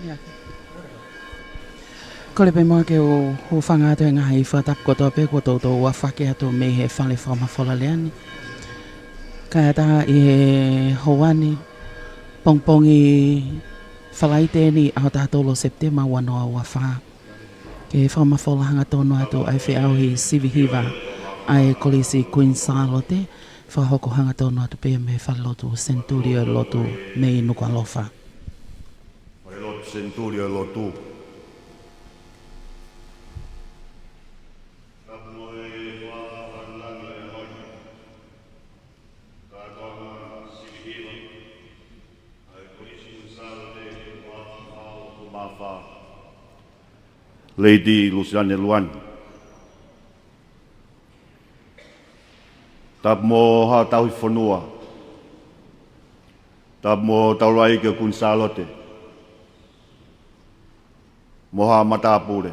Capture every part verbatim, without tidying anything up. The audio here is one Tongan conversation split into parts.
Ia. Kole pē muʻa ke u hūfanga atu he ngaahi fakatapu kotoa pē kuo toutou afaki atu mei he fale fakamafola lea ni. Kae ʻatā ʻi he houa ni, pongipongi Falaite ni, ʻaho taha tolu Sepitema ua noa ua fā, ke fakamafola hangatonu atu ʻa e feʻauhi sivi hiva ʻa e Kolisi Kuini Sālote, fakahoko hangatonu atu pē mei he falelotu Senituli ʻo e Lotu mei Nukuʻalofa. Falelotu Senituli ʻo e Lotu. Tapu mo e fakalangilangi ʻo e ʻaho ni. Kātoanga sivi hiva ʻa e Kolisi Kuini Sālote ua afe fā ua afe fā. Lady Luseane Luane. Tapu mo Haʻa Tauhi Fonua. Tapu mo Taulaʻeiki Kuini Sālote mo haʻa matāpule.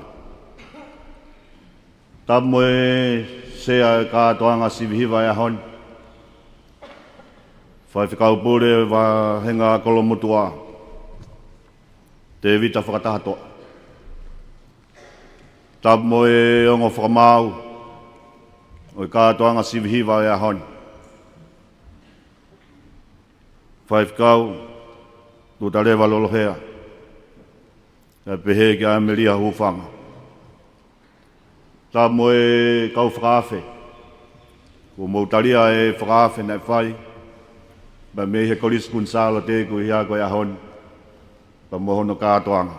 Tapu mo e Sea ʻo e kātoanga sivi hiva ʻo e ʻaho ni, Faifekau Pule Vāhenga Kolomotuʻa, Tēvita Fakatahatoʻa. Tapu mo e ongo fakamaau ʻo e kātoanga sivi hiva ʻo e ʻaho ni, Faifekau Tuʻutaleva Lolohea, kae pehē kia ʻAmelia Hufanga. Tapu mo e kau fakaafe, kuo mou talia e fakaafe naʻe fai pea mei he Kolisi Kuini Sālote ko ia ko e ʻaho ni, pea mo hono kātoanga.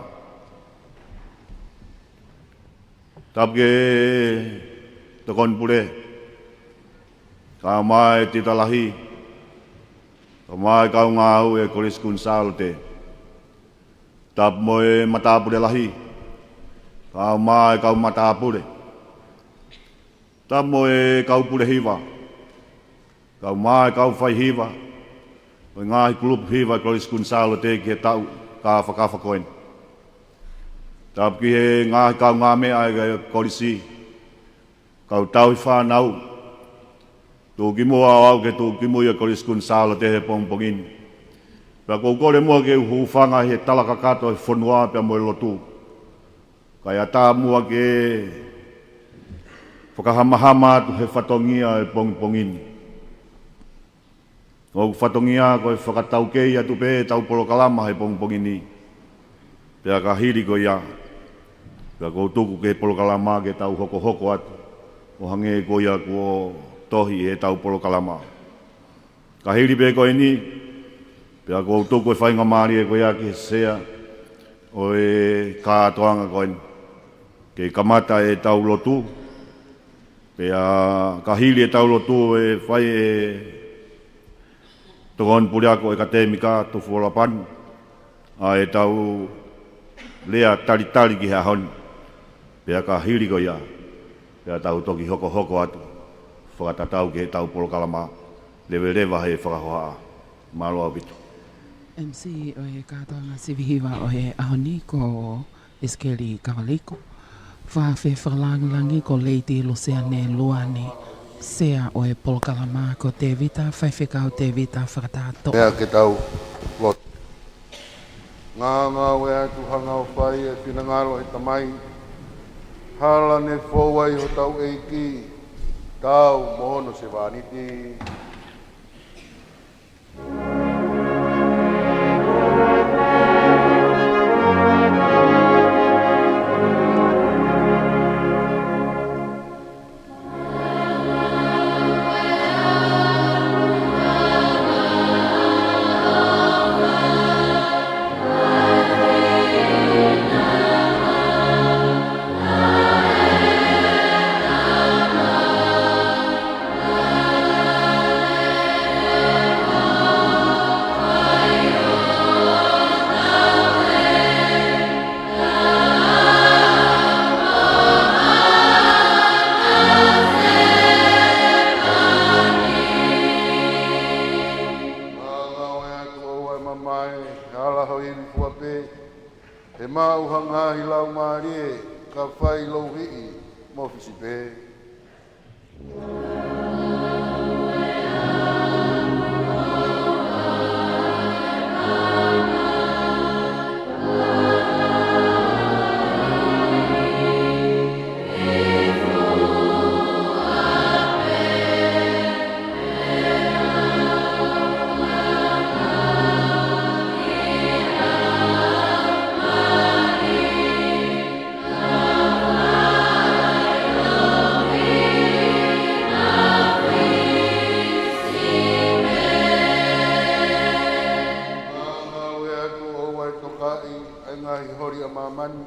Tapu ki he Tokoni Pule, kae ʻumaʻā e Tiuta Lahi, kae ʻumaʻā e kau ngāue ʻa e Kolisi Kuini Sālote. Tapu mo e Matāpule Lahi, kae ʻumaʻā e kau matāpule. Tapu mo e kau pule hiva, kae ʻumaʻā e kau faihiva ʻo e ngaahi kulupu hiva ʻa e Kolisi Kuini Sālote ki he taʻu kāfakafa ko eni. Tapu ki he ngaahi kaungāmeʻa ʻa e Kolisi, kau tauhi fānau, tuʻukimuʻa ʻo aʻu ki he tuʻukimui ʻa e Kolisi Kuini Sālote he pongipongi ni. Pea ʻoku ou kole muʻa ke u hūfanga he tala kakato ʻa e fonua pea mo e lotu, kae ʻatā muʻa ke fakahamahama atu he fatongia ʻo e pongipongi ni. ʻOku fatongia ko e fakataukei atu pē ʻetau polokalama he pongipongi ni. Pea ka hili ko ia, pea ʻoku ou tuku ki he polokalama ke tau hokohoko atu ʻo hangē ko ia kuo tohi ʻi heʻetau polokalama. Ka hili pē ko eni, pea ʻoku ou tuku e faingamālie ko ia ki he Sea ʻo e kātoanga ko eni, ke kamata ʻetau lotu. Pea ka hili ʻetau lotu, ʻe fai ʻe he Tokoni Pule Ako ʻo e ʻEkatēmika Tufuʻola Pani ʻa ʻetau lea talitali ki he ʻaho ni. Pea ka hili ko ia, pea tau toki hokohoko atu fakatatau ki heʻetau polokalama. Leveleva he fakahohaʻa. Mālō ʻaupito. M C ʻo e kātoanga sivi hiva ʻo e ʻaho ni ko ʻIsikeli Kavaliko. Fakaafe fakalāngilangi ko Lady Luseane Luane. Sea ʻo e polokalama ko Tēvita, Faifekau Tēvita Fakatahatoʻa. Meʻa ke tau lotu. Ngāue atu hanga ʻo fai e finangalo ʻo e Tamai, hala ne fou ai hotau ʻEiki, taau mo hono sevāniti. Ngāue atu ʻoua ʻe mamae, hala ho ivi fua pē, he maʻu ha ngaahi laumālie, ka fai louhiʻi mo fisi pē. māmani.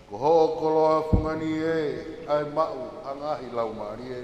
Ko hoʻo koloa fungani ē ʻa e maʻu ʻa e ngaahi laumālie.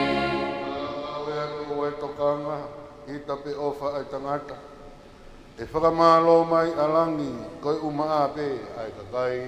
Ngāue atu ʻa e tokanga, ʻita pē ʻofa ʻa e tangata. ʻE fakamālō mai ʻa langi, ko e ʻumaʻā pē ʻa e kakai.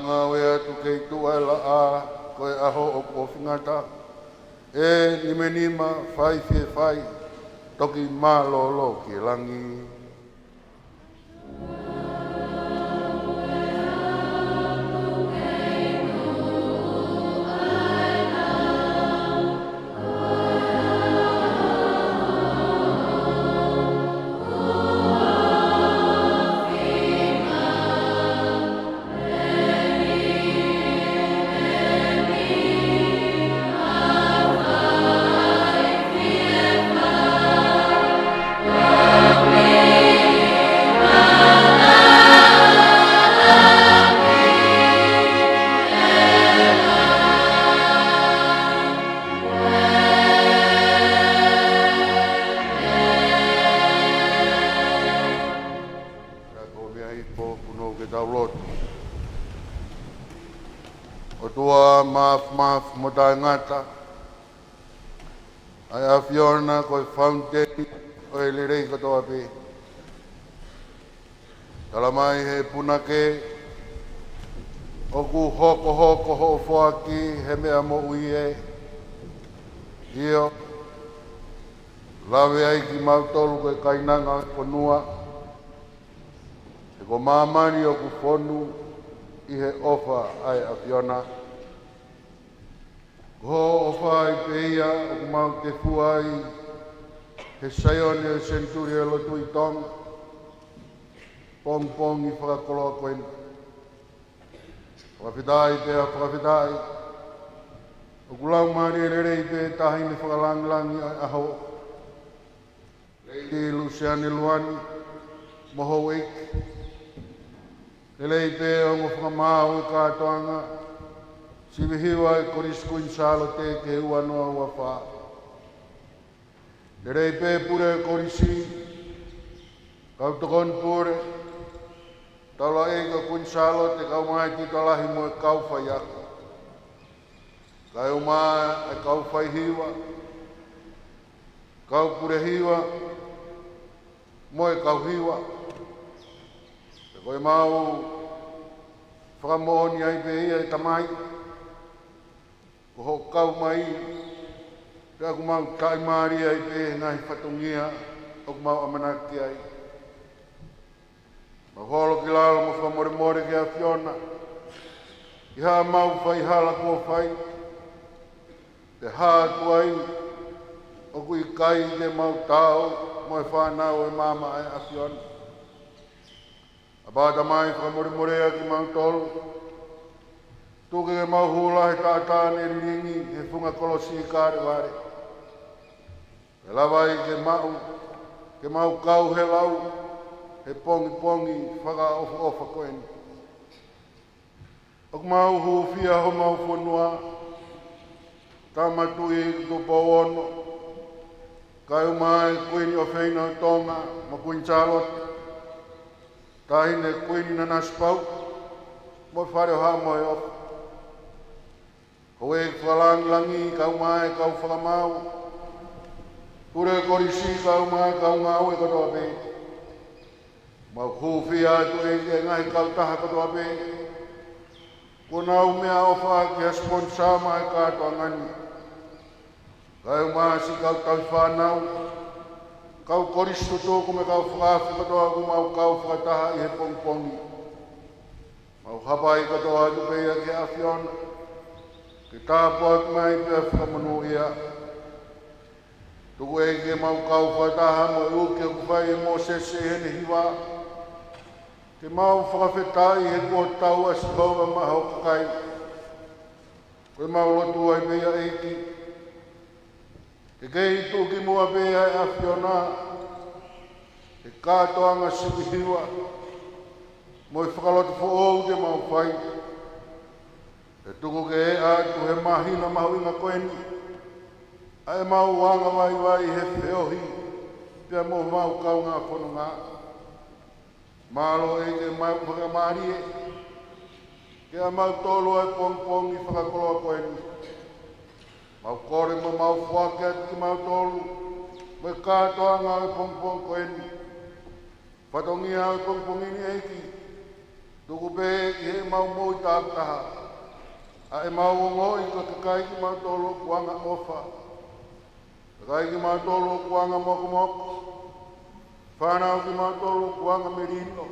Ngāue atu kei tuʻu ʻa e laʻā, ko e ʻaho ʻoku ʻofi ngata. ʻE nimenima, fai fiefai, toki mālōlō ki he langi. Ka ko e meʻa ʻi he pō kuo nau ke tau lotu. ʻOtua māfimafi mo taʻengata, ʻa e ʻAfiona ko e fountain ʻo e lelei kotoa pē. Tala mai he punake, ʻoku hokohoko hoʻo foaki he meʻa moʻui ē. ʻIo, lave ai kimautolu ko e kainanga ʻo e fonua. He ko māmani ʻoku fonu ʻi he ʻofa ʻa e ʻAfiona. Ko hoʻo ʻofa ai pē ia ʻoku mau tefua ai he Saione ʻo e senituli ʻo e lotu ʻi Tonga. Pongipongi fakakoloa ko eni. Fakafetaʻi pea fakafetaʻi. ʻOku laumālie lelei pē taʻahine fakalāngilangi ʻo e ʻaho. Lady Luseane Luani, mo houʻeiki. Lelei pē ongo fakamaau ʻo e kātoanga, sivi hiva ʻa e Kolisi Kuini Sālote ki he ua noa ua fā. Lelei pē pule ʻo e kolisi, kau tokoni pule, taulaʻeiki ʻo Kuini Sālote, kau mai titalahi mo e kau faiako. Kae ʻumaʻā e kau faihiva, kau pule hiva, mo e kau hiva. Pea ko e mau fakamoʻoni ai pē ia ʻe Tamai, ko hoʻo kau mai, pea ʻoku mau taʻimālie ai pē he ngaahi fatongia ʻoku mau ʻamanaki ai. Mau holo ki lalo mo fakamolemole ki he ʻAfiona, ʻi haʻamau faihala kuo fai, pea hā atu ai ʻoku ʻikai te mau taau mo e fānau ʻo e maama ʻa e ʻAfiona. ʻApā Tamai, fakamolemoleʻi kimautolu. Tuku ke mau hū lahi he taʻataʻa ne lilingi he funga kolosi ʻi Kalevale. Ke lava ai ke mau, ke mau kau he lau, he pongipongi fakaʻofoʻofa ko eni. ʻOku mau hūfia homau fonua, Tama Tuʻi Tupou Ono, kae ʻumaʻā e Kuini ʻofeina ʻo Tonga, mo Kuini Sālote, Taʻahine Kuini Nanasipauʻu, mo e fale ʻo e haʻa mo e ʻofa. Houʻeiki fakalāngilangi kae ʻumaʻā e kau fakamaau, pule kolisi kae ʻumaʻā e kau ngāue kotoa pē. Mau hūfia atu ʻEiki e ngaahi kautaha kotoa pē kuo nau meʻaʻofa ki he sponsor maʻa e kātoanga ni, kae ʻumaʻā siʻi kau tauhi fānau, kau kolisi tutuku mo e kau fakaafe kotoa kuo mau kau fakataha ʻi he pongipongi. Mau hapai kotoa atu pē ia ki he ʻAfiona, ke tāpuaki mai pea fakamonūʻia. Tuku ʻEiki ke mau kau fakataha mo e uki ʻoku fai ʻe Mōsese ʻi heʻene hiva, ke mau fakafetaʻi he kuo tau ʻa Sihova maʻa hoʻo kakai. Ko ʻemau lotu ai pē ia ʻEiki, ke kei tuʻu ki muʻa pē ʻa e ʻAfiona he kātoanga sivi hiva mo e fakalotu foʻou te mau fai. Ke tuku ke ʻatu he māhina mahuʻinga ko eni ʻa ʻemau anga vaivai he feohi pea mo homau kaungā fononga. Mālō ʻEiki ke mau fakamālie ke ʻa mautolu ʻa e pongipongi fakakoloa ko eni. Mau kole mo mau foaki atu kimautolu mo e kātoanga ʻo e pongipongi ko eni. Fatongia ʻo e pongipongi ni ʻEiki, tuku pē ʻi heʻemau moʻui tāutaha ʻa ʻemau ongoʻi ko e kakai kimautolu ʻoku anga ʻofa, kakai kimautolu ʻoku anga mokomoko, fānau kimautolu ʻoku anga melino,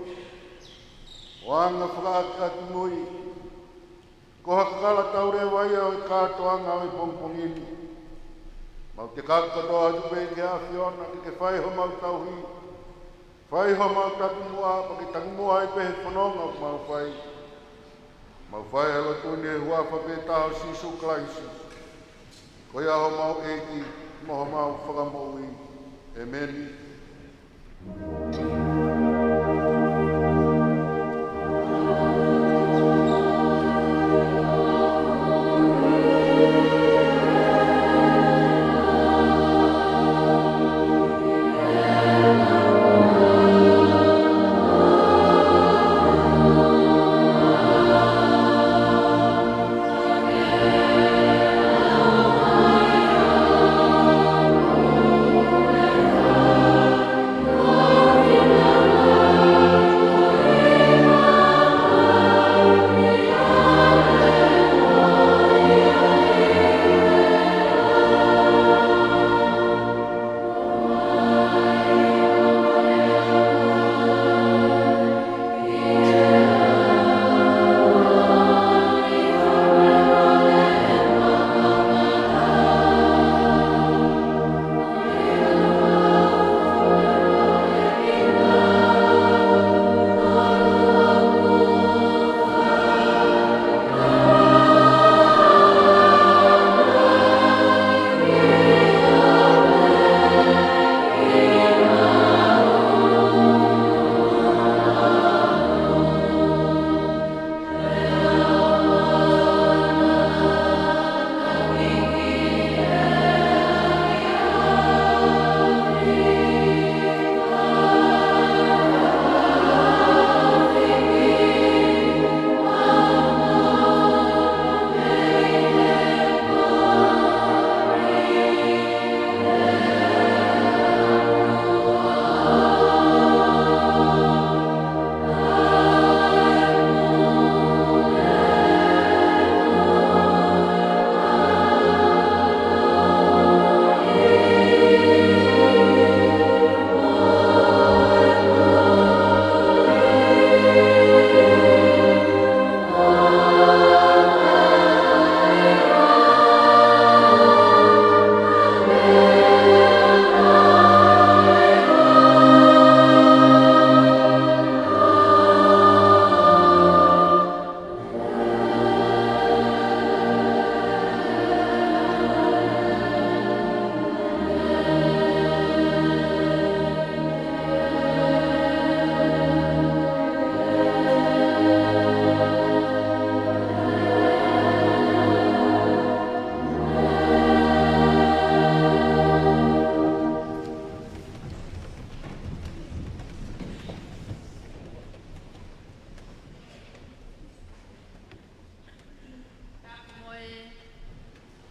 ʻo anga fakaʻakiʻakimui. Ko ha kakala tau leva ia ʻo e kātoanga ʻo e pongipongi ni. Mau tekaki kotoa atu pē ki he ʻAfiona ke ke fai homau tauhi, fai homau takimuʻa, pea ke takimuʻa ai pē he fononga ʻoku mau fai. Mau fai ʻa e lotu ni ʻi he huafa pē taha ʻo Sīsū Kalaisi, ko ia homau ʻEiki mo homau Fakamoʻui. ʻĒmeni.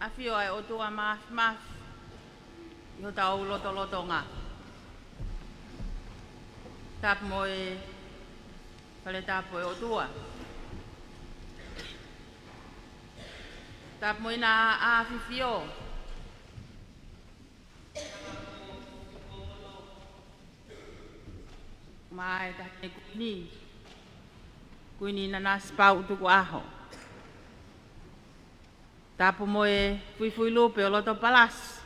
ʻAfio ʻa e ʻOtua Māfimafi ʻi hotau lotolotonga. Tapu mo e Fale Tapu ʻo e ʻOtua. Tapu mo ʻena ʻAfifio. Mo e Taʻahine Kuini, Kuini Nanasipauʻu Tukuʻaho. Tapu mo e Fuifui Lupe ʻo Lotopalasi.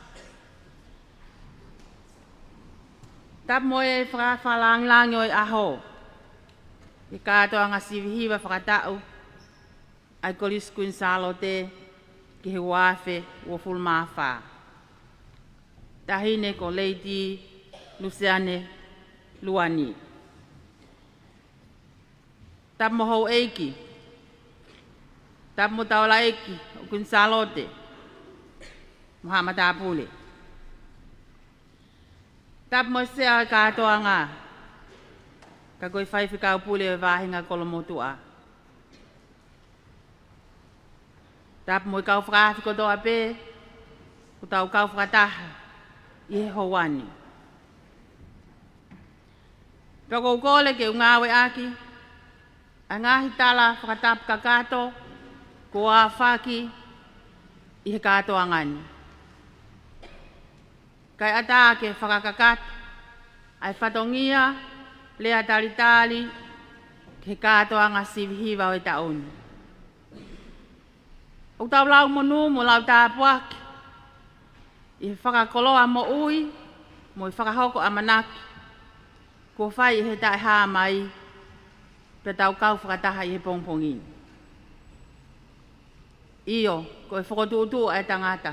Tapu mo e fakafakalāngilangi ʻo e ʻaho, ʻi he kātoanga sivi hiva fakataʻu ʻa e Kolisi Kuini Sālote ki he ua afe uofulu mā fā. Taʻahine ko Lady Luseane Luani. Tapu mo houʻeiki. Tapu mo taulaʻeiki ʻo Kuini Sālote mo haʻa matāpule. Tapu mo e Sea ʻo e kātoanga, ka ko e Faifekau Pule ʻo e Vāhenga Kolomotuʻa. Tapu mo e kau fakaafe kotoa pē kuo tau kau fakataha ʻi he houa ni. Pea ʻoku ou kole ke u ngāueʻaki ʻa e ngaahi tala fakatapu kakato kuo aofaki ʻi he kātoanga ni, kae ʻatā ke fakakakato ʻa e fatongia lea talitali ki he kātoanga sivi hiva ʻo e taʻu ni. ʻOku tau lau monū mo lau tāpuaki ʻi he fakakoloa moʻui mo e fakahoko ʻamanaki kuo fai ʻe he Taʻehāmai, pea tau kau fakataha ʻi he pongipongi ni. ʻIo, ko e fokotuʻutuʻu ʻa e tangata,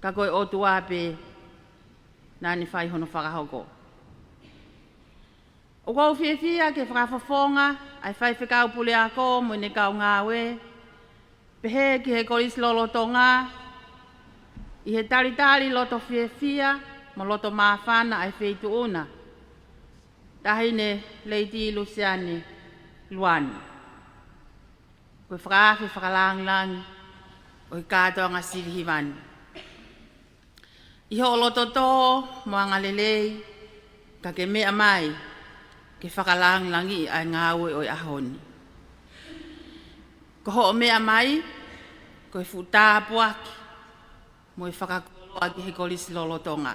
ka ko e ʻOtua pē naʻa ne fai hono fakahoko. ʻOku ou fiefia ke fakafofonga ʻa e Faifekau Puleako mo ʻene kau ngāue, pehē ki he Kolisi lolotonga, ʻi he talitali loto fiefia mo loto māfana ʻa e Feituʻu na, Taʻahine Lady Luseane Luani, ko e fakaafe fakalāngilangi ʻo e kātoanga sivi hiva ni. ʻI hoʻo loto tō mo angalelei, ka ke meʻa mai ke fakalāngilangiʻi ʻa e ngāue ʻo e ʻaho ni. Ko hoʻo meʻa mai ko e fuʻu tāpuaki mo e fakakoloa ki he Kolisi lolotonga,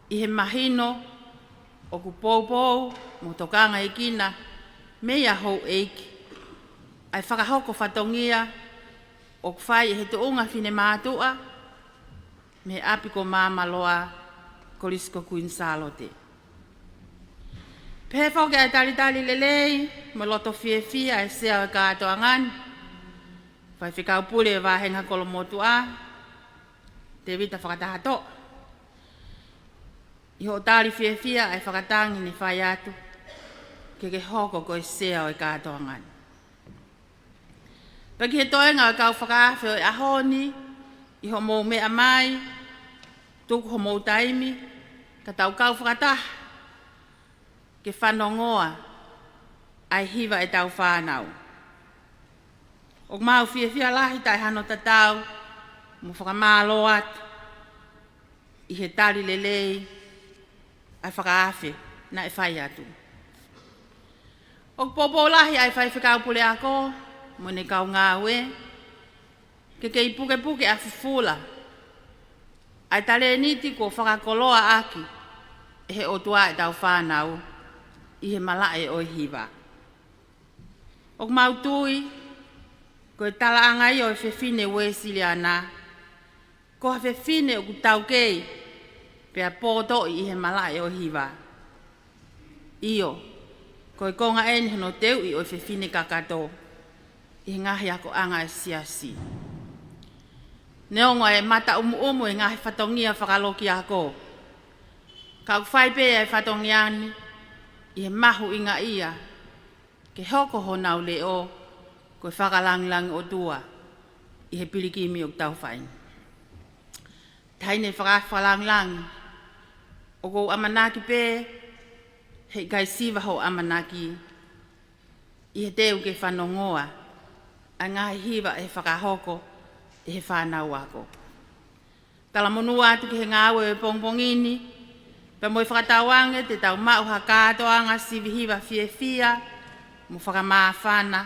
ʻi he mahino ʻoku poupou mo tokangaekina mei he houʻeiki ʻa e fakahoko fatongia ʻoku fai ʻe he tuʻunga finemātuʻa mei he ʻapi ko Māmaloa, Kolisi ko Kuini Sālote. Pehē foki ʻa e talitali lelei mo e loto fiefia ʻa e Sea ʻo e kātoanga ni, Faifekau Pule ʻo e Vāhenga Kolomotuʻa, Tēvita Fakatahatoʻa. ʻI hoʻo tali fiefia ʻa e fakatangi ne fai atu ke ke hoko ko e Sea ʻo e kātoanga ni. Pea ki he toenga ʻo e kau fakaafe ʻo e ʻaho ni, ʻi hoʻomou meʻa mai, tuku homou taimi ka tau kau fakataha ke fanongoa ʻa e hiva ʻetau fānau. ʻOku mau fiefia lahi taʻe hano tatau mo fakamālō atu ʻi he tali lelei ʻa e fakaafe naʻe fai atu. ʻOku poupou lahi ʻa e Faifekau Puleako mo ʻene kau ngāue ke kei pukepuke ʻa fufula ʻa e talēniti kuo fakakoloaʻaki ʻe he ʻOtua ʻetau fānau ʻi he malaʻe ʻo e hiva. ʻOku mau tui ko e talaʻanga ia ʻo e fefine Uēsiliana, ko ha fefine ʻoku taukei pea pōtoʻi ʻi he malaʻe ʻo e hiva. ʻIo, ko e konga ʻeni hono teuʻi ʻo e fefine kakato ʻi he ngaahi akoʻanga ʻa e Siasi. Neongo ʻa e mataʻumuʻumu ʻi he ngaahi fatongia fakalokiako, ka ʻoku fai pē ʻa e fatongia ni ʻi he mahuʻingaʻia ke hoko honau leʻo ko e fakalāngilangi ʻOtua ʻi he pilikimi ʻoku tau fai ni. Taʻahine fakafakalāngilangi, ʻoku ou ʻamanaki pē heʻikai siva hoʻo ʻamanaki ʻi he teu ke fanongoa ʻa e ngaahi hiva ʻe fakahoko ʻe he fānau ako. Talamonū atu ki he ngāue ʻo e pongipongi ni, pea mo e fakatauange te tau maʻu ha kātoanga sivi hiva fiefia mo fakamāfana,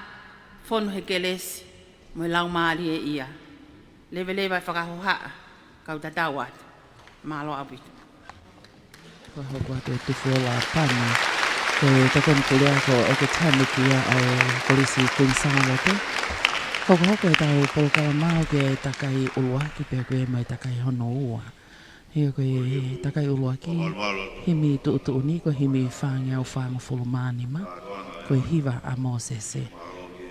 fonu he kelesi mo e laumālie ia. Leveleva e fakahohaʻa, kau tatau atu. Mālō ʻaupito. Ko e hoko atu e tufuola pani, ko e tokoni puleako ʻo e Tamiki ia ʻa e Kolisi Kuini Sālote. Hokohoko ʻetau polokalama ʻo e takai ʻuluaki pea ko e mai takai hono ua. Ia ko e takai ʻuluaki, himi tuʻutuʻuni ko e himi fāngeau fāngofulu mā nima, ko e hiva ʻa Mōsese.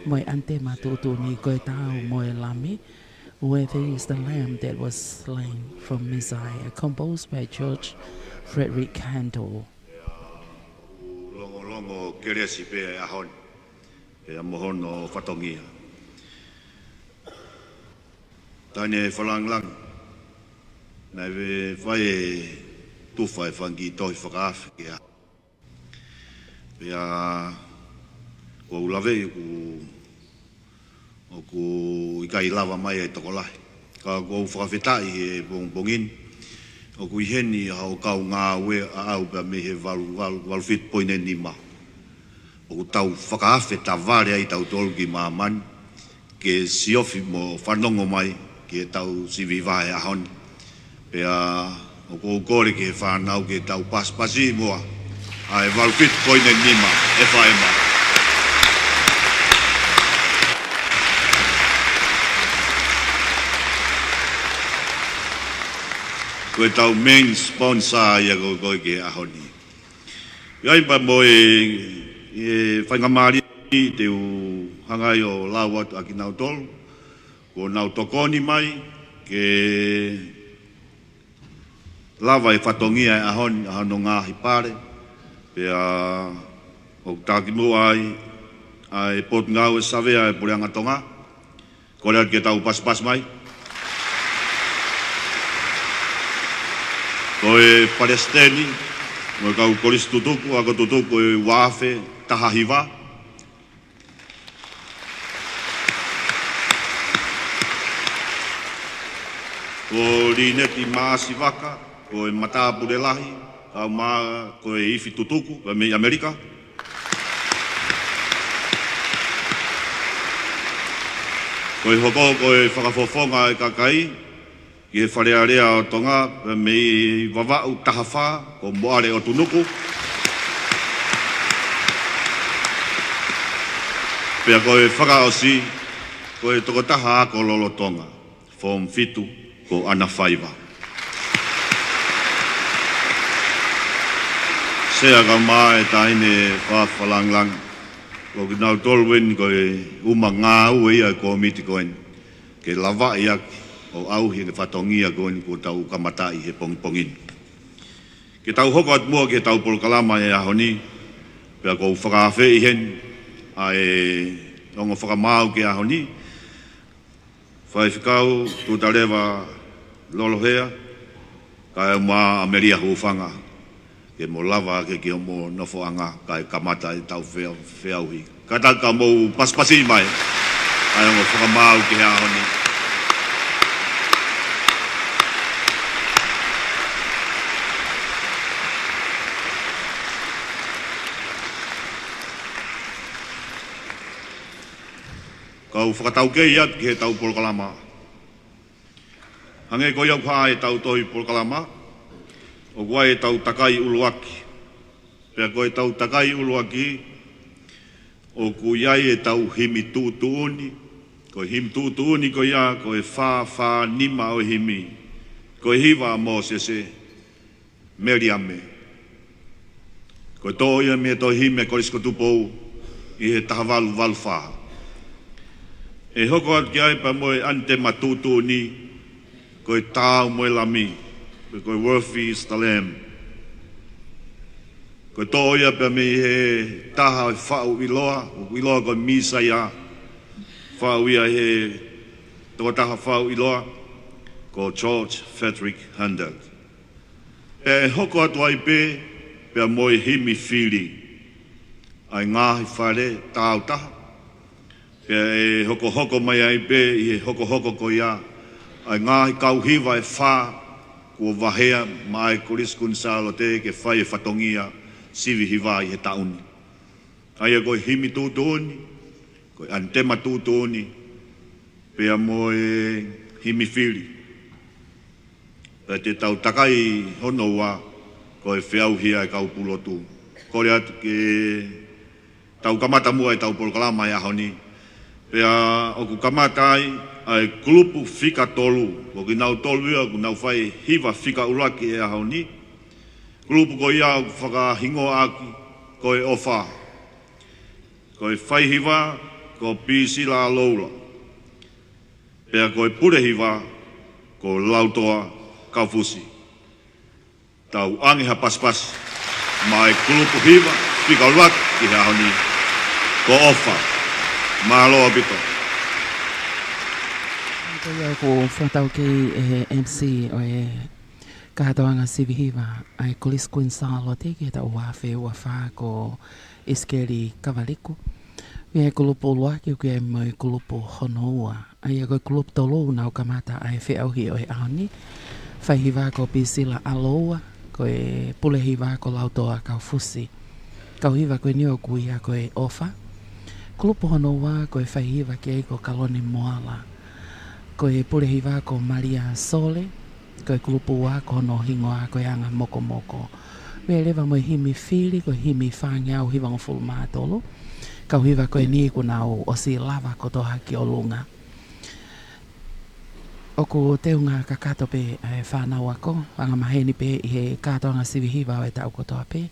Mo e ʻanitema tuʻutuʻuni ko e Taau mo e Lami, Worthy is the Lamb that was slain from Messiah, composed by George Frederick Handel. Longolongo kelesi pē ʻa e ʻaho ni, pea mo hono fatongia. Taʻahine Falangilangi, naʻe fai e tufa e fanga kiʻi tohi fakaafe ki ai. Pea ʻoku ou laveʻi ʻoku, ʻoku ʻikai lava mai e tokolahi. Ka ʻoku ou fakafetaʻi he pongipongi ni, ʻoku ʻi heni haʻo kau ngāue ʻaʻau pea mei he valu, valu, valu fitu poini nima. ʻOku tau fakaafe tavale ai tautolu ki māmani, ke siofi mo fanongo mai ki heʻetau sivi vahe ʻaho ni. Pea ʻoku ou kole ki he fānau ke tau pasipasi muʻa ʻa e valu fitu poini nima, F I M. Ko ʻetau main sponsor ia ko ē ki he ʻaho ni. ʻI ai pea mo e, e faingamālie te u hanga ai ʻo lau atu ʻa kinautolu kuo nau tokoni mai ke lava e fatongia e ʻaho ni, ʻa hono ngaahi pale, pea ʻoku takimuʻa ai ʻa e Potungāue Savea e Puleʻanga Tonga. Kole atu ke tau pasipasi mai. Ko e Palesiteni mo e kau kolisi tutuku, ako tutuku ʻe ua afe taha hiva. Ko Lineti Maʻasi Vaka, ko e matāpule lahi, kae ʻumaʻā ko e ifi tutuku pea mei ʻAmelika. Ko e hoko ko e fakafofonga e kakai ki he Fale Alea ʻo Tonga, pea mei Vavaʻu taha fā, ko Moʻale ʻOtunuku. Pea ko e fakaʻosi, ko e tokotaha ako lolotonga, Form fitu, ko ʻAna Faiva. Sea kae ʻumaʻā e taʻahine Fafa Langilangi. Ko kinautolu eni ko e ʻuma ngāue ia e kōmiti ko eni, ke lavaʻi ʻaki ʻo ʻauhi e fatongia ko eni kuo tau kamataʻi he pongipongi ni. Ke tau hoko atu muʻa ki heʻetau polokalama he ʻaho ni, pea ʻoku ou fakaafeʻi heni ʻa e ongo fakamaau ki he ʻaho ni, Faifekau Tuʻutaleva Lolohea, kae ʻumaʻā ʻa Melia Hufanga, ke mo lava ake ki hoʻomo nofoʻanga kae kamata ʻetau fea-, feʻauhi. Kātaki ka mou pasipasi mai ʻa e ongo fakamaau ki he ʻaho ni. Kau fakataukei atu ki heʻetau polokalama. Hangē ko ia ʻoku hā ʻi heʻetau tohi polokalama, ʻoku ʻi ai ʻetau takai ʻuluaki. Pea ko ʻetau takai ʻuluaki, ʻoku ʻi ai ʻetau himi tuʻutuʻuni. Ko e himi tuʻutuʻuni ko ia, ko e fā fā nima ʻo e himi, ko e hiva ʻa Mōsese, Meliame. Ko e toʻo ia mei he tohi himi ʻa e Kolisi ko Tupou ʻi he taha valu valu fā. ʻE hoko atu ki ai pea mo e ʻanitema tuʻutuʻuni, ko e Taau mo e Lami, pe ko e Worthy is the Lamb. Ko e toʻo ia pea mei he taha ʻo e faʻu ʻiloa, ʻoku ʻiloa ko e Mīsaia, faʻu ia he tokotaha faʻu ʻiloa, ko George Frederick Handel. Pea ʻe hoko atu ai pē, pea mo e himi fili, ʻa e Ngaahi Fale Taautaha. Pea ʻe hokohoko mai ai pē ʻi he hokohoko ko ia ʻa e ngaahi kau hiva ʻe fā kuo vahea maʻa e Kolisi Kuini Sālote ke fai e fatongia sivi hiva ʻi he taʻu ni. ʻA ia ko e himi tuʻutuʻuni, ko e ʻanitema tuʻutuʻuni, pea mo e himi fili. Pea te tau takai hono ua, ko e feʻauhi ʻa e kau pulotu. Kole atu ke tau kamata muʻa ʻetau polokalama he ʻaho ni. Pea ʻoku kamata ai ʻa e kulupu fika tolu. Ko kinautolu ia ʻoku nau fai hiva fika ʻuluaki he ʻaho ni. Kulupu ko ia ʻoku fakahingoa ʻaki ko e ʻOfa. Ko e faihiva ko Pisila ʻAloua. Pea ko e pule hiva ko Lautoa Kaufusi. Tau ʻange ha pasipasi maʻa e kulupu hiva fika ʻuluaki he ʻaho ni, ko ʻOfa. Mālō ʻaupito. Ko ia ʻoku fakataukei ʻe he M C ʻo e kātoanga sivi hiva ʻa e Kolisi Kuini Sālote ki he taʻu ua afe ua fā ko ʻIsikeli Kavaliku. Mei he kulupu ʻuluaki ʻoku ʻi ai mo e kulupu hono ua. ʻA ia ko e kulupu tolu ʻoku nau kamata ʻa e feʻauhi ʻo e ʻaho ni. Faihiva ko Pisila ʻAloua, ko e pule hiva ko Lautoa Kaufusi. Kau hiva ko eni ʻoku ui ia ko e ʻOfa. Kulupu hono ua ko e faihiva ki ai ko Kaloni Moala. Ko e pule hiva ko Malia Sole, ko e kulupu ua ko hono hingoa ko e Anga Mokomoko. Mei leva mo e himi fili ko e himi fāngeau hivangofulu mā tolu. Kau hiva ko eni kuo nau ʻosi lava kotoa ki ʻolunga. ʻOku teunga kakato pē ʻa e fānau ako, angamaheni pē ʻi he kātoanga sivi hiva ʻo e taʻu kotoa pē.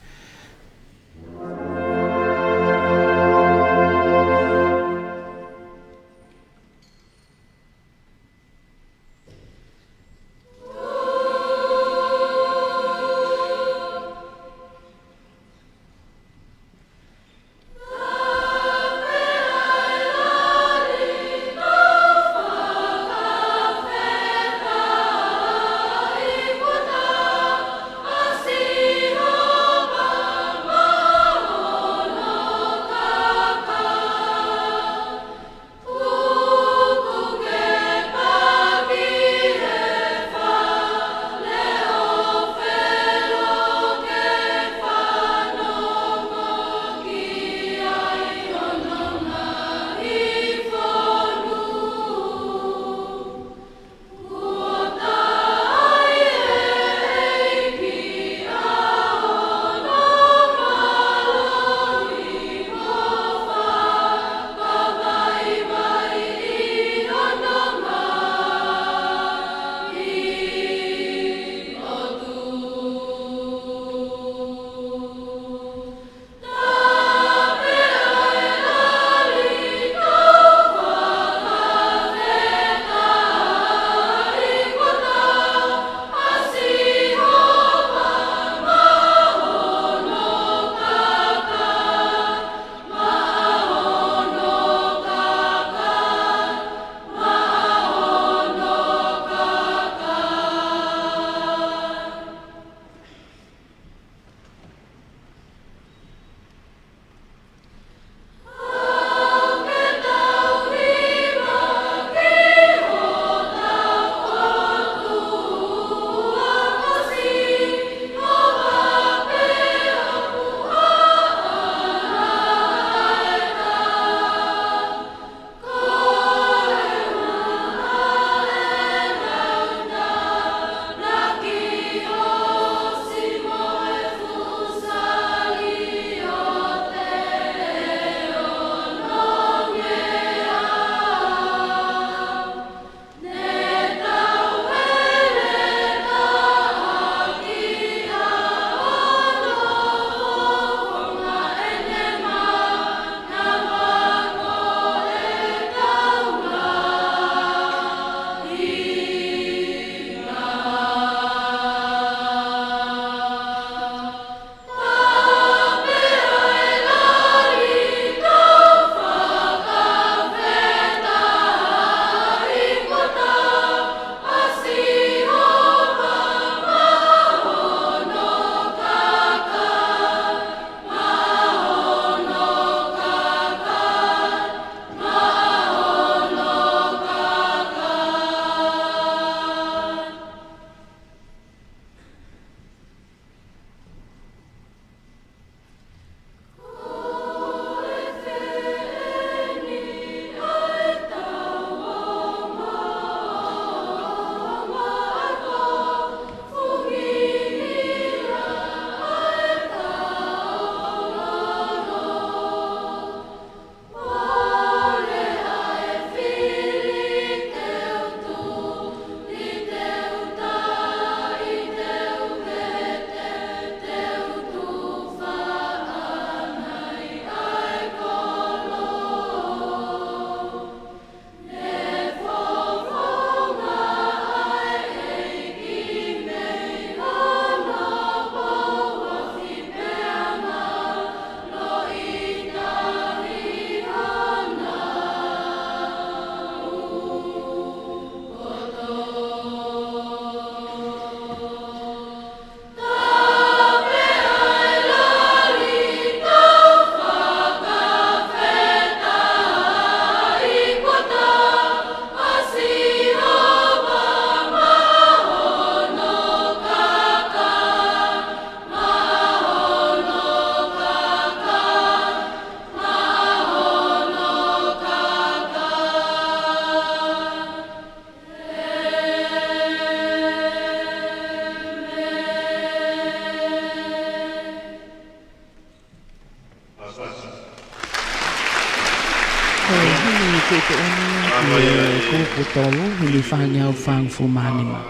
Tuʻutuʻuni ki he kulupu tolu, himi fāngeau fāngofulu mā nima.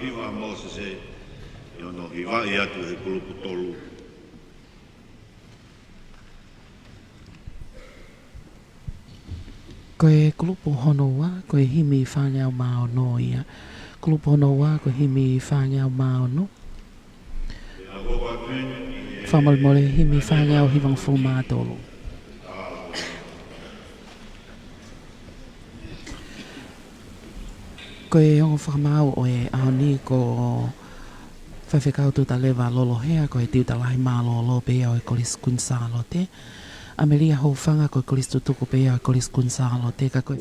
Hiva Mōsese, ʻi hono hivaʻi atu he kulupu tolu. Ko e kulupu hono ua, ko e himi fāngeau mā ono ia. Kulupu hono ua, ko e himi fāngeau mā ono. Fakamolemole, himi fāngeau hivangofulu mā tolu. Ko e ongo fakamaau ʻo e ʻaho ni ko Faifekau Tutaleva Lolohea, ko e tiuta lahi mālōlō pē ia ʻo e Kolisi Kuini Sālote. ʻAmelia Hofanga, ko e kolisi tutuku pē ia ʻo e Kolisi Kuini Sālote, ka ko e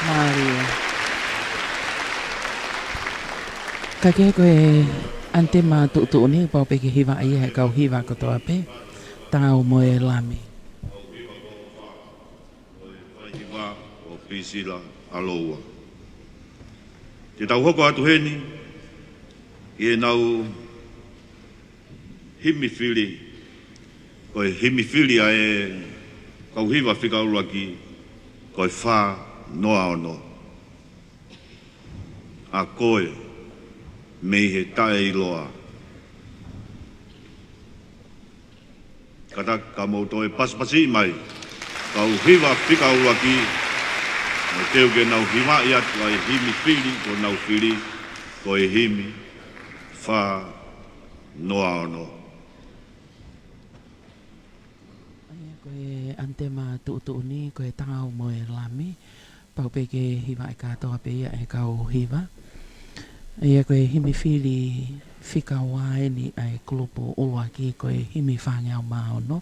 Mālie. Ka ke ko e ʻanitema tuʻutuʻuni, pau pē ke hivaʻi ʻe he kau hiva kotoa pē, Taau mo e Lami. Pisila ʻAloua. Te tau hoko atu heni ʻi heʻenau himi fili, ko e himi fili ʻa e kau hiva fika ʻuluaki, ko e fā noa ono. ʻA koe mei he taʻeʻiloa. Kātaki ka mou toe pasipasi mai, kau hiva fika ʻuluaki, mo teu ke nau hivaʻi atu ʻa e himi fili kuo nau fili, ko e himi fā noa ono. ʻA ia ko e ʻanitema tuʻutuʻuni, ko e Tangau mo e Lami. Pau pē ke hivaʻi kātoa pē ia ʻe he kau hiva. ʻA ia ko e himi fili fika ua eni ʻa e kulupu ʻuluaki, ko e himi fāngeau mā ono.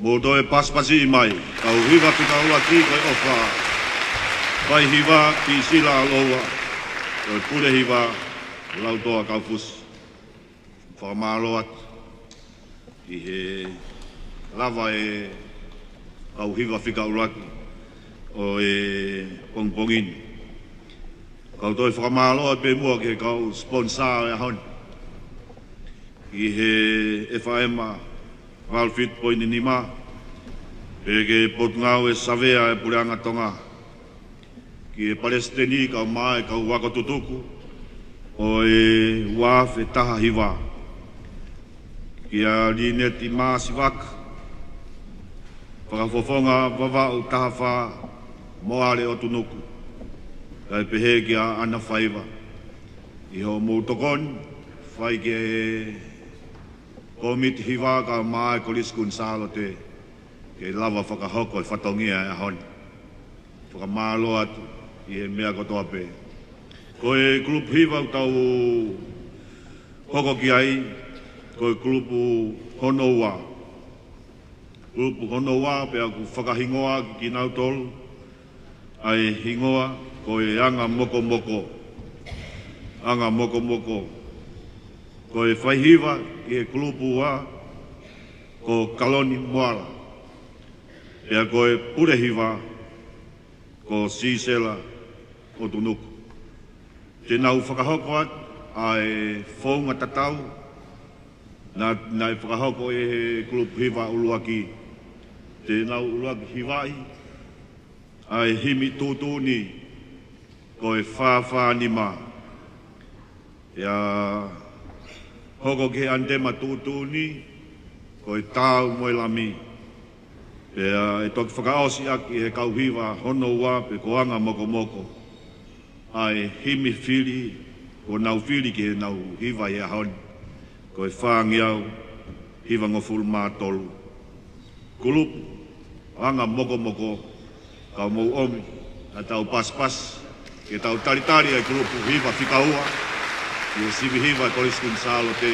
Mou toe pasipasi mai, kau hiva fika ʻuluaki ko e ʻofa. Fai hiva Pisila Loua, ko e pule hiva Lautoa Kaufusi. Fakamālō atu ʻi he lava e kau hiva fika ʻuluaki ʻo e pongipongi ni. Kau toe fakamālō atu pē muʻa ki he kau sponsor ʻo e ʻaho ni. Ki he F M valu fitu poini nima, pea ki he Potungāue Savea ʻa e Puleʻanga Tonga. Ki he Palesiteni kae ʻumaʻā e kau ako tutuku ʻo e ua afe taha hiva. Kia Lineti Māsivaka, Fakafofonga Vavaʻu taha fā, Moale ʻOtunuku, kae pehē kia ʻAna Faiva. ʻI hoʻomou tokoni, fai ki he kōmiti hiva kae ʻumaʻā e Kolisi Kuini Sālote, ke lava fakahoko e fatongia e ʻaho ni. Fakamālō atu ʻi he meʻa kotoa pē. Ko e kulupu hiva ʻoku tau hoko ki ai, ko e kulupu hono ua. Kulupu hono ua pea ʻoku fakahingoa ʻaki kinautolu ʻa e hingoa ko e Anga Mokomoko. Anga Mokomoko. Ko e faihiva ʻi he kulupu ua ko Kaloni Moala. Pea ko e pule hiva ko Sisela ʻOtunuku. Te nau fakahoko atu ʻa e founga tatau naʻe, naʻe fakahoko ʻe he kulupu hiva ʻuluaki. Te nau ʻuluaki hivaʻi ʻa e himi tuʻutuʻuni ko e fā fā nima. Pea hoko ki he ʻanitema tuʻutuʻuni ko e Tau mo e Lami. Pea ʻe toki fakaʻosi ʻaki ʻe he kau hiva hono ua pe ko Anga Mokomoko ʻa e himi fili kuo nau fili ke nau hiva he ʻaho ni, ko e fāngeau hivangofulu mā tolu. Kulupu Anga Mokomoko, ka mou ʻomi ʻa e tau pasipasi ke tau talitali ʻa e kulupu hiva fika ua ʻi he sivi hiva Kolisi Kuini Sālote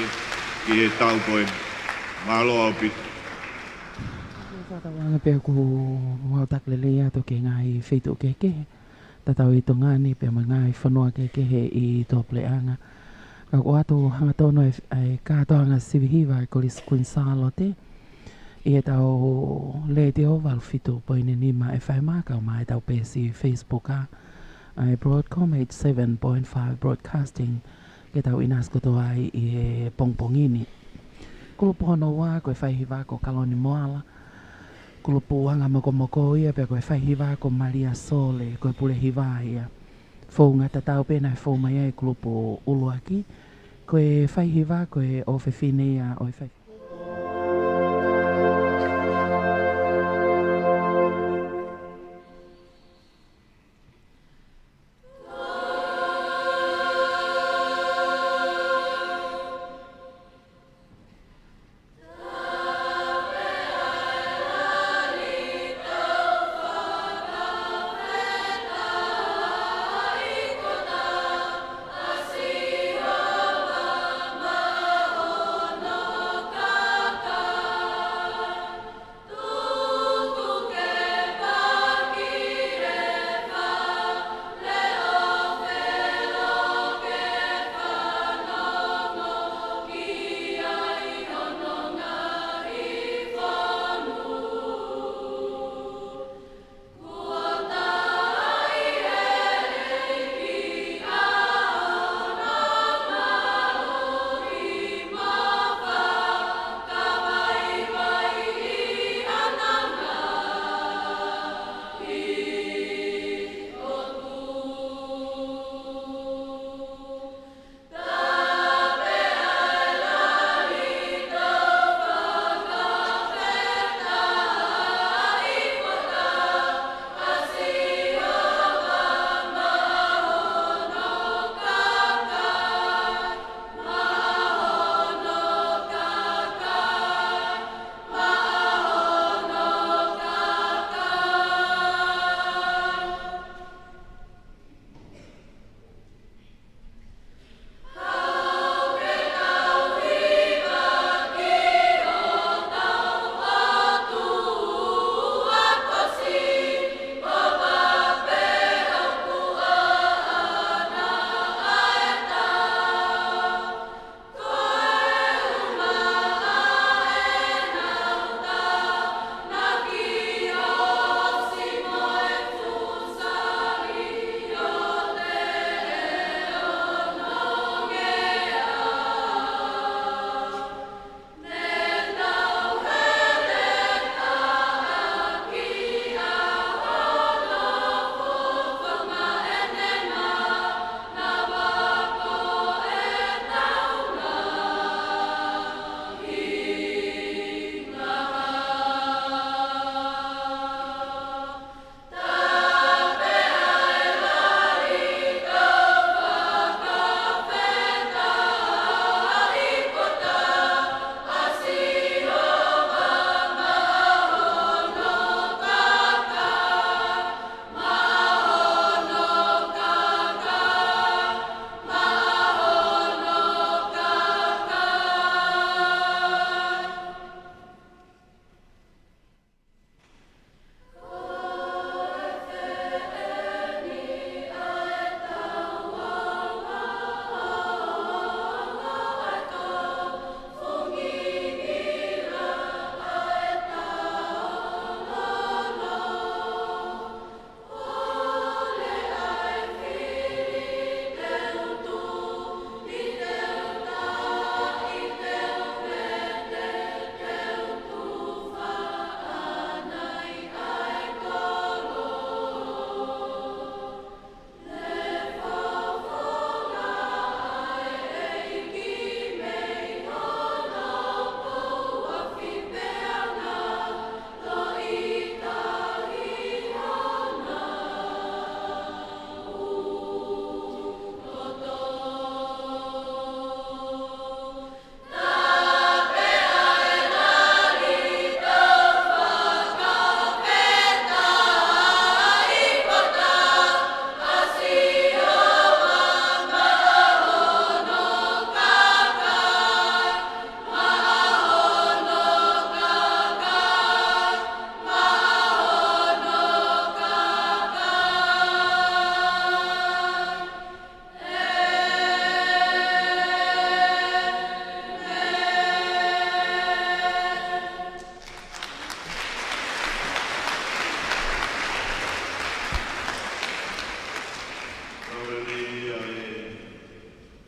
ki he taʻu ko eni. Mālō ʻaupito. Fakatauange pea ʻoku mau takalelei atu ki he ngaahi feituʻu kehekehe, tatau ʻi Tonga ni pea mo e ngaahi fonua kehekehe ʻi tuʻapuleʻanga. Ka ʻoku ʻoatu hangatonu e, e kātoanga sivi hiva e Kolisi Kuini Sālote ʻi he tau letiō valu fitu poini nima F M kae ʻumaʻā e tau peesi Facebook ʻa, ʻa e Broadcom eighty-seven point five Broadcasting ke tau ʻinasi kotoa ai ʻi he pongipongi ni. Kulupu hono ua ko e faihiva ko Kaloni Moala. Kulupu Anga Mokomoko ia pea ko e faihiva ko Malia Sole, ko e pule hiva ia. Founga tatau pē naʻe fou mai ai e kulupu ʻuluaki. Ko e faihiva ko e ʻofefine ia ʻo e fai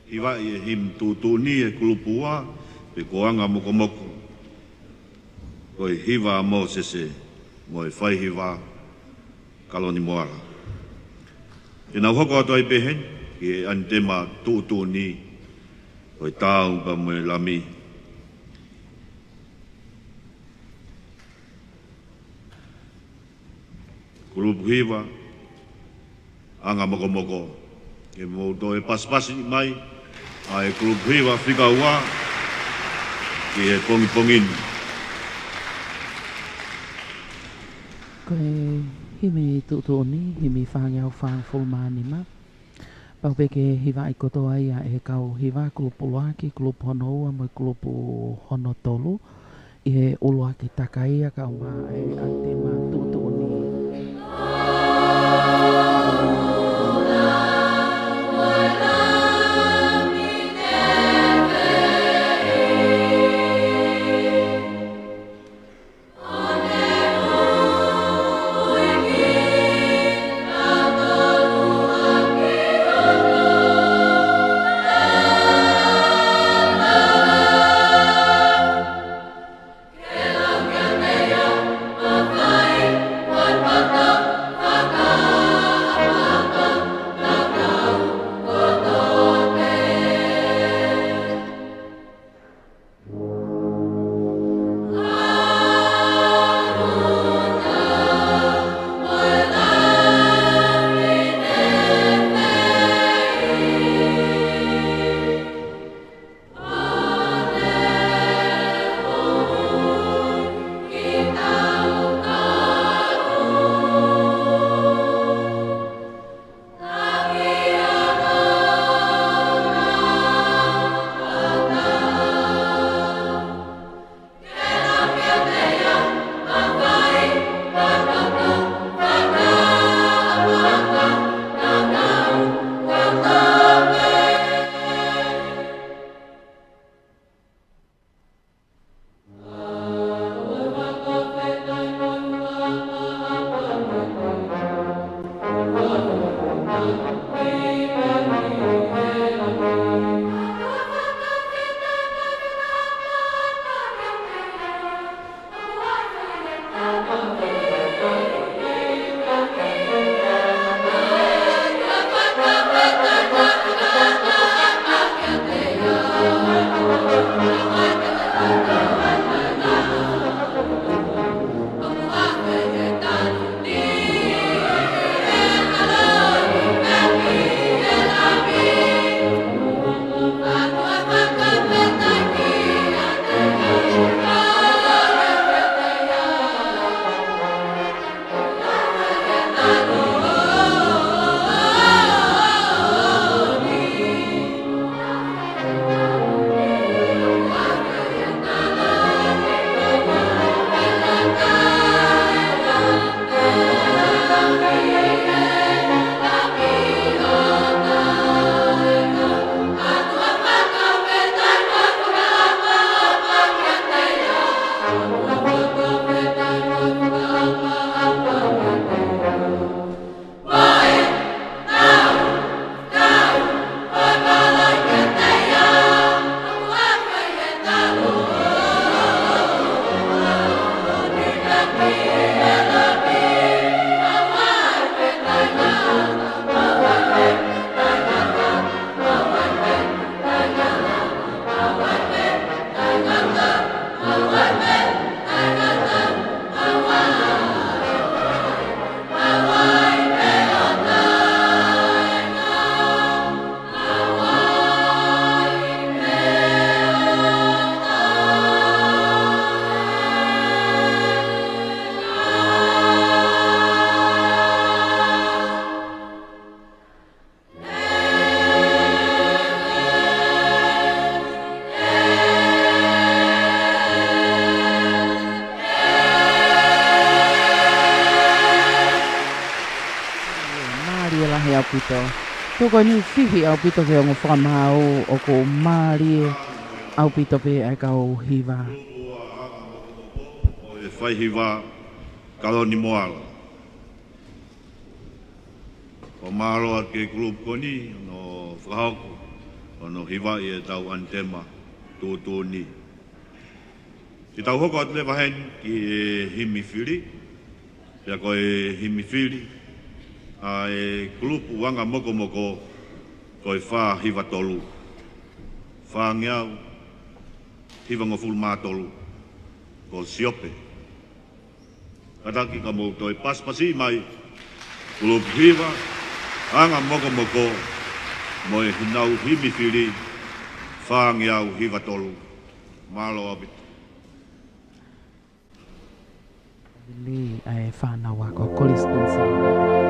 Hivaʻi e himi tuʻutuʻuni e kulupu ua, pe ko Anga Mokomoko, ko e Hiva ʻa Mōsese mo e Faihiva Kaloni Moala. Te nau hoko atu ai pē heni ki he ʻanitema tuʻutuʻuni, ko e Taau pea mo e Lami. Kulupu hiva, Anga Mokomoko. Ke mou toe pasipasi mai ʻa e kulupu hiva fika ua ki he pongipongi ni. Ko e himi tuʻutuʻuni, himi fāngeau fāngofulu mā nima. Pau pē ke hivaʻi kotoa ia ʻe he kau hiva, kulupu ʻuluaki, kulupu hono ua mo e kulupu hono tolu, ʻi he ʻuluaki takai ia kae ʻumaʻā e ʻanitema tuʻutuʻuni. Mālie lahi ʻaupito. Tokoni fihi ʻaupito ki he ongo fakamaau, ʻoku mālie ʻaupito pē ʻa e kau hiva. ʻO e Faihiva Kaloni Moala. Fakamālō atu ki he kulupu ko eni, hono fakahoko Hono hivaʻi ʻetau ʻanitema tuʻutuʻuni. Ke tau hoko atu leva heni ki he himi fili, pea ko e himi fili ʻa e kulupu anga mokomoko ko e fā hiva tolu. Fāngeau hivangofulu mā tolu, ko Siope. Kātaki ka mou toe pasipasi mai, kulupu hiva anga mokomoko mo ʻenau himi fili fāngeau hiva tolu. Mālō ʻaupito. Lelei ʻa e fānau ako Kolisi Kuini.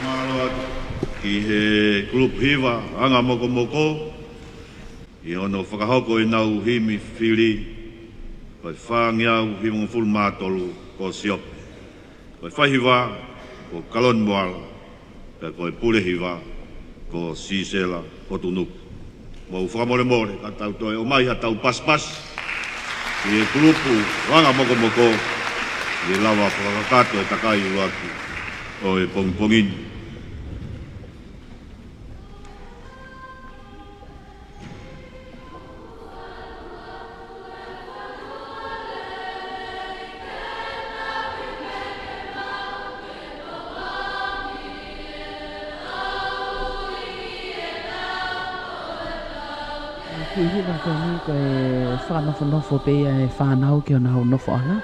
Mālō atu ki he kulupu hiva anga mokomoko ʻi hono fakahoko ʻenau himi fili, ko e fāngeau hivangofulu mā tolu ko Siope. Ko e faihiva ko Kaloni Moala, pea ko e pule hiva ko Sisela Hotunuku. Mou fakamolemole ka tau toe ʻomai haʻatau pasipasi ki he kulupu anga mokomoko ke lava fakakakato e takai ʻuluaki ʻo e pongipongi ni. Kiʻi hiva ko eni ko e fakanofonofo pē ia e fānau ki honau nofoʻanga.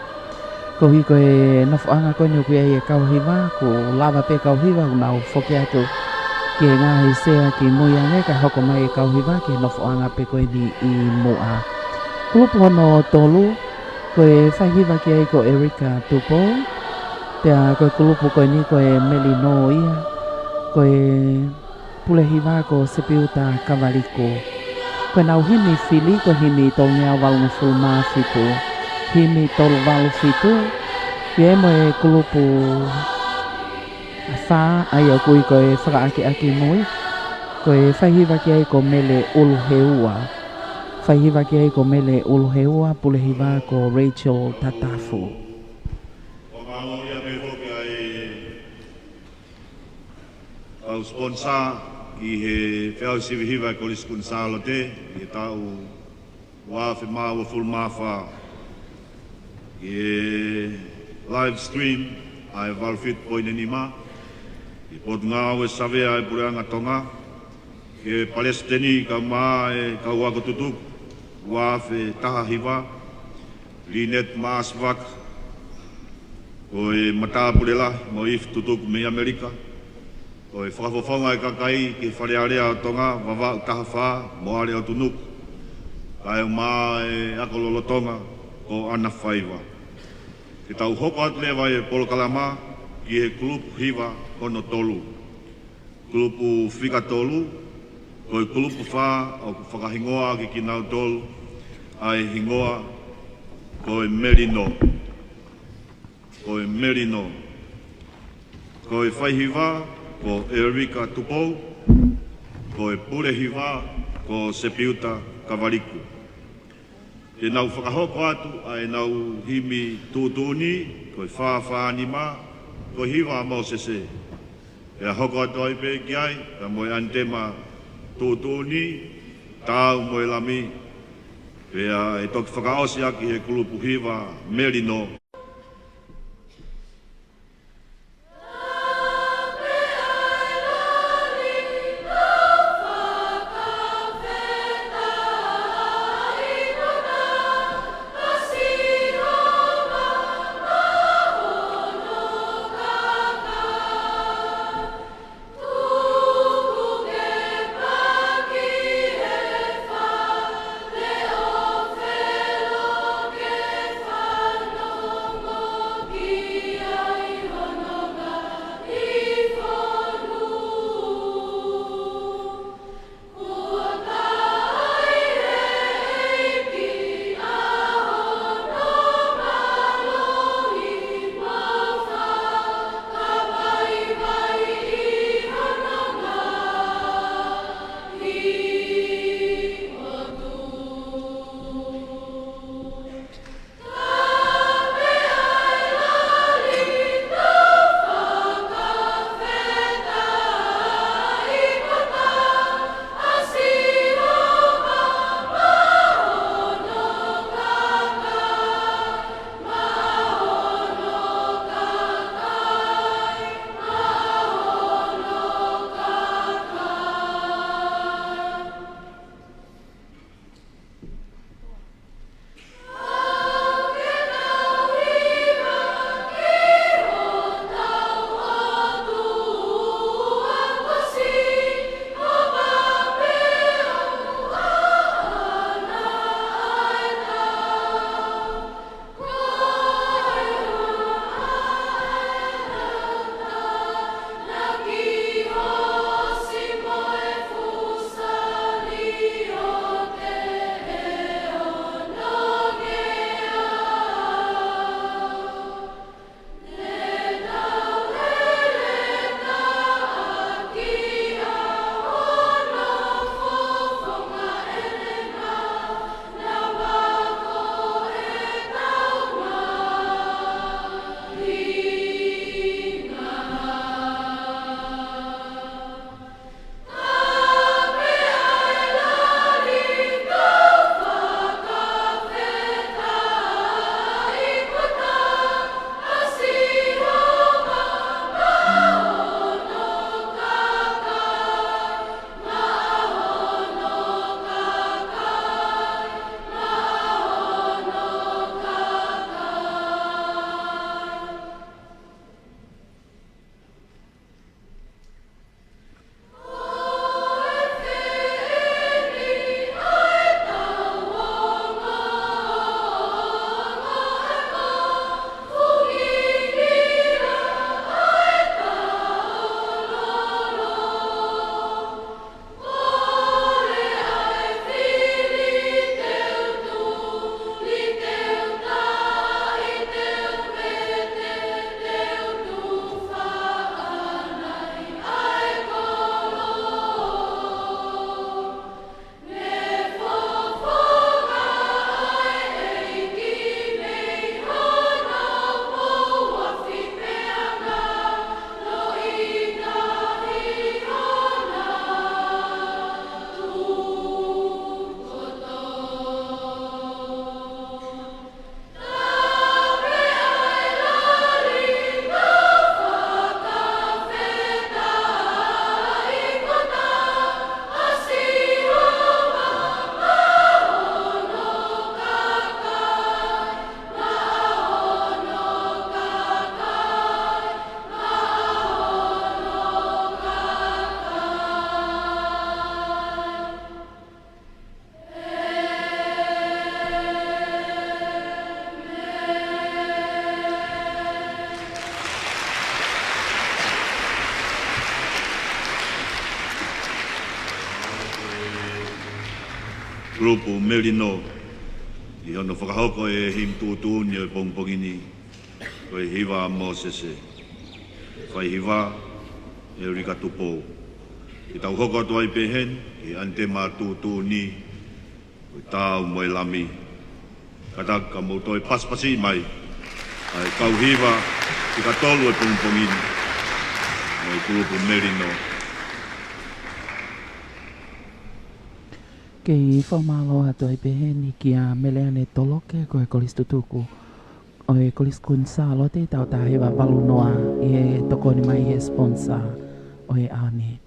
Koeʻuhi ko e nofoʻanga ko eni ʻoku ʻi ai e kau hiva, kuo lava pē kau hiva ʻo nau foki atu ki he ngaahi sea ki mui ange kae hoko mai e kau hiva ki he nofoʻanga pē ko eni ʻi muʻa. Kulupu hono tolu, ko e faihiva ki ai ko Erika Tupou, pea ko e kulupu ko eni ko e Melino ia, ko e Pule hiva ko Sepiuta Kavaliku. Ko ʻenau himi fili ko e himi tolungeau valungofulu mā fitu. Himi tolu valu fitu. ʻA ia mo e kulupu fā, ʻa ia ʻoku ui ko e Fakaʻakiʻakimui. Ko e faihiva ki ai ko Mele ʻUluheua. Faihiva ki ai ko Mele ʻUluheua, pule hiva ko Rachel Tatafu. Ko mālō ia pē foki ʻa e kau sponsor ʻi he feʻauhi sivi hiva ʻa e Kolisi Kuini Sālote ʻi he taʻu ua afe mā uofulu mā fā. ʻI he live stream ʻa e valu fitu poini nima, ʻi he Potungāue Savea ʻa e Puleʻanga Tonga, ki he Palesiteni kae ʻumaʻā e kau ako tutuku ua afe taha hiva, Lynette Maasvak, ko e matāpule lahi mo e ifi tutuku mei ʻAmelika, ko e fakafofonga e kakai ki he Fale Alea ʻo Tonga, Vavaʻu taha fā mo Ale ʻOtunuku, kae ʻumaʻā e ako lolotonga ko ʻAna Faiva. Ke tau hoko atu leva e polokalama ki he kulupu hiva hono tolu. Kulupu fika tolu, ko e kulupu fā ʻoku fakahingoa ʻaki kinautolu ʻa e hingoa ko e Melino. Ko e Melino. Ko e faihiva ko Erika Tupou, ko e pule hiva ko Sepiuta Kavaliku. Te nau fakahoko atu ʻa ʻenau himi tuʻutuʻuni, ko e fā fā nima, ko e hiva ʻa Mōsese. Pea hoko atu ai pē ki ai, pea mo e ʻanitema tuʻutuʻuni, Taau mo e Lami, pea ʻe toki fakaʻosi ʻaki he kulupu hiva Melino. Kulupu Melino, ʻi hono fakahoko e himi tuʻutuʻuni ʻo e pongipongi ni, ko e hiva ʻa Mōsese. Fai hiva, ʻEulika Tupou. Ke tau hoko atu ai pē heni, ʻi he ʻanitema tuʻutuʻuni, ko e Tau mo e Lami. Kātaki ka mou toe pasipasi mai, ʻa e kau hiva, ʻi he tolu e pongipongi ni, mo e kulupu Melino. Kei fakamālō atu ai pē heni kia Meleane Toloke ko e kolisi tutuku ʻo e Kolisi Kuini Sālote, taʻu taha hiva valu noa, ʻi he tokoni mai he sponsor ʻo e ʻaho ni.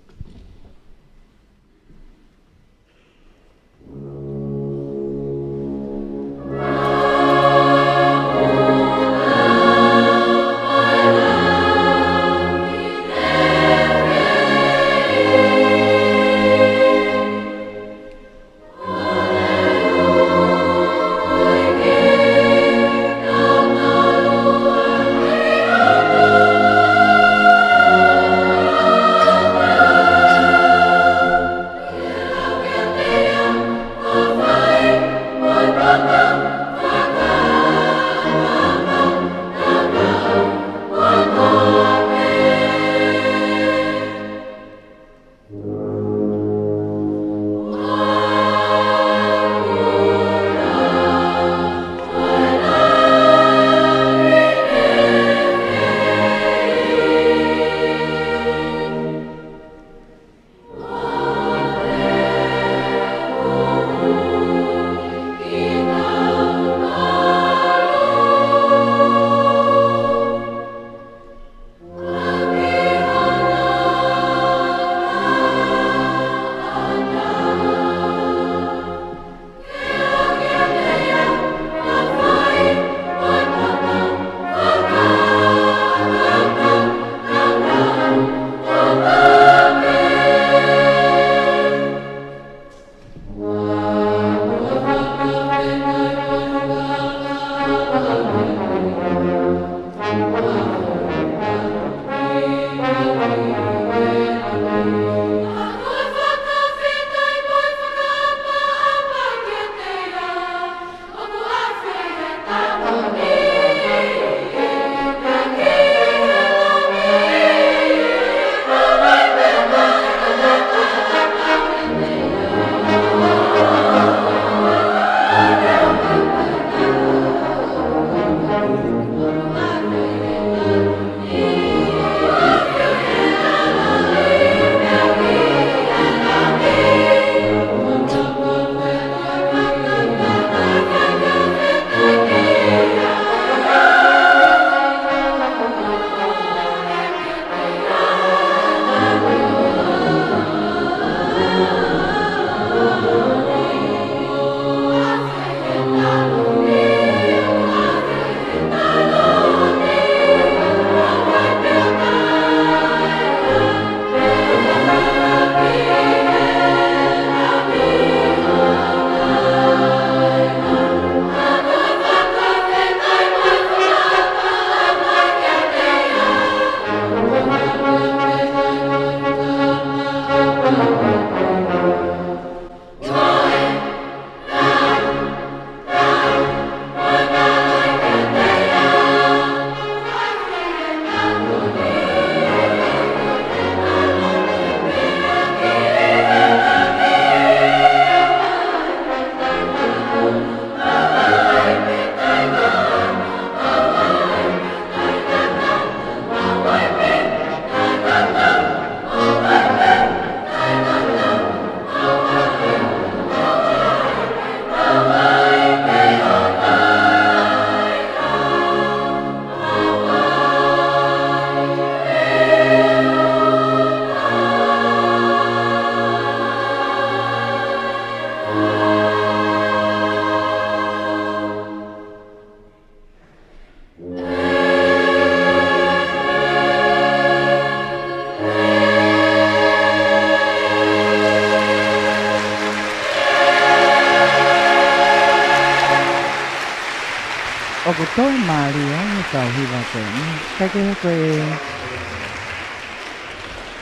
ʻOku toe mālie ʻa e kau hiva ko eni. Kae kehe ko e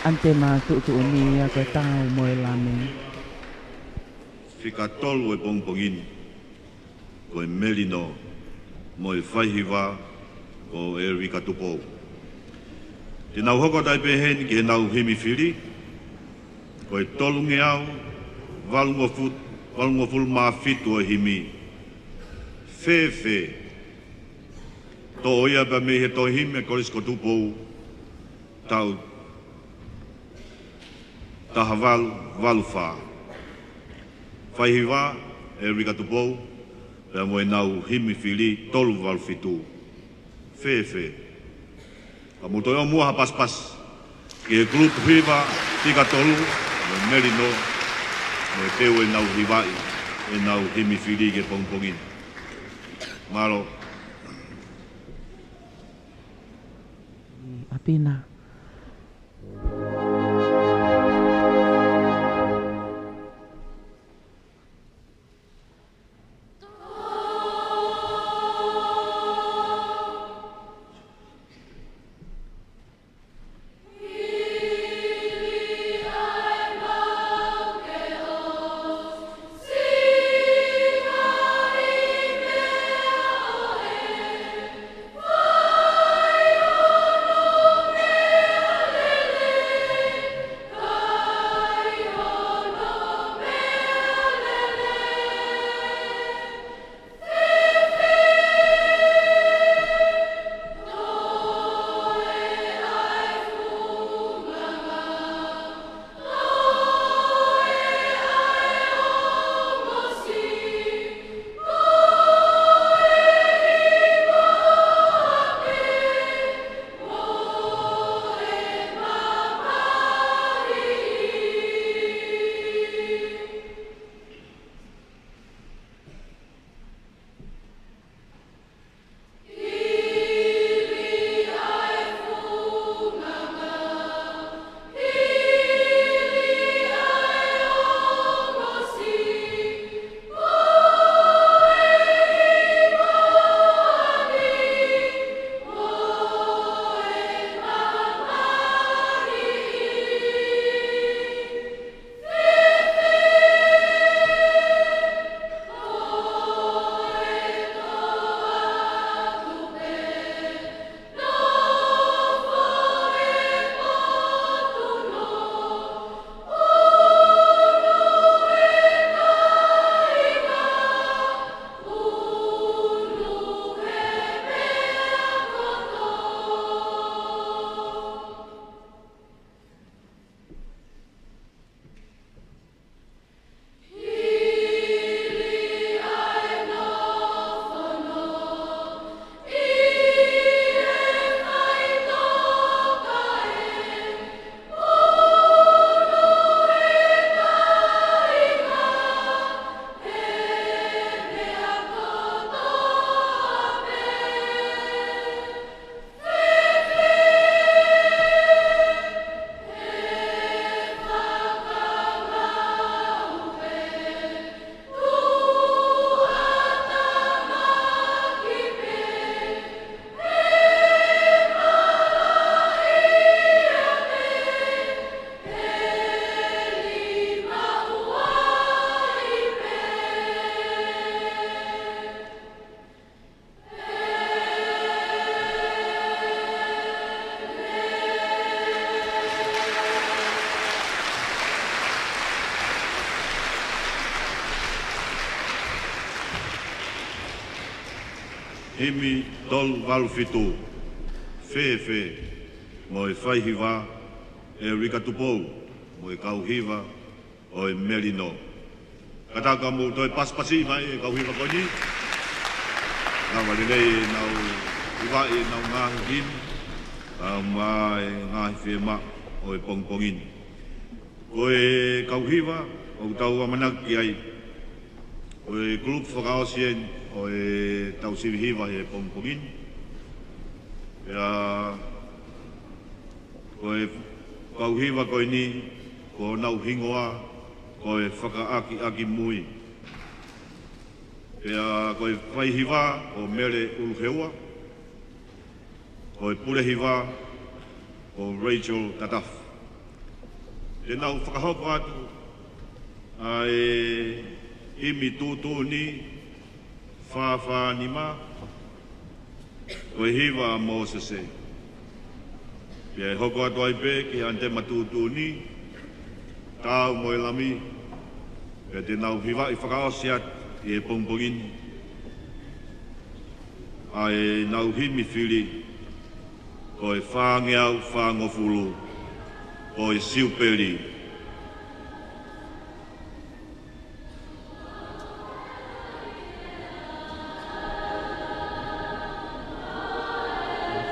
ʻanitema tuʻutuʻuni ia ko e Tau mo e Lami. fika tolu ʻo e pongipongi ni, ko e melino, mo e faihiva ko ʻElika Tupou. Te nau hoko atu ai pē heni ki heʻenau himi fili, ko e tolungeau valungofu-, valungofulu mā fitu ʻo e himi. Fēfē. Toʻo ia pea mei he tohi himi ʻa e Kolisi ko Tupou, taʻu taha valu valu fā. Faihiva, ʻElika Tupou, pea mo ʻenau himi fili tolu valu fitu. Fēfē. Ka mou toe ʻomi muʻa ha pasipasi ki he kulupu hiva fika tolu, mo e melino, mo e teu ʻenau hivaʻi ʻenau himi fili ki he pongipongi ni. Mālō. ʻApina. Himi tolu valu fitu. Fēfē, mo e faihiva, ʻElika Tupou, mo e kau hiva ʻo e melino. Kātaki mou toe pasipasi mai e kau hiva ko eni. Lava lelei ʻenau hivaʻi ʻenau ngaahi himi, kae ʻumaʻā e ngaahi fiemaʻu ʻo e pongipongi ni. Ko e kau hiva ʻoku tau ʻamanaki ki ai, ko e kulupu fakaʻosi eni ʻo ʻetau sivi hiva he pongipongi ni. Pea ko e kau hiva ko eni, ko honau hingoa ko e Fakaʻakiʻakimui. Pea ko e faihiva ko Mele ʻUluheua, ko e pule hiva ko Rachel Tatafu. Te nau fakahoko atu ʻa e Himi tuʻutuʻuni fā fā nima, ko e hiva ʻa Mōsese. Pea ʻe hoko atu ai pē ki he ʻanitema tuʻutuʻuni, Taau mo e Lami, pea te nau hivaʻi fakaʻosi atu ʻi he pongipongi ni ʻa ʻenau himi fili, ko e fāngeau fāngofulu, ko e Siupeli.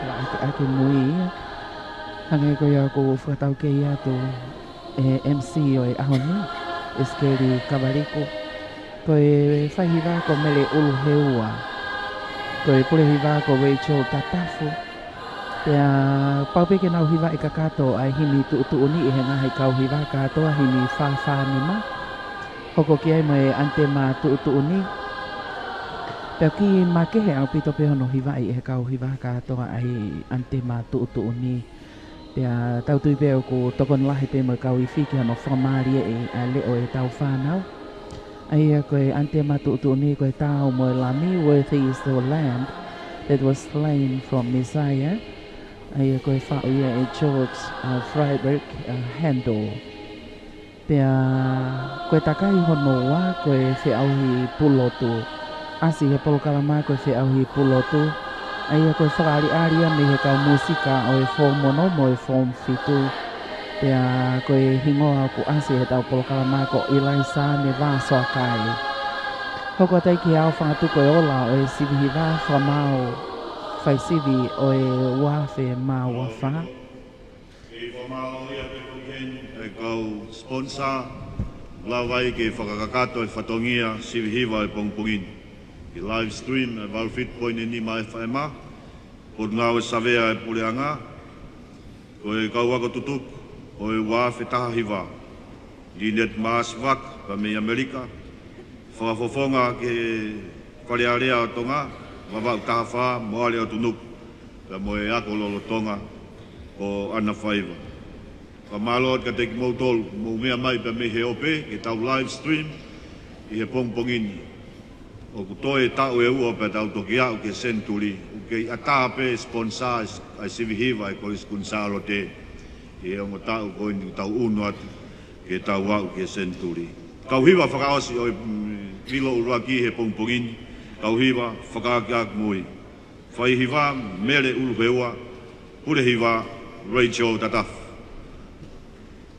Fakaʻakiʻakimui ia. Hangē ko ia ʻoku fakataukei atu ʻe he M C ʻo e ʻaho ni, ʻIsikeli Kavaliku. Ko e faihiva ko Mele ʻUluheua. Ko e pulehiva ko Rachel Tatafu. Pea pau pē ke nau hivaʻi kakato ʻa e himi tuʻutuʻuni ʻi he ngaahi kau hiva kātoa, himi fā fā nima. Hoko ki ai mo e ʻanitema tuʻutuʻuni. Pea kiʻi makehe ʻaupito pē hono hivaʻi ʻe he kau hiva kātoa ʻa e ʻanitema tuʻutuʻuni. Pea tau tui pē ʻoku tokoni lahi pē mo e kau ifi ki hono fakamālieʻi ʻa e leʻo ʻetau fānau. ʻA ia ko e ʻanitema tuʻutuʻuni ko e Taau mo e Lami, Worthy is the Lamb that was slain from Messiah. ʻA ia ko e faʻu ia ʻe George, uh, Freiberg, uh, Handel. Pea ko e takai hono ua ko e feʻauhi pulotu. ʻAsi he polokalama ko e feʻauhi pulotu. ʻA ia ko e fakaʻaliʻali ia mei he kau mūsika ʻo e Form Ono mo e Form Fitu. Pea ko e hingoa ʻoku ʻasi heʻetau polokalama ko ʻIlaisa Nevasoakai. Hoko atu ai ki he aofangatuku ʻo e ola ʻo e sivi hiva, fakamaau faisivi ʻo e ua afe mā ua fā. Kei fakamālō ia pē foki heni ʻa e kau sponsor, lava ai ke fakakakato e fatongia sivi hiva ʻo e pongipongi ni. Ki he live stream ʻa e valu fitu poini nima F M, Potungāue Savea ʻa e Puleʻanga, ko e kau ako tutuku ʻo e ua afe taha hiva, Lynette Maasvak, pea mei ʻAmelika, fakafofonga ki he Fale Alea ʻo Tonga, Vavaʻu taha fā, Moale ʻo Tunuku, pea mo e ako lolotonga ʻo ʻAna Faiva. Fakamālō atu kiate kimoutolu, mou meʻa mai pea mei he ope, ke tau live stream ʻi he pongipongi ni. ʻOku toe taʻu ʻe ua pea tau toki aʻu ki he senituli, ʻoku kei ʻatā pē sponsor ʻa e sivi hiva ʻa e Kolisi Kuini Sālote ʻi he ongo taʻu ko eni ʻoku tau ʻunu atu ke tau aʻu ki he senituli. Kau hiva fakaʻosi ʻo e, mm, vilo ʻuluaki he pongipongi ni, kau hiva fakaʻakiʻakimui. Faihiva Mele ʻUluheua, pulehiva Rachel Tatafu.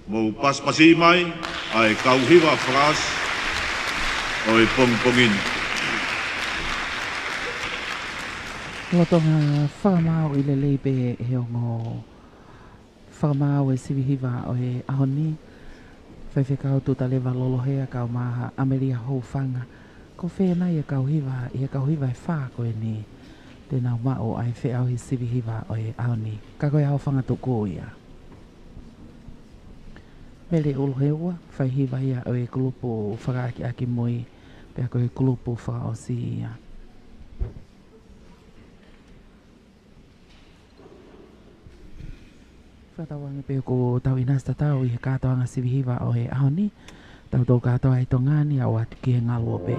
Mou pasipasi mai ʻa e kau hiva fakaʻosi ʻo e pongipongi ni. Lolotonga fakamāuʻi lelei pē ʻe he ongo fakamāu e sivi hiva ʻo e ʻaho ni, Faifekau Tutaleva Lolohea, kau mai ʻa ʻAmelia Houfanga. Ko fē nai e kau hiva ʻi he kau hiva ʻe fā ko eni te nau maʻu ʻa e feʻauhi sivi hiva ʻo e ʻaho ni? Ka ko e aofangatuku ia. Mele ʻUluheua, faihiva ia ʻo e kulupu fakaʻakiʻakimui, pea ko e kulupu fakaʻosi ia. Fakatauange pē ʻoku tau ʻinasi tatau ʻi he kātoanga sivi hiva ʻo e ʻaho ni. Tautolu kātoa ʻi Tonga ni, ʻalu atu ki he ngaluope.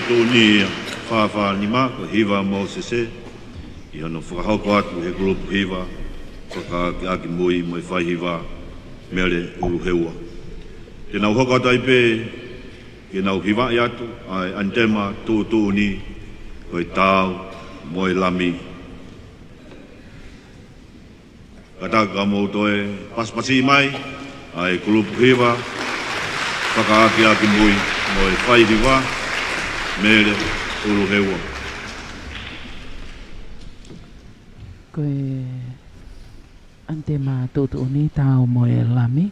Tūʻuta ia, fā fā nima, ko e hiva Mōsese, ʻi hono fakahoko atu he kulupu hiva, Fakaakeake Mui mo e fai hiva, Mele ʻUluheua. Te nau hoko atu ai pē, ke nau hivaʻi atu, ʻa e ʻanitema tuʻutuʻuni, ko e Tau mo e Lami. Kātaki ka mou toe pasipasi mai, ʻa e kulupu hiva, Fakaakeake Mui mo e fai hiva, Mele ʻUluheua. Ko e ʻanitema tuʻutuʻuni Tau mo e Lami.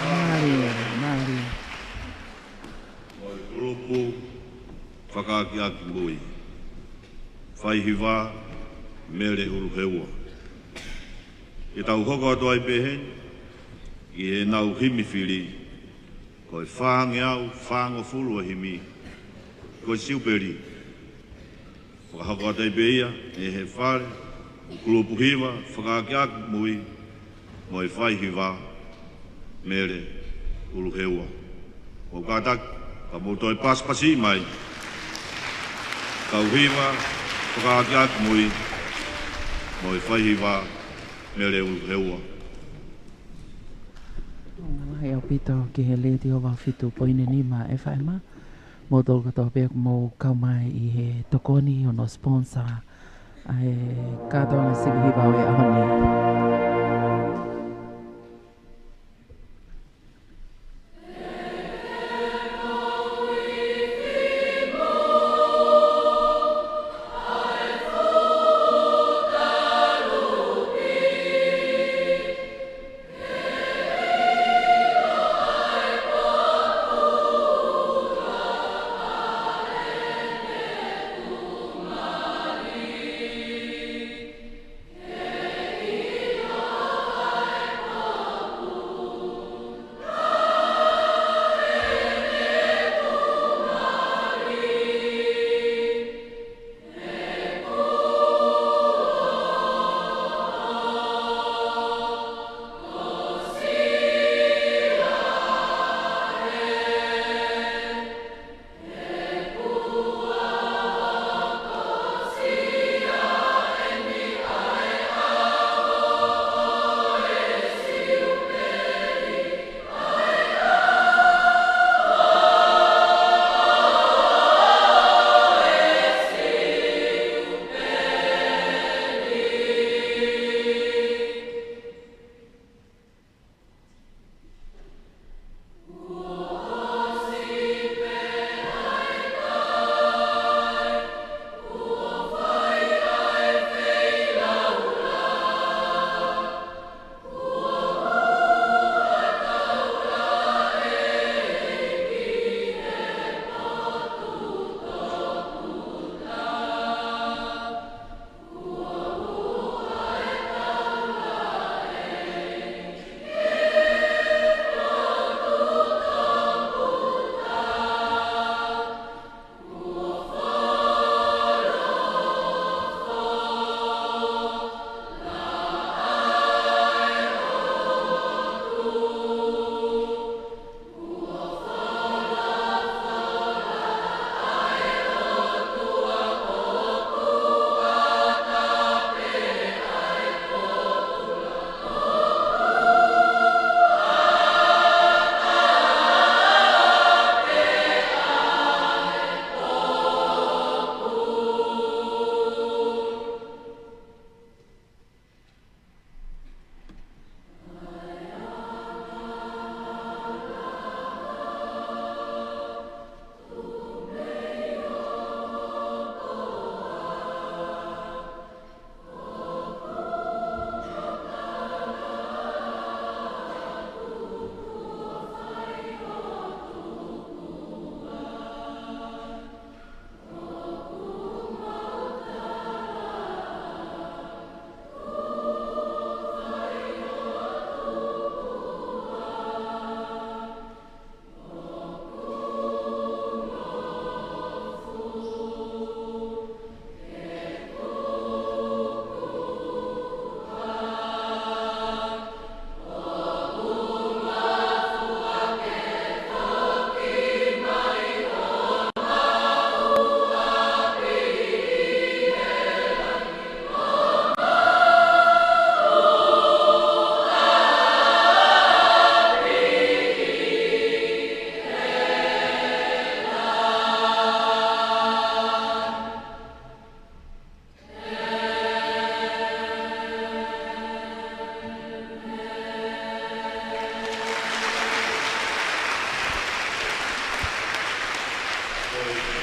Mālie, mālie. Mo e kulupu Fakaakeake Mui. Fai hiva, Mele ʻUluheua. Ke tau hoko atu ai pē heni ki heʻenau himi fili, ko e fāngeau fāngofulu ʻa e himi, ko e Siupeli. Fakahoko atu ai pē ia ʻe he fale ʻo e kulupu hiva fakaakeake mui mo e fai hiva, Mele ʻUluheua. Mou kātaki, ka mou toe pasipasi mai. Kau hiva fakaakeake mui mo e fai hiva, Mele ʻUluheua. Ngalahi ʻaupito ki he Letiō valu fitu poini nima F M. Mou tolu kātoa pē ʻoku mou kau mai ʻi he tokoni ʻo hono sponsor ʻa e kātoanga sivi hiva ʻo e ʻaho ni.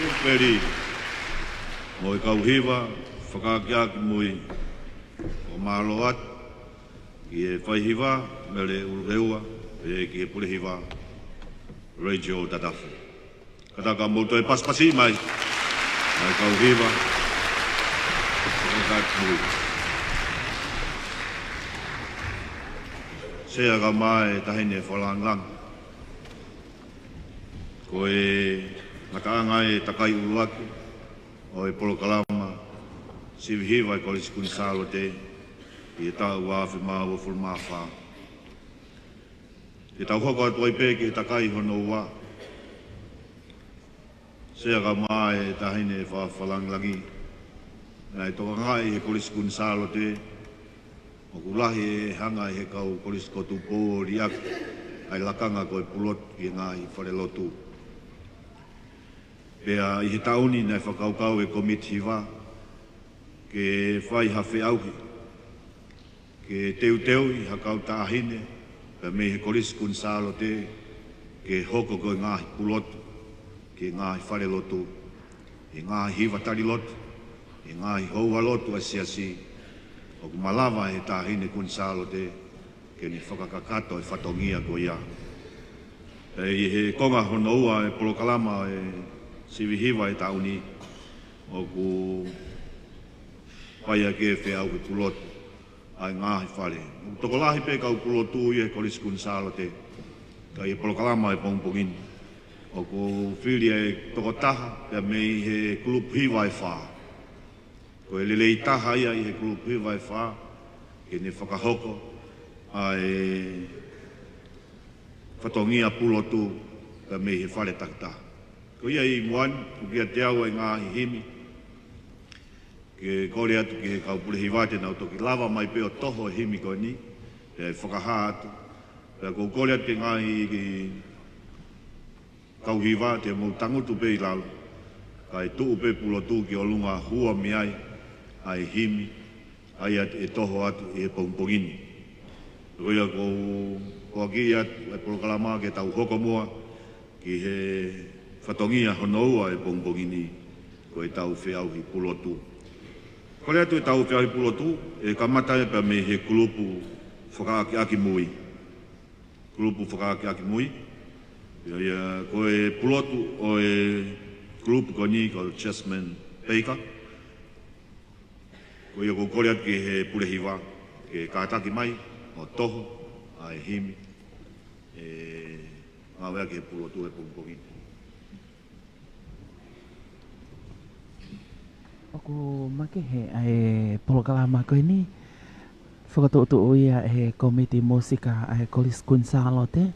Siupeli mo e kau hiva fakaakeake mui, ʻoku mālō atu ki he fai hiva, Mele ʻUluheua, pea ki he pule hiva, Rachel Tatafu. Kātaki, mou toe pasipasi mai, mai kau hiva. Sea kae ʻumaʻā e Taʻahine Fakalāngilangi. Ko e ngataʻanga e takai ʻuluaki ʻo e polokalama sivi hiva ʻa e Kolisi Kuini Sālote ʻi he taʻu ua afe mā uofulu mā fā. Te tau hoko atu ai pē ki he takai hono ua. Sea kae ʻumaʻā e Taʻahine Fakalāngilangi, naʻe tokangaʻi ʻe he Kolisi Kuini Sālote ʻoku lahi e hanga ʻe he kau kolisi ko Tupou ʻo liʻaki ʻa e lakanga ko e pulotu ki he ngaahi falelotu. Pea ʻi he taʻu ni naʻe fakakaukau e Kōmiti Hiva ke fai ha feʻauhi ke teuteuʻi ha kau taʻahine pea mei he Kolisi Kuini Sālote ke hoko ko e ngaahi pulotu ki he ngaahi falelotu, ʻi he ngaahi hiva tali lotu, ʻi he ngaahi houa lotu ʻa e Siasi, ʻoku malava ʻe he Taʻahine Kuini Sālote ke ne fakakakato e fatongia ko ia. Pea ʻi he konga hono ua e polokalama e sivi hiva e taʻu ni, ʻoku fai ʻaki e feʻauhi pulotu ʻa e ngaahi fale. ʻOku tokolahi pē kau pulotu ʻi he Kolisi Kuini Sālote, ka ʻi he polokalama e pongipongi ni ʻoku fili e tokotaha pea mei he kulupu hiva ʻe fā. Ko e lelei taha ia ʻi he kulupu hiva ʻe fā ke ne fakahoko ʻa e fatongia pulotu pea mei he fale takitaha. Ko ia ʻi muʻa ni, ʻoku ʻiate au ʻa e ngaahi himi ke kole atu ki he kau pule hiva te nau toki lava mai pē ʻo toho e himi ko eni, pea ʻe fakahā atu. Pea ʻoku ou kole atu ki he ngaahi kau hiva te mou tangutu pē ʻi lalo, kae tuʻu pē pulotu ki ʻolunga, hua mei ai ʻa e himi ʻa ia ʻe toho atu ʻi he pongipongi ni. Ko ia ʻoku ou foaki atu e polokalama ke tau hoko muʻa ki he fatongia hono ua e pongipongi ni, ko e tau feʻauhi pulotu. Kole atu e tau feʻauhi pulotu, ʻe kamata ia pea mei he kulupu fakaʻakiʻakimui. Kulupu fakaʻakiʻakimui. Ia, ia, ko e pulotu ʻo e kulupu ko eni ko Jasmine Baker. Ko ia ʻoku ou kole atu ki he pule hiva ke kātaki mai ʻo toho ʻa e himi ʻe ngāueʻaki ʻe he pulotu he pongipongi ni. ʻOku makehe ʻa e polokalama ko eni, fakatuʻutuʻu ia ʻe he Kōmiti Mūsika ʻa e Kolisi Kuini Sālote.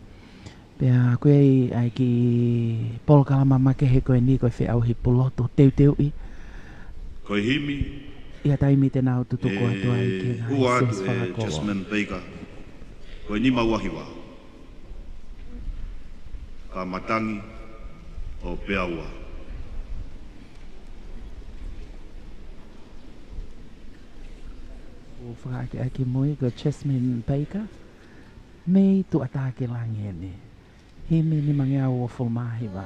Pea ko ia ai ʻa e kiʻi polokalama makehe ko eni ko e feʻauhi pulotu teuteuʻi. Ko e himi. ʻI he taimi te nau tutuku atu ai ki he ngaahi ua atu Siasi e fakakolo. Jasmine Baker. Ko e nima ua hiva. Ka matangi ʻo pea ua. ʻOku fakaʻakiʻakimui ko Jasmine Baker mei Tuʻatākilangi eni. Himi nimangeau uofulu mā hiva.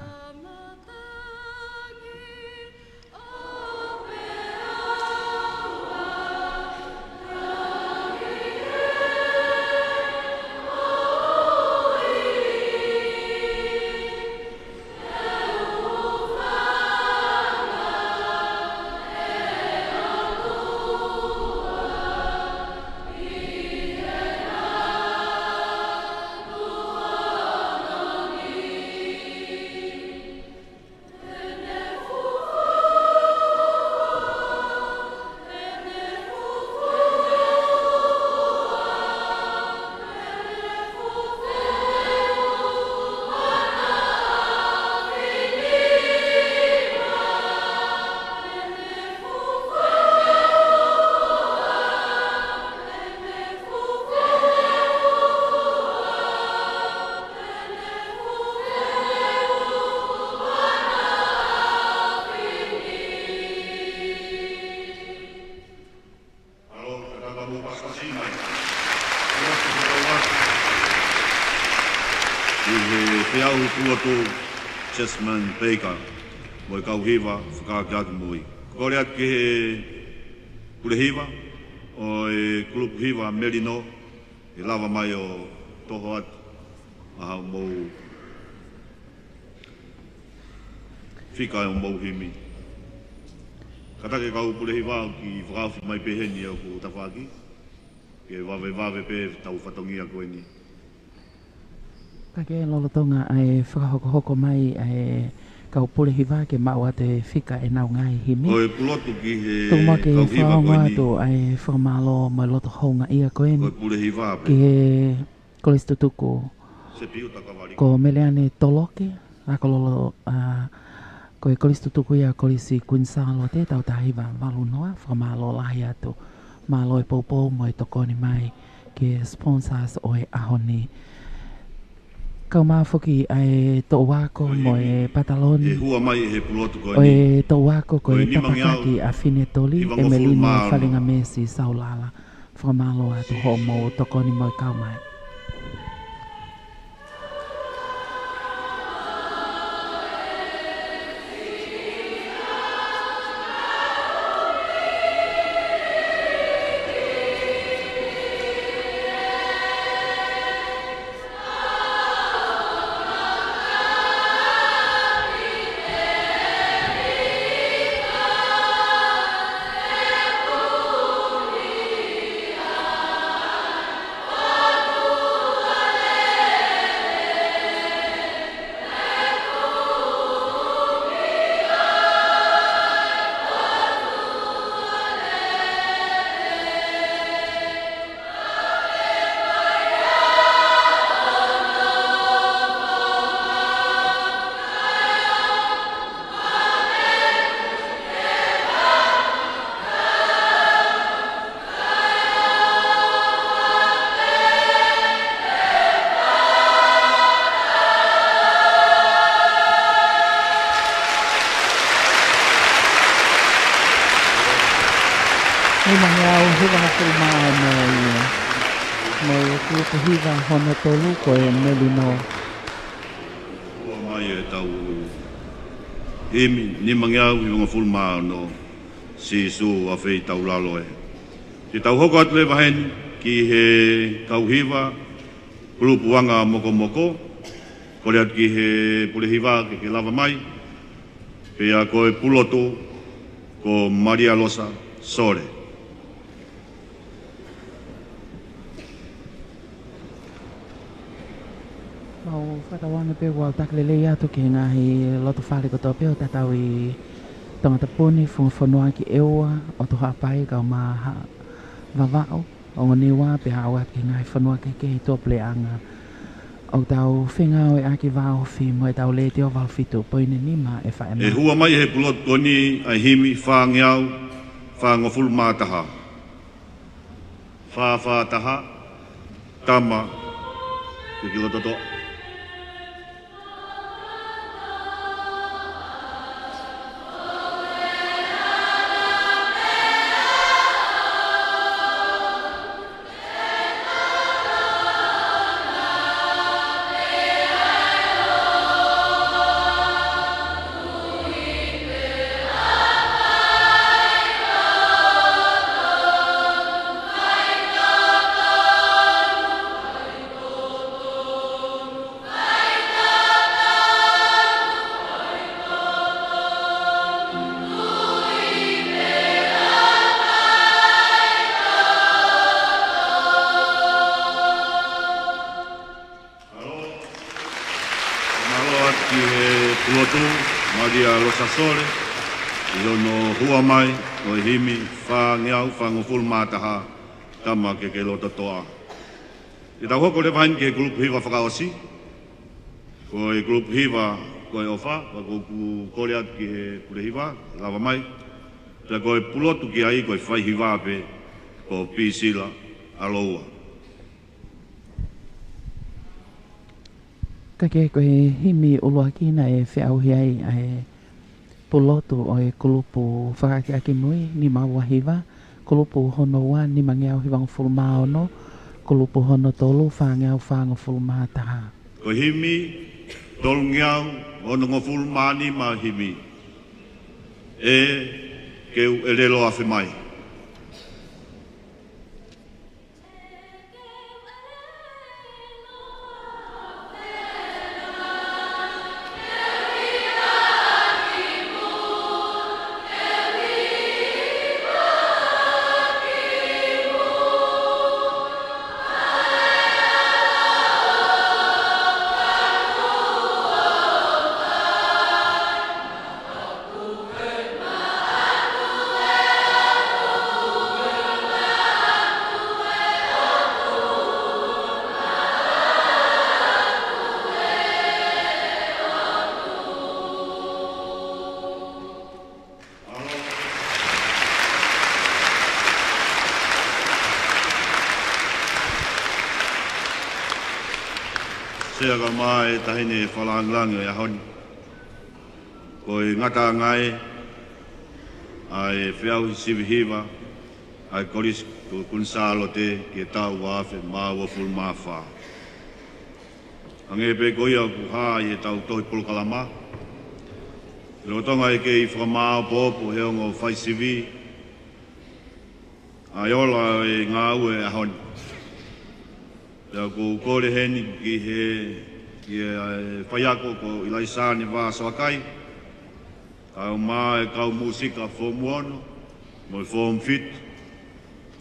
ʻAlo, ka tau mou pasipasi mai. ʻI he feʻauhi pulotu Jasmine Baker mo e kau hiva fakaʻakiʻakimui. Kole atu ki he pule hiva ʻo e kulupu hiva Melino, ʻe lava mai ʻo toho atu ʻa hoʻomou fika ʻo mou himi. Kātaki e kau pule hiva ʻoku fakaofi mai pē heni ʻoku tafaʻaki. Ke vavevave pē ʻetau fatongia ko eni. Ka ke lolotonga ʻa e fakahokohoko mai ʻa e kau pule hiva ke maʻu atu e fika ʻenau ngaahi himi. Ko e pulotu ki he kau hiva ko eni. Tuku muʻa ke fakaongo atu ʻa e fakamālō mo e loto houngaʻia ko eni. Ko e pule hiva pē. Ki he Kolisi Tutuku. Sepiuta Kavali. Ko Meleane Toloke, ʻa ko lolo, ʻa, ko e Kolisi Tutuku ia Kolisi Kuini Sālote, taha hiva valu noa, fakamālō lahi atu. Mālō e poupou mo e tokoni mai ki he sponsors ʻo e ʻaho ni. Kau mai foki ʻa e toʻu ako mo e pataloni. E hua mai he pulotu ko eni. ʻO e toʻu ako ko e Tapakaki ʻa Finetoli, ʻEmelino Falingamesi Saulala. Fakamālō atu hoʻomou tokoni mo e kau mai. Nimangeau hivangofulu mā ono ia. Mo e kulupu hiva hono tolu ko e Melino. Hua mai ʻetau himi, nimangeau hivangofulu mā ono, Sīsū ʻafeitaulalo ē. Te tau hoko atu leva heni ki he kau hiva, kulupu anga mokomoko, kole atu ki he pule hiva ke ke lava mai, pea ko e pulotu ko Malia Losa Sole. Mau fakatauange pē kuo taki lelei atu ki he ngaahi loto fale kotoa pē ʻo tatau ʻi Tongatapu ni, Funga Fonua ki ʻEua, ʻOtu Haʻapai, Kaumaha, Vavaʻu, Ongo Niua, pea aʻu atu ki he ngaahi fonua kehekehe ʻi tuʻapuleʻanga. ʻOku tau fengāueʻaki vāofi mo ʻetau Letiō valu fitu poini nima F M. ʻE hua mai he pulotu ko eni ʻa e himi fāngeau fāngofulu mā taha. Fā fā taha, Tama ke ke lototoʻa. Mālō atu ki he pulotu, Malia Losa Sole, ʻi hono hua mai ʻo e himi fāngeau fāngofulu mā taha, Tama ke ke lototoʻa. Te tau hoko leva heni ki he kulupu hiva fakaʻosi. Ko e kulupu hiva ko e ʻOfa, pea ʻoku ou kole atu ki he pule hiva, lava mai. Pea ko e pulotu ki ai ko e fai hiva pē, ko Pisila ʻAloua. Ka ke ko e himi ʻuluaki naʻe feʻauhi ai ʻa e pulotu ʻo e kulupu fakaʻakiʻakimui, nima ua hiva, kulupu hono ua, nimangeau hivangofulu mā ono, kulupu hono tolu, fāngeau fāngofulu mā taha. Ko e himi tolungeau onongofulu mā nima, himi ʻE Ke U ʻElelo Afe Mai. Sea ka mai e taʻahine fakalāngilangi ʻo e ʻaho ni. Ko e ngataʻanga ē ʻa e feʻauhi sivi hiva ʻa e Kolisi Kuini Sālote ki he taʻu ua afe mā uofulu mā fā. Hangē pē ko ia ʻoku hā ʻi heʻetau tohi polokalama, lolotonga e kei fakamāopoopo he ongo faisivi ʻa e ola ʻo e ngāue ʻo e ʻaho ni. Pea ʻoku ou kole heni ki he, ki he faiako ko ʻIlaisaane Vā Soakai, kae ʻumaʻā e kau mūsika Foomu Ono mo e Foomu Fitu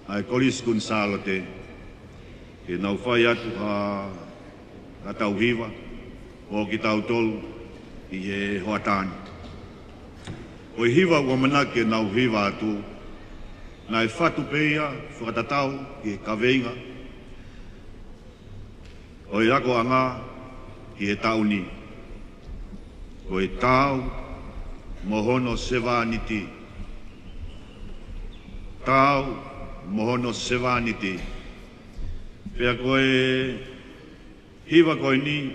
ʻa e Kolisi Kuini Sālote, ke nau fai atu ha, ha tau hiva mo kitautolu ʻi he hoʻatā ni. Ko e hiva ʻoku ʻamanaki ke nau hiva atu, naʻe fatu pē ia fakatatau ki he kaveinga ʻo e akoʻanga ki he taʻu ni. Ko e Taau mo Hono Sevāniti. Taau mo Hono Sevāniti. Pea ko e hiva ko eni,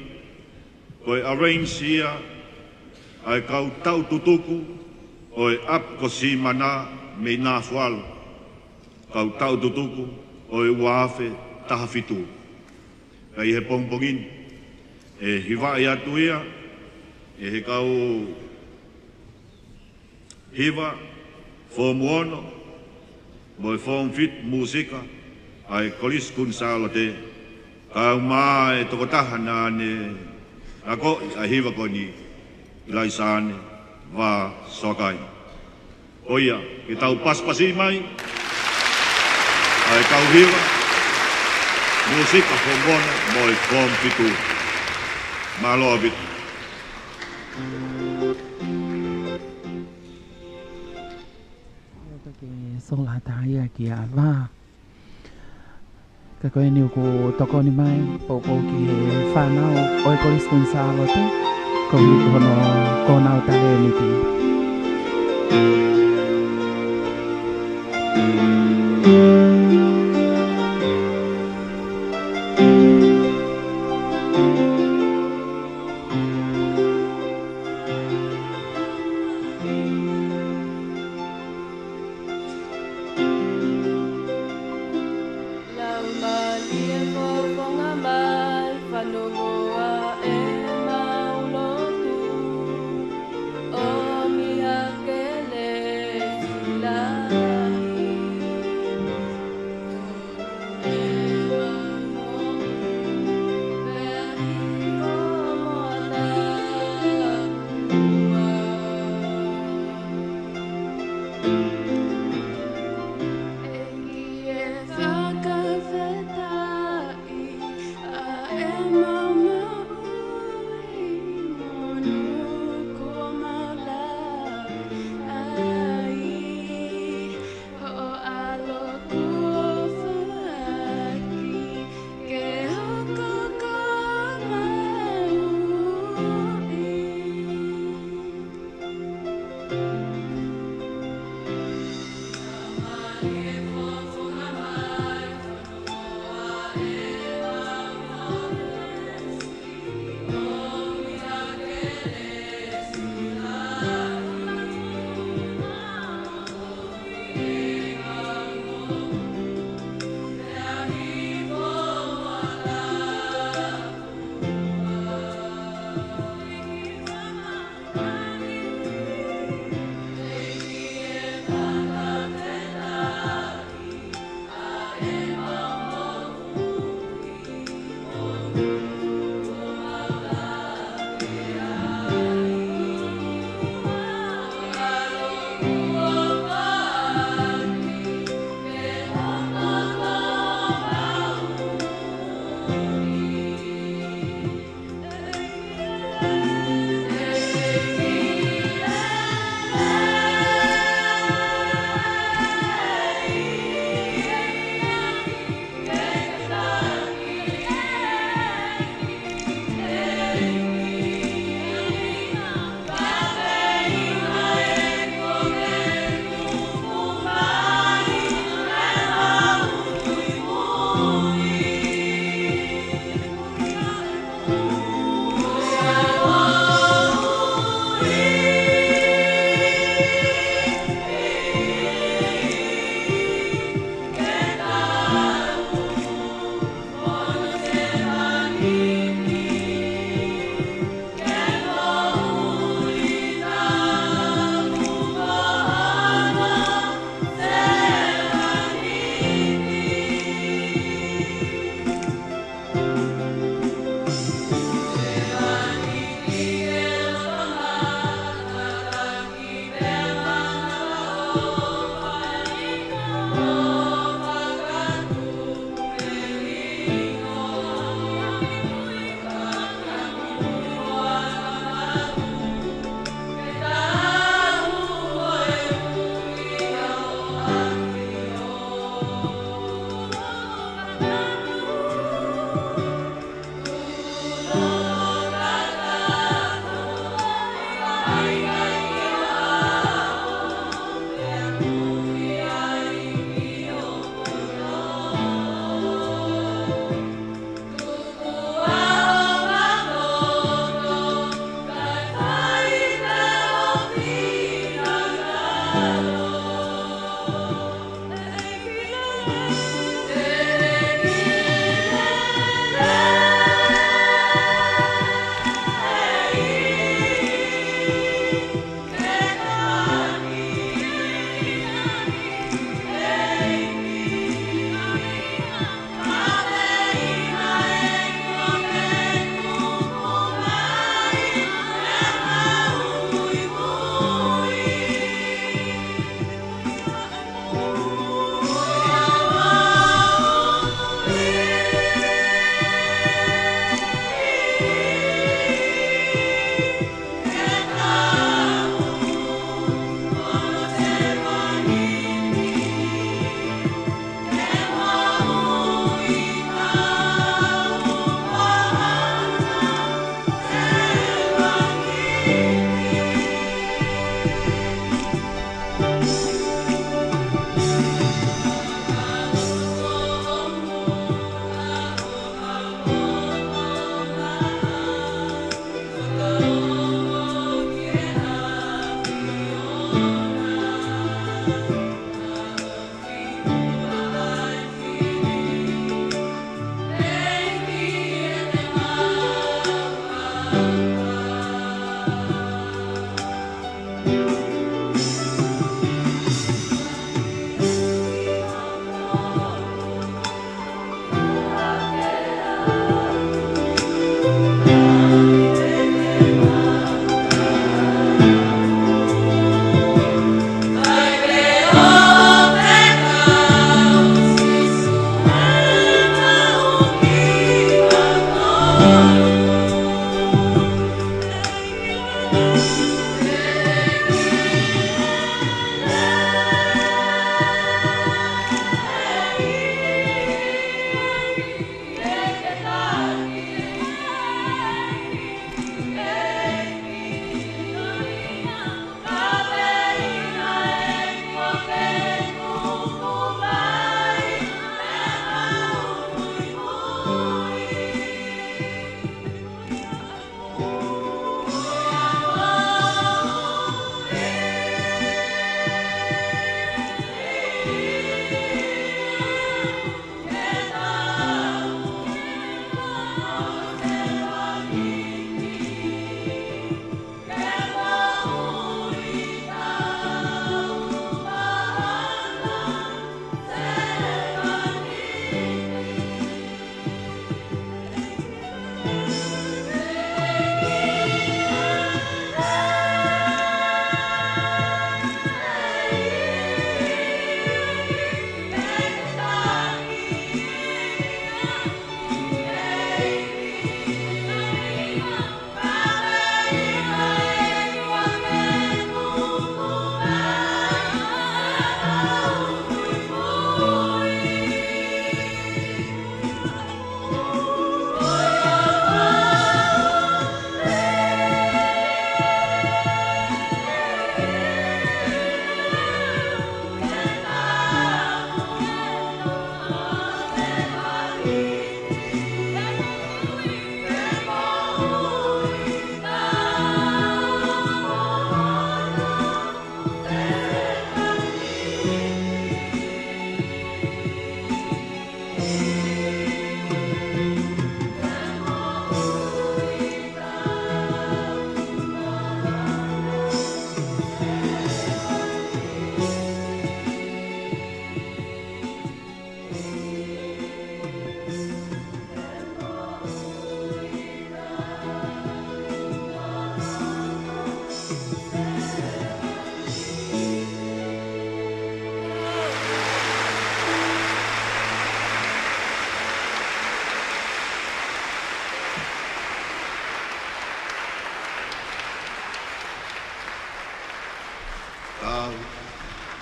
ko e arrange ia ʻa e kau taʻu tutuku ʻo e ʻapi ko Simana mei Nafualu, kau taʻu tutuku ʻo e ua afe taha fitu. Ka ʻi he pongipongi ni, ʻe hivaʻi atu ia ʻe he kau hiva Foomu Ono mo e Foomu Fitu mūsika ʻa e Kolisi Kuini Sālote, kae ʻumaʻā e tokotaha naʻa ne akoʻi ʻa e hiva ko eni, ʻIlaisaane Vā Soakai. Ko ia, ke tau pasipasi mai ʻa e kau hiva mūsika Foomu Ono mo e Foomu Fitu. Mālō ʻaupito. Ia toki sola atu ia kia Vā. Ka ko eni ʻoku tokoni mai, poupou ki he fānau ʻo e Kolisi Kuini Sālote, koeʻuhi ko hono, ko honau talēniti. Laumālie Fofonga mai, fanongo ʻemau lotu, ʻomi ha kelesi lahi.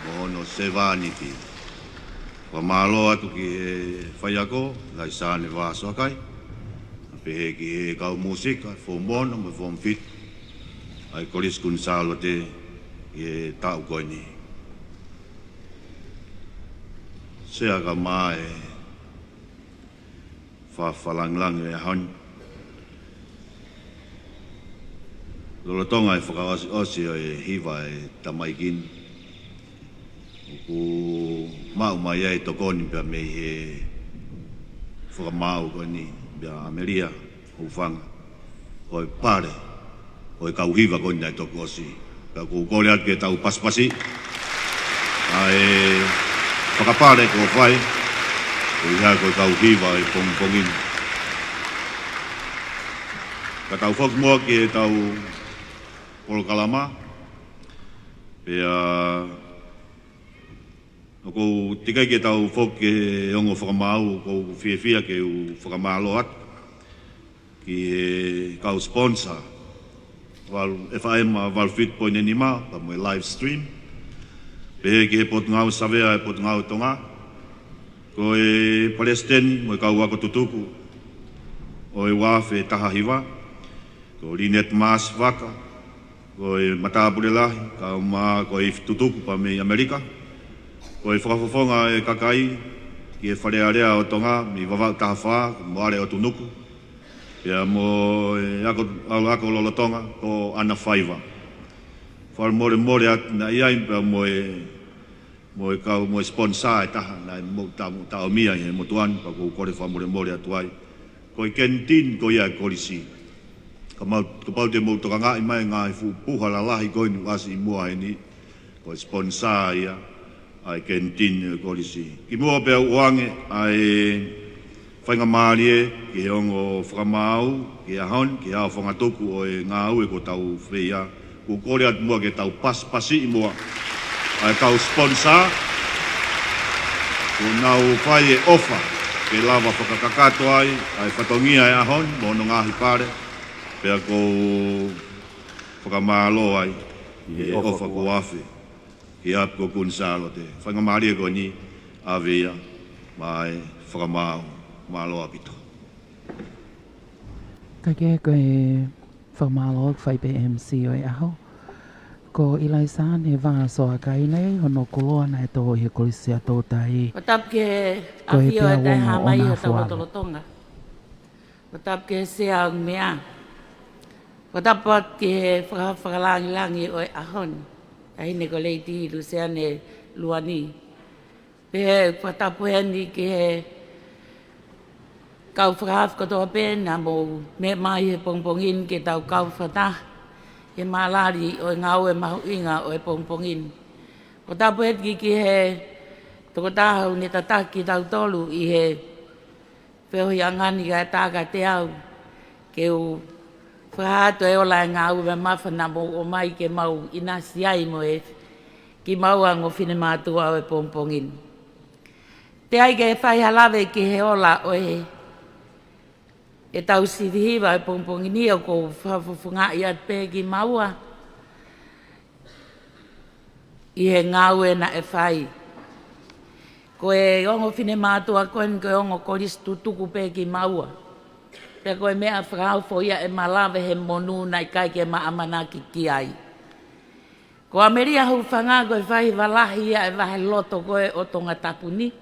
mo hono sevāniti. Fakamālō atu ki he faiako, Laisane Vāsoakai, pehē ki he kau mūsika, Form Ono mo e Form Fitu ʻa e Kolisi Kuini Sālote ʻi he taʻu ko eni. Sea, ka mā e fakafakalāngilangi ʻo e ʻaho ni. Lolotonga e fakaʻosiʻosi ʻo e hiva ʻa e tamaiki ni, ʻoku maʻu mai ai e tokoni pea mei he fakamaau ko eni, pea ʻAmelia Hufanga, ko e pale ʻo e kau hiva ko eni naʻe toki ʻosi. Ka ʻoku ou kole atu ke tau pasipasi ʻa e fakapale kuo fai, koeʻuhi ko e kau hiva ʻo e pongipongi ni. Ka tau foki muʻa ki heʻetau polokalama. Pea ʻoku ou teʻeki ke tau foki ki he ongo fakamaau, ʻoku ou fiefia ke u fakamālō atu ki he kau sponsor, valu, F M valu fitu poini nima, pea mo e live stream. Pehē ki he Potungāue Savea ʻa e Potungāue Tonga, ko e palesiteni mo e kau ako tutuku ʻo e ua afe taha hiva, ko Lynette Maasi Vaka, ko e matāpule lahi, kae ʻumaʻā ko e ifi tutuku pea mei ʻAmelika. Ko e fakafofonga ʻo e kakai ki he Fale Alea ʻo Tonga mei Vavaʻu taha fā, mo Ale ʻOtunuku, pea mo e ako, ʻalu ako lolotonga, ko ʻAna Faiva. Fakamolemole atu naʻe ʻi ai pea mo e, mo e kau, mo e sponsor ʻe taha naʻe mou ta-, taʻomia ʻi he motuʻa ni, pea ʻoku ou kole fakamolemole atu ai. Ko e kenitini ko ia ʻa e kolisi. Ka mau, kapau te mou tokangaʻi mai e ngaahi fuʻu puha lalahi ko eni ʻoku ʻasi ʻi muʻa heni, ko e sponsor ia ʻa e kenitini ʻo e kolisi. Kimuʻa pea u ʻoange ʻa e faingamālie ki he ongo fakamaau, ki he ʻaho ni, ki he ʻaofangatuku ʻo e ngāue kuo tau fai, ʻoku ou kole atu muʻa ke tau pasipasiʻi muʻa ʻa e kau sponsor kuo nau fai e ʻofa ke lava fakakakato ai ʻa e fatongia ʻo e ʻaho ni mo hono ngaahi pale, pea ʻoku ou fakamālō ai ʻi he ʻofa kuo afe ki he ʻapi ko Kuini Sālote. Faingamālie ko eni ʻave ia maʻa e fakamaau. Mālō ʻaupito. Ka ke ko e fakamālō ʻoku fai pē M C ʻo e ʻaho. Ko ʻIlaisane Vāsoakai nei, hono koloa naʻe tō ʻi he Kolisi ʻa Toutai. Ko tapu ki he Ko e ʻafio ʻa e pea taʻehāmai ʻo e tau lotolotonga. Ko tapu ki he sea ʻo e meʻa. Ko tapu atu ki he faka-, fakalāngilangi ʻo e ʻaho ni, ʻa hine ko Lady Luseane Luani. Pehē ʻoku fakatapu heni ki he kau fakahaofi kotoa pē naʻa mou meʻa mai he pongipongi ni ke tau kau fakataha he malali ʻo e ngāue mahuʻinga ʻo e pongipongi ni. Ko tapu heni ki he tokotaha ʻoku ne tataki kitautolu ʻi he feohiʻanga ni kae tā kiate au ke u fakahā atu e ola e ngāue mamafa naʻa mou ʻomai ke mau ʻinasi ai mo e kimaua ongo finemātuʻa ʻo e pongipongi ni. Teʻeki ai ke fai ha lave ki he ola ʻo e, ʻetau sivi hiva ʻo e pongipongi ni, ʻoku ou fakafofongaʻi atu pē kimaua ʻi he ngāue naʻe fai. Ko e ongo finemātuʻa ko eni ko e ongo kolisi tutuku pē kimaua. Pea ko e meʻa fakaofo ia ʻe malava he monū naʻe ʻikai ke ma ʻamanaki ki ai. Ko ʻAmelia Hufanga ko e faiva lahi ia ʻo e vaheloto ko ē ʻo Tongatapu ni.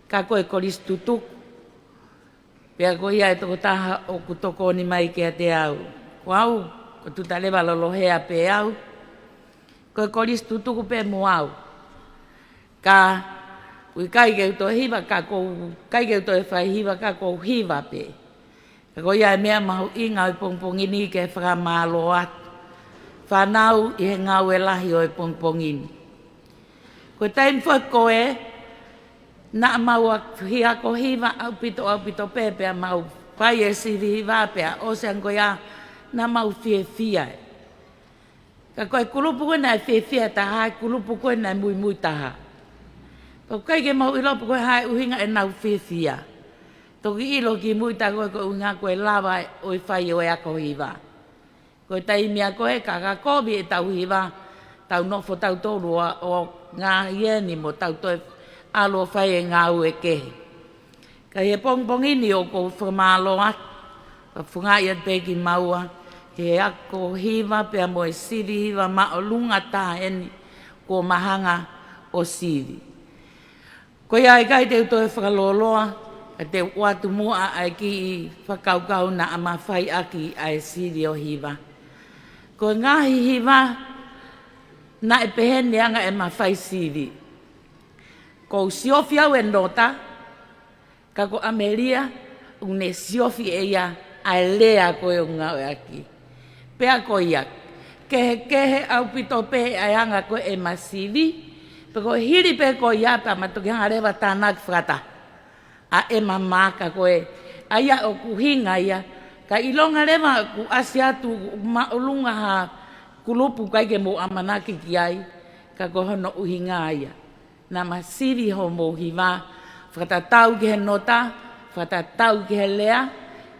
Ka ko e kolisi tutuku. Pea ko ia e tokotaha ʻoku tokoni mai kiate au. Ko au, ko Tutaleva Lolohea pē au. Ko e kolisi tutuku pē mo au. Ka, ʻoku ʻikai ke u toe hiva, ka ʻoku ou, ʻikai ke u toe fai hiva, ka ʻoku ou hiva pē. Ka ko ia e meʻa mahuʻinga ʻo e pongipongi ni ke fakamālō atu. Fānau ʻi he ngāue lahi ʻo e pongipongi ni. Ko e taimi foki ko ē, naʻa mau ʻi he ako hiva ʻaupito, ʻaupito pē, pea mau fai e sivi hiva, pea ʻosi ange ko ia, naʻa mau fiefia. Ka ko e kulupu ko ē naʻe fiefia taha, e kulupu ko ē naʻe muimui taha. Pea ʻoku ʻikai ke mau ʻilo pe ko e hā e ʻuhinga ʻenau fiefia. Toki ʻilo kimui taha ko ē ko e ʻuhinga ko e lava ʻo e fai ʻo e ako hiva. Ko e taimi ia ko ē ka ka kovi ʻetau hiva, tau nofo tautolu ʻo, ʻo ngaahi eni mo tau toe ʻalu ʻo fai e ngāue kehe. Ka ʻi he pongipongi ni ʻoku ou fakamālō atu, fakafofongaʻi atu pē kimaua, he ako hiva pea mo e sivi hiva māʻolunga taha eni kuo ma hanga ʻo sivi. Ko ia ʻikai te u toe fakalōloa, ka te u ʻoatu muʻa ʻa e kiʻi fakakaukau naʻa ma fai ʻaki ʻa e sivi ʻo hiva. Ko e ngaahi hiva, naʻe pehē ni ʻa e anga ʻema fai sivi. ʻOku ou siofi au e nota, ka ko ʻAmelia, ʻoku ne siofi ʻe ia ʻa e lea ko ē ʻoku ngāueʻaki. Pea ko ia, kehekehe ʻaupito pē ʻa e anga ko ē ʻema sivi, pea ko e hili pē ko ia pea ma toki hanga leva ʻo tānaki fakataha ʻa ʻema maaka ko ē, ʻa ia ʻoku ʻuhinga ia, ka ʻilonga leva ʻoku ʻasi atu ʻoku māʻolunga ha kulupu ʻikai ke mou ʻamanaki ki ai, ka ko hono ʻuhinga ia. Naʻa ma sivi hoʻomou hiva, fakatatau ki he nota, fakatatau ki he lea,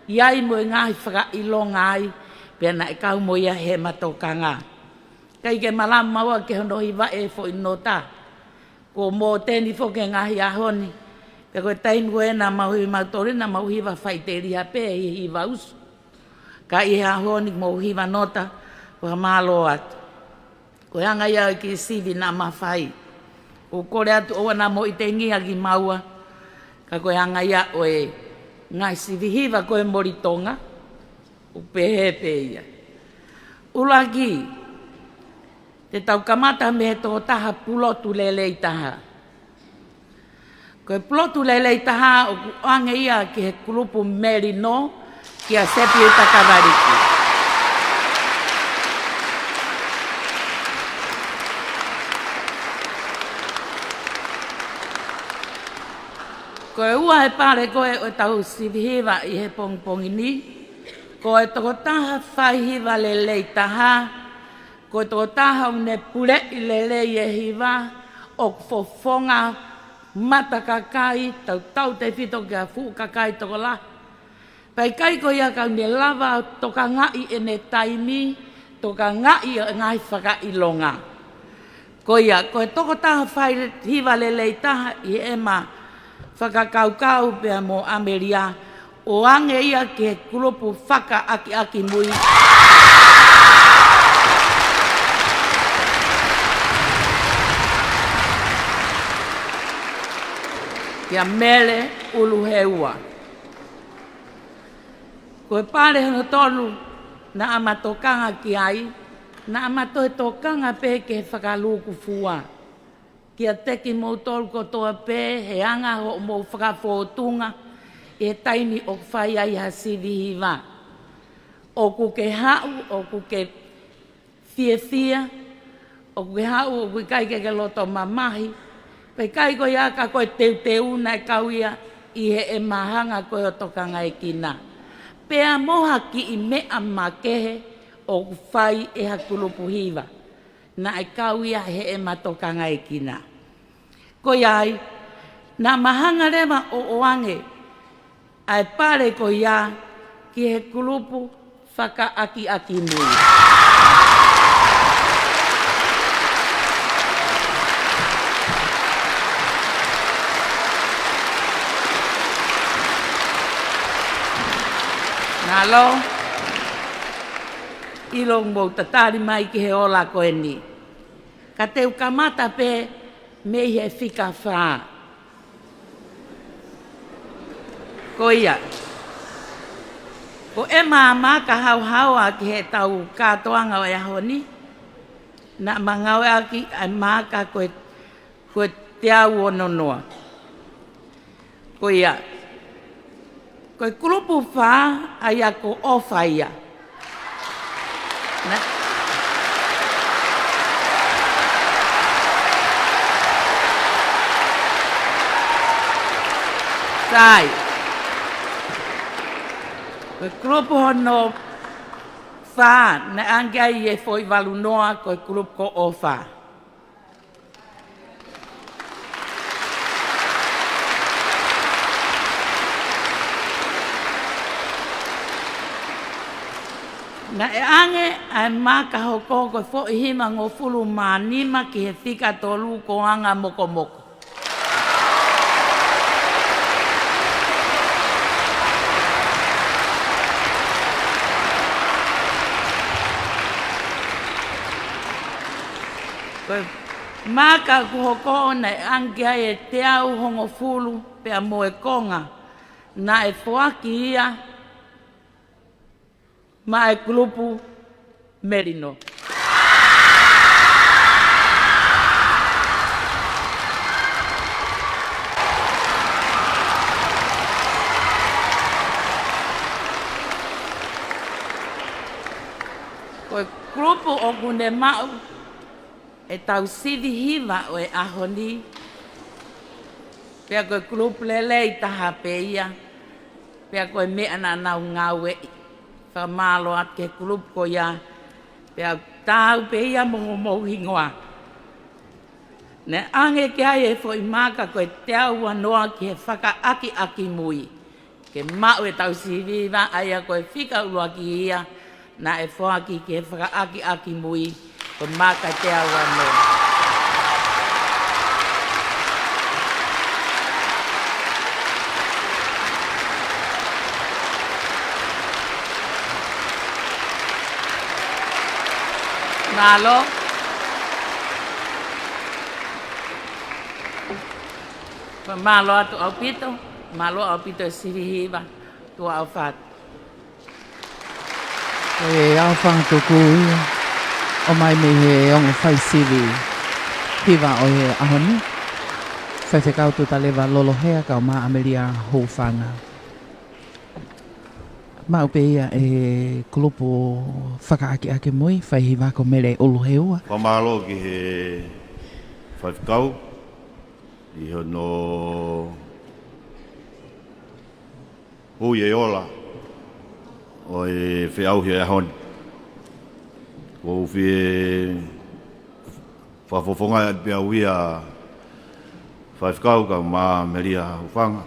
ʻi ai mo e ngaahi fakaʻilonga ai, pea naʻe kau mo ia heʻema tokanga. ʻIkai ke malama maua ke hono hiva e foʻi nota. Kuo mōteni foki e ngaahi ʻaho ni. Pea ko e taimi ko ē naʻa mau hiva mautolu, naʻa mau hiva faʻiteliha pē, ʻi he hiva usu. Ka ʻi he ʻaho ni mou hiva nota, fakamālō atu. Ko e anga ia ʻo e kiʻi sivi naʻa ma fai. ʻOku ou kole atu ʻoua naʻa mou ʻitengia kimaua. Ka ko e anga ia ʻo e ngaahi sivi hiva ko ē moli Tonga, ʻoku pehē pē ia. ʻUluaki, te tau kamata mei he tokotaha pulotu lelei taha. Ko e pulotu lelei taha ʻoku ʻoange ia ki he kulupu Melino, kia Sepiuta Kavaliki. Ko e ua e pale ko ē ʻo ʻetau sivi hiva ʻi he pongipongi ni, ko e tokotaha fai hiva lelei taha, ko e tokotaha ʻoku ne puleʻi lelei e hiva, ʻoku fofonga mata kakai, tautautefito ki ha fuʻu kakai tokolahi. Pea ʻikai ko ia ka ʻoku ne lava ʻo tokangaʻi ʻene taimi, tokangaʻi e ngaahi fakaʻilonga. Ko ia, ko e tokotaha fai hiva lelei taha ʻi heʻema fakakaukau pea mo ʻAmelia, ʻoange ia ki he kulupu fakaʻakiʻakimui, kia Mele ʻUluheua. Ko e pale hono tolu naʻa ma tokanga ki ai, naʻa ma toe tokanga pē ki he fakalūkufua. Kiate kimoutolu kotoa pē, he anga hoʻomou fakafōtunga ʻi he taimi ʻoku fai ai ha sivi hiva. ʻOku ke haʻu, ʻoku ke fiefia, ʻoku ke haʻu, ʻoku ʻikai ke ke loto mamahi, pea ʻikai ko ia ka ko e teuteu naʻe kau ia ʻi heʻema hanga ko ē ʻo tokangaekina. Pea mo ha kiʻi meʻa makehe ʻoku fai ʻe ha kulupu hiva, naʻe kau ia heʻema tokangaekina. Ko ia ai, naʻa ma hanga leva ʻo ʻoange ʻa e pale ko ia ki he kulupu fakaʻakiʻakimui. Mālō, ʻilo mou tatali mai ki he ola ko eni. Ka te u kamata pē mei he fika fā. Ko ia, ko ʻema maaka haohaoa ki heʻetau kātoanga ʻo e ʻaho ni, naʻa ma ngāueʻaki ʻa e maaka ko e, ko e teau ono noa. Ko ia, ko e kulupu fā, ʻa ia ko ʻOfa ia. Na-, sai. Ko e kulupu hono fā, naʻe ʻange ai e foʻi valu noa, ko e kulupu ko ʻOfa. Naʻe ʻange ʻa e maaka hoko ko e foʻi hivangofulu mā nima ki he fika tolu ko e anga mokomoko. Ko e maaka kuo hoko naʻe ʻange ai e teau hongofulu pea mo e konga, naʻe foaki ia maʻa e kulupu Melino. Ko e kulupu ʻoku ne maʻu ʻetau sivi hiva ʻo e ʻaho ni, pea ko e kulupu lelei taha pē ia, pea ko e meʻa naʻa nau ngāueʻi. Fakamālō atu ki he kulupu ko ia, pea taau pē ia mo homou hingoa. Naʻe ʻange ki ai e foʻi maaka ko e teau ua noa ki he fakaʻakiʻakimui. Ke maʻu ʻetau sivi hiva, ʻa ia ko e fika ʻuluaki ia naʻe foaki ki he fakaʻakiʻakimui, ko e maaka teau ua noa. Mālō. Mālō atu ʻaupito, mālō ʻaupito e sivi hiva, tuʻa ʻofa atu. Ko e ʻaofangatuku ia, ʻomai mei he ongo fai sivi hiva ʻo e ʻaho ni, Faifekau Tutaleva Lolohea kae ʻumaʻā ʻAmelia Hufanga. Maʻu pē ia e kulupu fakaʻakiʻakimui, fai hiva ko Mele ʻUluheua. Fakamālō ki he faifekau ʻi hono ui e ola ʻo e feʻauhi ʻo e ʻaho ni. ʻOku ou fie fakafofongaʻi atu pē au ia faifekau kae ʻumaʻā ʻAmelia Hufanga,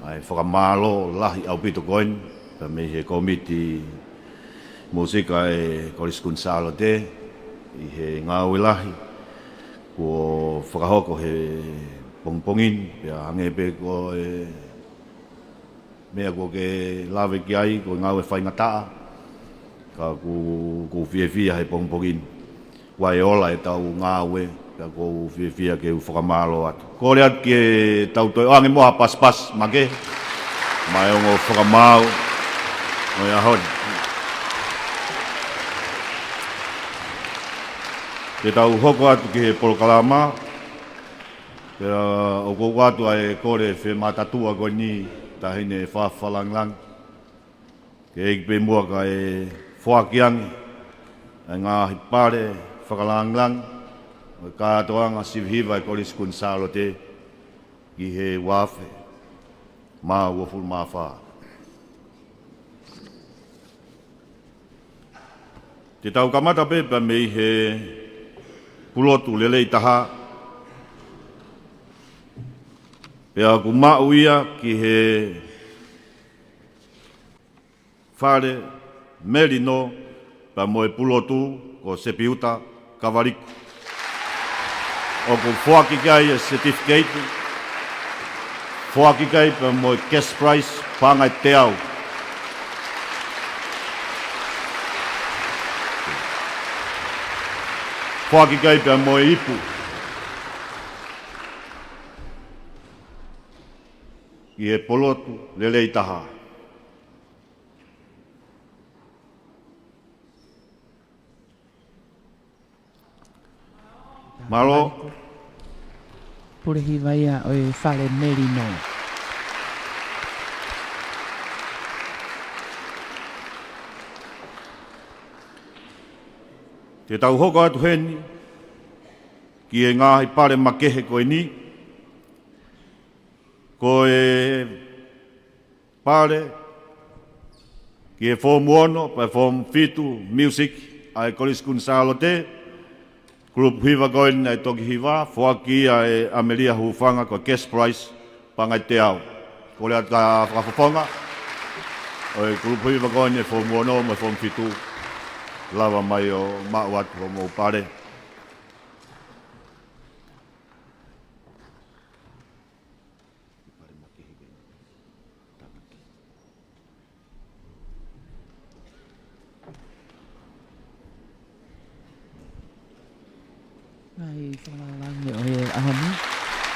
ʻa e fakamālō lahi ʻaupito ko eni, pea mei he kōmiti mūsika ʻa e Kolisi Kuini Sālote, ʻi he ngāue lahi kuo fakahoko he pongipongi ni, pea hangē pē ko e meʻa kuo ke lave ki ai, ko e ngāue faingataʻa, ka ʻoku, ʻoku ou fiefia he pongipongi ni. Kuo ola ʻetau ngāue, pea ʻoku ou fiefia ke u fakamālō atu. Kole atu ke tau toe ʻoange muʻa ha pasipasi makehe maʻa e ongo fakamaau ʻo e ʻaho ni. Ke tau hoko atu ki he polokalama, pea ʻoku ou ʻoatu ʻa e kole femātuʻa ko eni, Taʻahine Fafalangilangi, ke ʻeke pē muʻa kae foaki ange ʻa e ngaahi pale fakalāngilangi ʻo e kātoanga sivi hiva ʻa e Kolisi Kuini Sālote ki he ua afe mā uofulu mā fā. Te tau kamata pē pea mei he pulotu lelei taha, pea ʻoku maʻu ia ki he fale Melino pea mo e pulotu ko Sepiuta Kavaliku. ʻOku foaki ki ai e certificate, foaki ki ai pea mo e cash prize, paʻanga ʻe teau. Foaki ki ai pea mo e ipu. Ki he pulotu lelei taha. Mālō. Pule hiva ia ʻo e fale Melino. Te tau hoko atu heni ki he ngaahi pale makehe ko eni. Ko e pale ki he foomu ono pea foomu fitu music ʻa e Kolisi Kuini Sālote, kulupu hiva ko eni naʻe toki hiva, foaki ia ʻe ʻAmelia Hufanga ko e cash prize, paʻanga ʻe teau. Kole atu ki he fakafofonga ʻo e kulupu hiva ko eni ʻa e foomu ono mo e foomu fitu. lava mai ʻo maʻu atu hoʻomou pale. Ngaahi fakalāngilangi ʻo e ʻaho ni.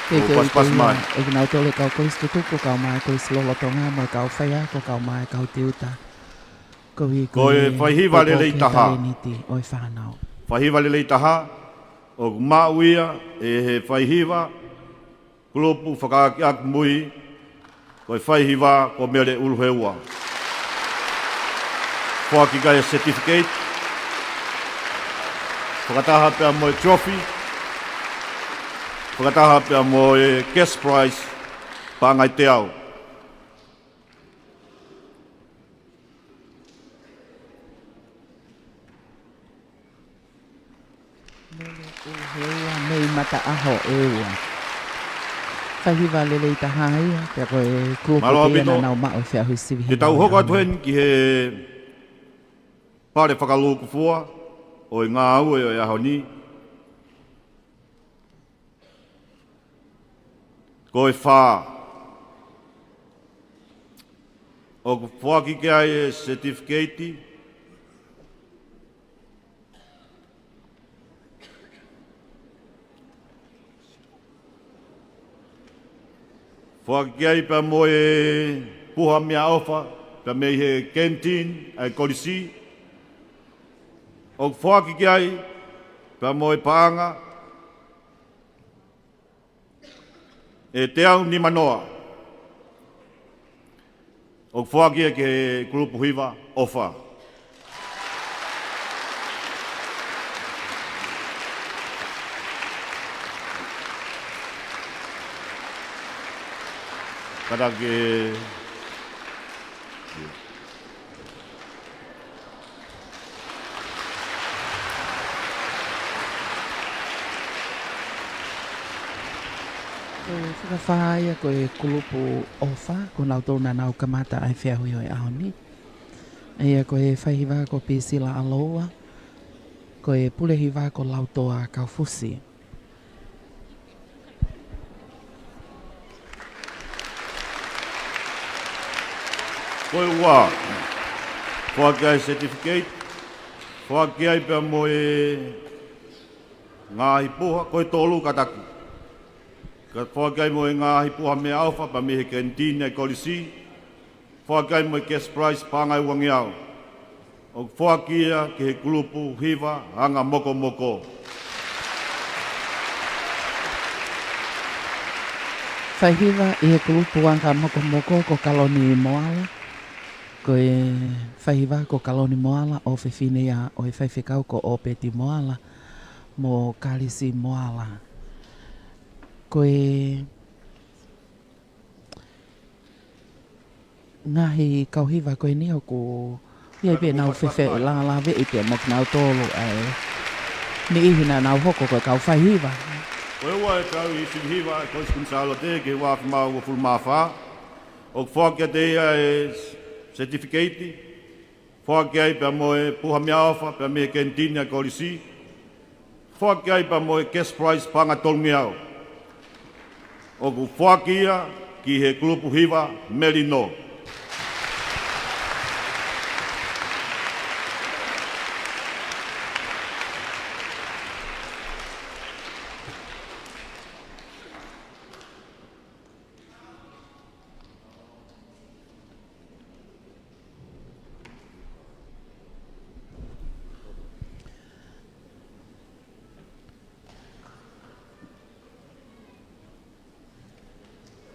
Ke ʻoku ke pasipasi mai. ʻEkinautolu e kau kolisi tutuku, kau mai kolisi lolotonga mo e kau faiako, kau mai kau tiuta. Ko e faihiva lelei taha. Faihiva lelei taha, ʻoku maʻu ia ʻe he faihiva kulupu fakaakeake mui, ko e faihiva ko Mele ʻUluheua. Foaki ki ai e certificate, fakataha pea mo e trophy, fakataha pea mo e cash prize, paʻanga ʻe teau. Mele ʻUluheua mei Mataʻaho ʻEua. Faihiva lelei taha ia, pea ko e kulupu pē ia naʻa nau maʻu e feʻauhi sivi hiva. Te tau hoko atu heni ki he pale fakalūkufua ʻo e ngāue ʻo e ʻaho ni. Ko e fā. ʻOku foaki ki ai e certificate. Foaki ki ai pea mo e puha meʻaʻofa, pea mei he kenitini ʻa e kolisi. ʻOku foaki ki ai pea mo e paʻanga ʻe teau nimanoa. ʻOku foaki ia ki he kulupu hiva ʻofa. Kātaki. Ko e fakafā ia ko e kulupu ʻofa, ko nautolu naʻa nau kamata ʻa e feʻauhi ʻo e ʻaho ni. ʻA ia ko e faihiva ko Pisila ʻAloua, ko e pule hiva ko Lautoa Kaufusi. Ko e ua, foaki ai certificate, foaki ai pea mo e ngaahi puha, ko e tolu kātaki. Ka foaki ai mo e ngaahi puha meʻaʻofa pea mei he kenitini ʻa e kolisi, foaki ai mo e cash prize paʻanga ʻe uangeau. ʻOku foaki ia ki he kulupu hiva anga mokomoko. Faihiva ʻi he kulupu anga mokomoko ko Kaloni Moala. Ko e faihiva ko Kaloni Moala, ʻofefine ia ʻo e faifekau ko ʻOpeti Moala mo Kalisi Moala. Ko e ngaahi kau hiva ko eni ʻoku ʻi ai pē ʻenau fefelāveʻi pea mo kinautolu ʻa e niʻihi naʻa nau hoko ko e kau faihiva. Ko e ua e kau sivi hiva ʻa e Kolisi Kuini Sālote ki he ua afe mā uofulu mā fā. ʻOku foaki kiate ia e certificate. Foaki ai pea mo e puha meʻaʻofa pea mei he kenitini ʻa e kolisi. Foaki ai pea mo e cash prize paʻanga tolungeau. ʻOku foaki ia ki he kulupu hiva melino.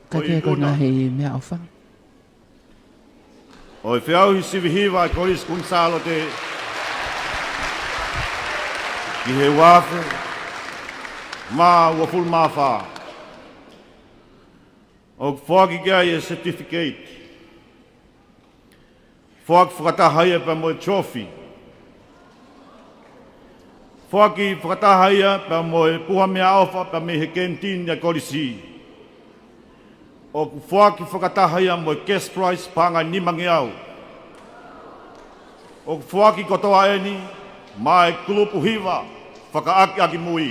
Ka ke ko e ngaahi meʻaʻofa ʻo e feʻauhi sivi hiva ʻa e Kolisi Kuini Sālote ki he ua afe mā uofulu mā fā. ʻOku foaki ki ai e certificate. Foaki fakataha ia pea mo e trophy. Foaki fakataha ia pea mo e puha meʻaʻofa pea mei he kenitini ʻa e kolisi. ʻOku foaki fakataha ia mo e cash prize paʻanga ʻe nimangeau. ʻOku foaki kotoa eni Maʻá e kulupu hiva fakaʻakiʻakimui.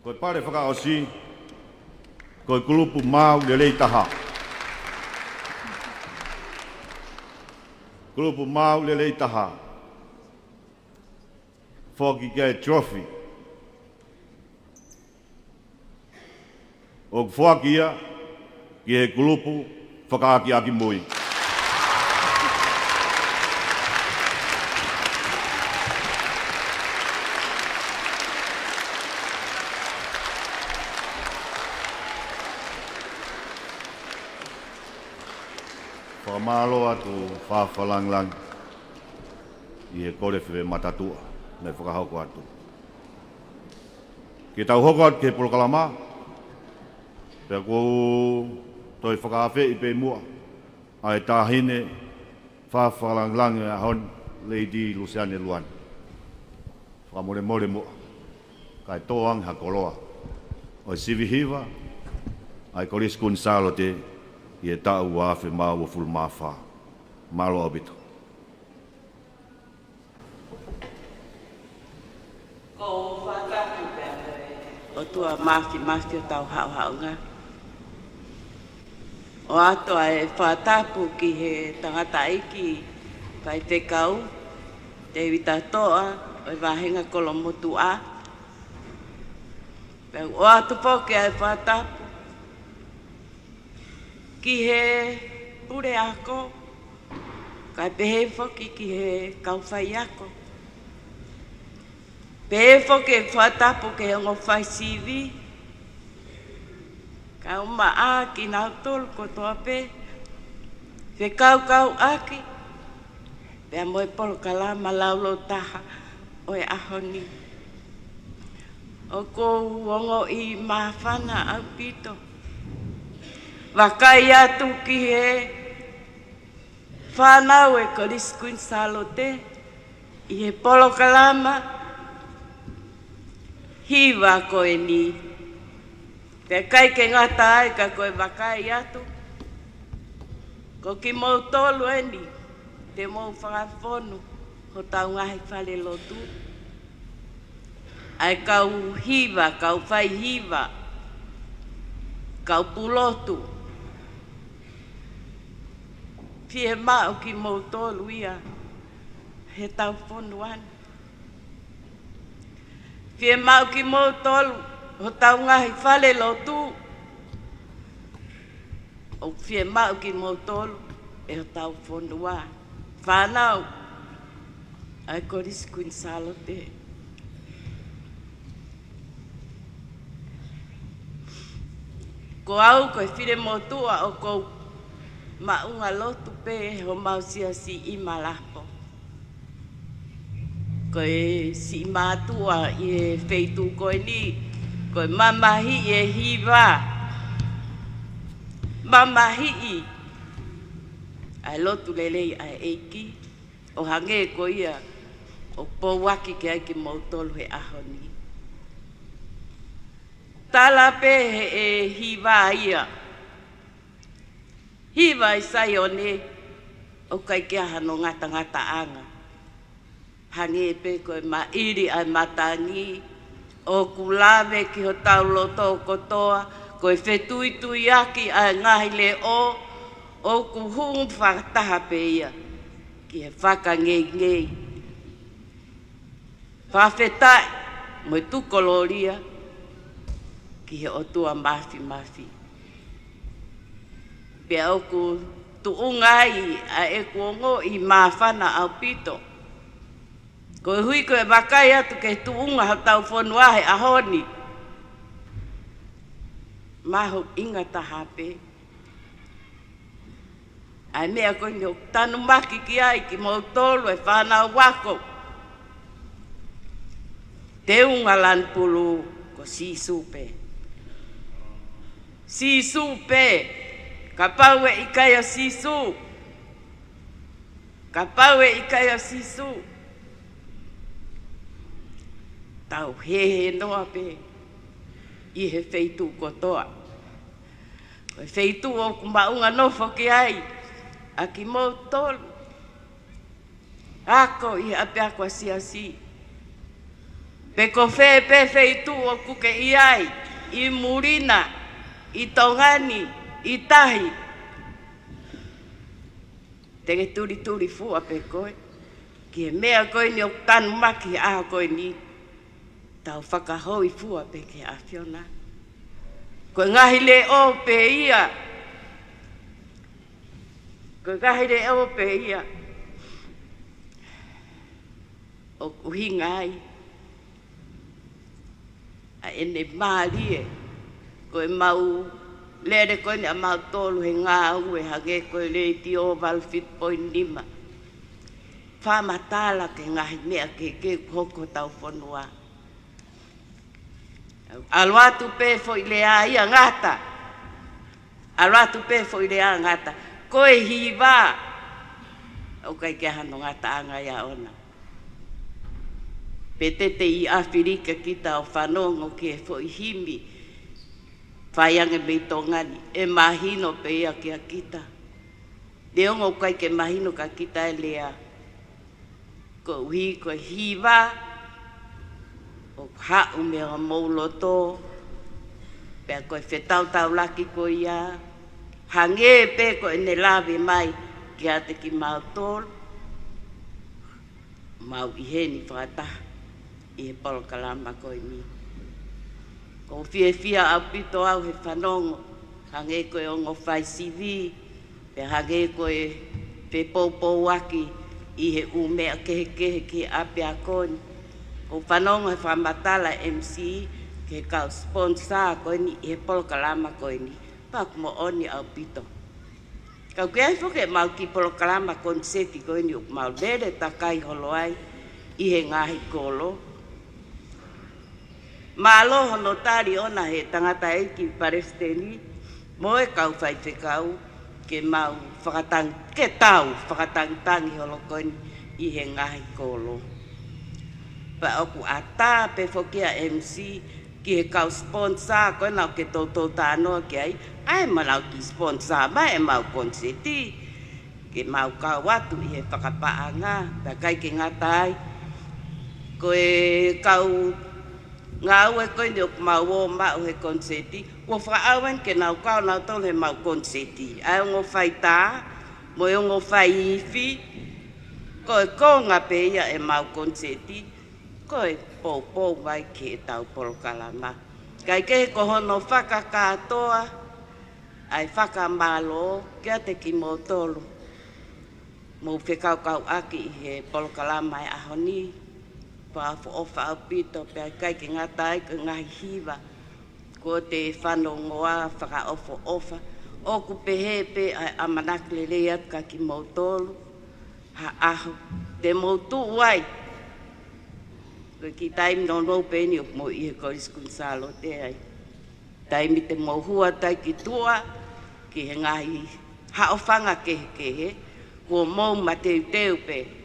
Ko e pale fakaʻosi, ko e kulupu maau lelei taha. Kulupu maau lelei taha. Foaki ki ai e trophy. ʻOku foaki ia ki he kulupu fakaʻakiʻakimui. Fakamālō atu fakalangilangi ʻi he kole fefemātuʻa naʻe fakahoko atu. Ke tau hoko atu ki he polokalama, pea ʻoku ou toe fakaafeʻi pē muʻa ʻa e taʻahine fakalangilangi ʻo e ʻaho ni, Lady Luseane Luane. Fakamolemole muʻa, kae tō ange ha koloa ʻo e sivi hiva ʻa e Kolisi Kuini Sālote ʻi he taʻu ua afe mā uofulu mā fā. Mālō ʻaupito. Ko u fakatapu pē ʻOtua Māfimafi ʻo tau haʻohaʻonga. ʻOatu ʻa e fakatapu ki he tangataʻeiki faifekau, Tēvita Toʻa, ʻo e vāhenga Kolomotuʻa. Pea ʻoatu foki ʻa e fakatapu ki he puleako, kae pehē foki ki he kau faiako. Pehē foki e fakatapu ki he ongo faisivi, kae ʻumaʻā kinautolu kotoa pē, fekauʻaki pea mo e polokalama laulōtaha ʻo e ʻaho ni. ʻOku ou ongoʻi māfana ʻaupito. Vakai atu ki he fānau ʻo e Kolisi Kuini Sālote ʻi he polokalama hiva ko eni. Pea ʻikai ke ngata ai ka ko e vakai atu, ko kimoutolu eni te mou fakafonu hotau ngaahi falelotu. ʻA e kau hiva, kau faihiva, kau pulotu. Fiemaʻu kimoutolu ia heʻetau fonua ni. Fiemaʻu kimoutolu hotau ngaahi falelotu. ʻOku fiemaʻu kimoutolu ʻe hotau fonua. Fānau ʻa e Kolisi Kuini Sālote. Ko au ko e finemotuʻa ʻoku ou maʻunga lotu pē ʻi homau siasi ʻi Malapo. Ko e siʻi mātuʻa ʻi he feituʻu ko eni, ko e mamahiʻi e hiva. Mamahiʻi ʻa e lotu lelei ʻa e ʻEiki, ʻo hangē ko ia ʻoku pouaki ki ai kimoutolu he ʻaho ni. Tala pē ʻe he hiva ia, hiva ʻi Saione, ʻoku ʻikai ke ʻi ai hano ngatangataʻanga. Hangē pē ko e maʻili ʻa e matangi, ʻoku lave ki hotau loto kotoa, ko e fetuituiaki ʻa e ngaahi leʻo, ʻoku hū fakataha pē ia ki he fakangeingei. Fakafetaʻi mo e tukulōlia ki he ʻOtua Māfimafi. Pea ʻoku tuʻunga ai ʻa ʻeku ongoʻi māfana ʻaupito. Koeʻuhi ko e vakai atu ki he tuʻunga hotau fonua he ʻaho ni, mahuʻinga taha pē. ʻA e meʻa ko eni ʻoku tanumaki ki ai kimoutolu e fānau ako teunga lanu pulu, ʻo Sīsū pē. Sīsū pē. Kapau ʻe ʻikai ʻa Sīsū. Kapau ʻe ʻikai ʻa Sīsū, tau hēhē noa pē ʻi he feituʻu kotoa. Ko e feituʻu ʻoku maʻunga nofo ki ai ʻa kimoutolu. Ako ʻi he ʻapiako ʻa e siasi. Pe ko fē pē feituʻu ʻoku ke ʻi ai, ʻi muli na, ʻi Tonga ni, ʻi tahi. Te ke tulituli fua pē koe ki he meʻa ko eni ʻoku tanumaki he ʻaho ko eni. Tau fakahōifua pē ki he ʻAfiona. Ko e ngaahi leʻo pē ia. Ko e ngaahi leʻo pē ia ʻoku ʻuhinga ai ʻa ʻene mālie. Ko ʻemau lele ko eni ʻamautolu he ngāue hangē ko e Letiō valu fitu poini nima. Fakamatala ki he ngaahi meʻa kehekehe ʻoku hoko hotau fonua. ʻAlu atu pē foʻi lea ia ngata. ʻAlu atu pē foʻi lea ngata. Ko e hiva, ʻoku ʻikai ke ʻi ai hano ngataʻanga ia ʻona. Pe te te ʻi ʻAfilika kita ʻo fanongo ki he foʻi himi fai ange mei Tonga ni, ʻe mahino pē ia kia kita. Neongo ʻoku ʻikai ke mahino kia kita e lea, koeʻuhi ko e hiva ʻoku haʻu mei homou loto, pea ko e fetautaulaki ko ia, hangē pē ko ʻene lave mai kiate kimautolu, mau ʻi heni fakataha ʻi he polokalama ko eni. ʻOku ou fiefia ʻaupito au he fanongo, hangē ko e ongo fai sivi, pea hangē ko e fepoupouaki ʻi he ʻū meʻa kehekehe ki he ʻapiako ni. ʻOku ou fanongo he fakamatala M C ki he kau sponsor ko eni ʻi he polokalama ko eni. Pea ʻoku moʻoni ʻaupito. Ka ʻoku ʻi ai foki ʻemau kiʻi polokalama koniseti ko eni ʻoku mau lele takai holo ai ʻi he ngaahi kolo. Mālō hono tali ʻona he tangataʻeiki palesiteni mo e kau faifekau ke mau fakatang-, ke tau fakatangitangi holo ko eni ʻi he ngaahi kolo. Pea ʻoku ʻatā pē foki ʻa M C ki he kau sponsor ko ena ʻoku ke toutou talanoa ki ai, ʻai mo ʻenau kiʻi sponsor mai ʻemau koniseti ke mau kau atu ʻi he fakapaʻanga, pea ʻikai ke ngata ai, ko e kau ngāue ko eni ʻoku mau ō maʻu he koniseti, kuo fakaʻau eni ke nau kau nautolu heʻemau koniseti. ʻA e ongo fai tā mo e ongo fai ifi, ko e konga pē ia ʻemau koniseti, ko e poupou mai ki heʻetau polokalama. Kae kehe ko hono fakakātoa ʻa e fakamālō kiate kimoutolu mou fekaukauʻaki ʻi he polokalama ʻo e ʻaho ni. Fakaʻofoʻofa ʻaupito, pea ʻikai ke ngata ai ko e ngaahi hiva kuo te fanongoa fakaʻofoʻofa. ʻOku pehē pē ʻa e ʻamanaki lelei atu kia kimoutolu, ha ʻaho te mou tuʻu ai, ko e kiʻi taimi nounou pē eni ʻoku mou ʻi he Kolisi Kuini Sālote ai. Taimi te mou hū atu ai ki tuʻa ki he ngaahi haʻofanga kehekehe, kuo mou mateuteu pē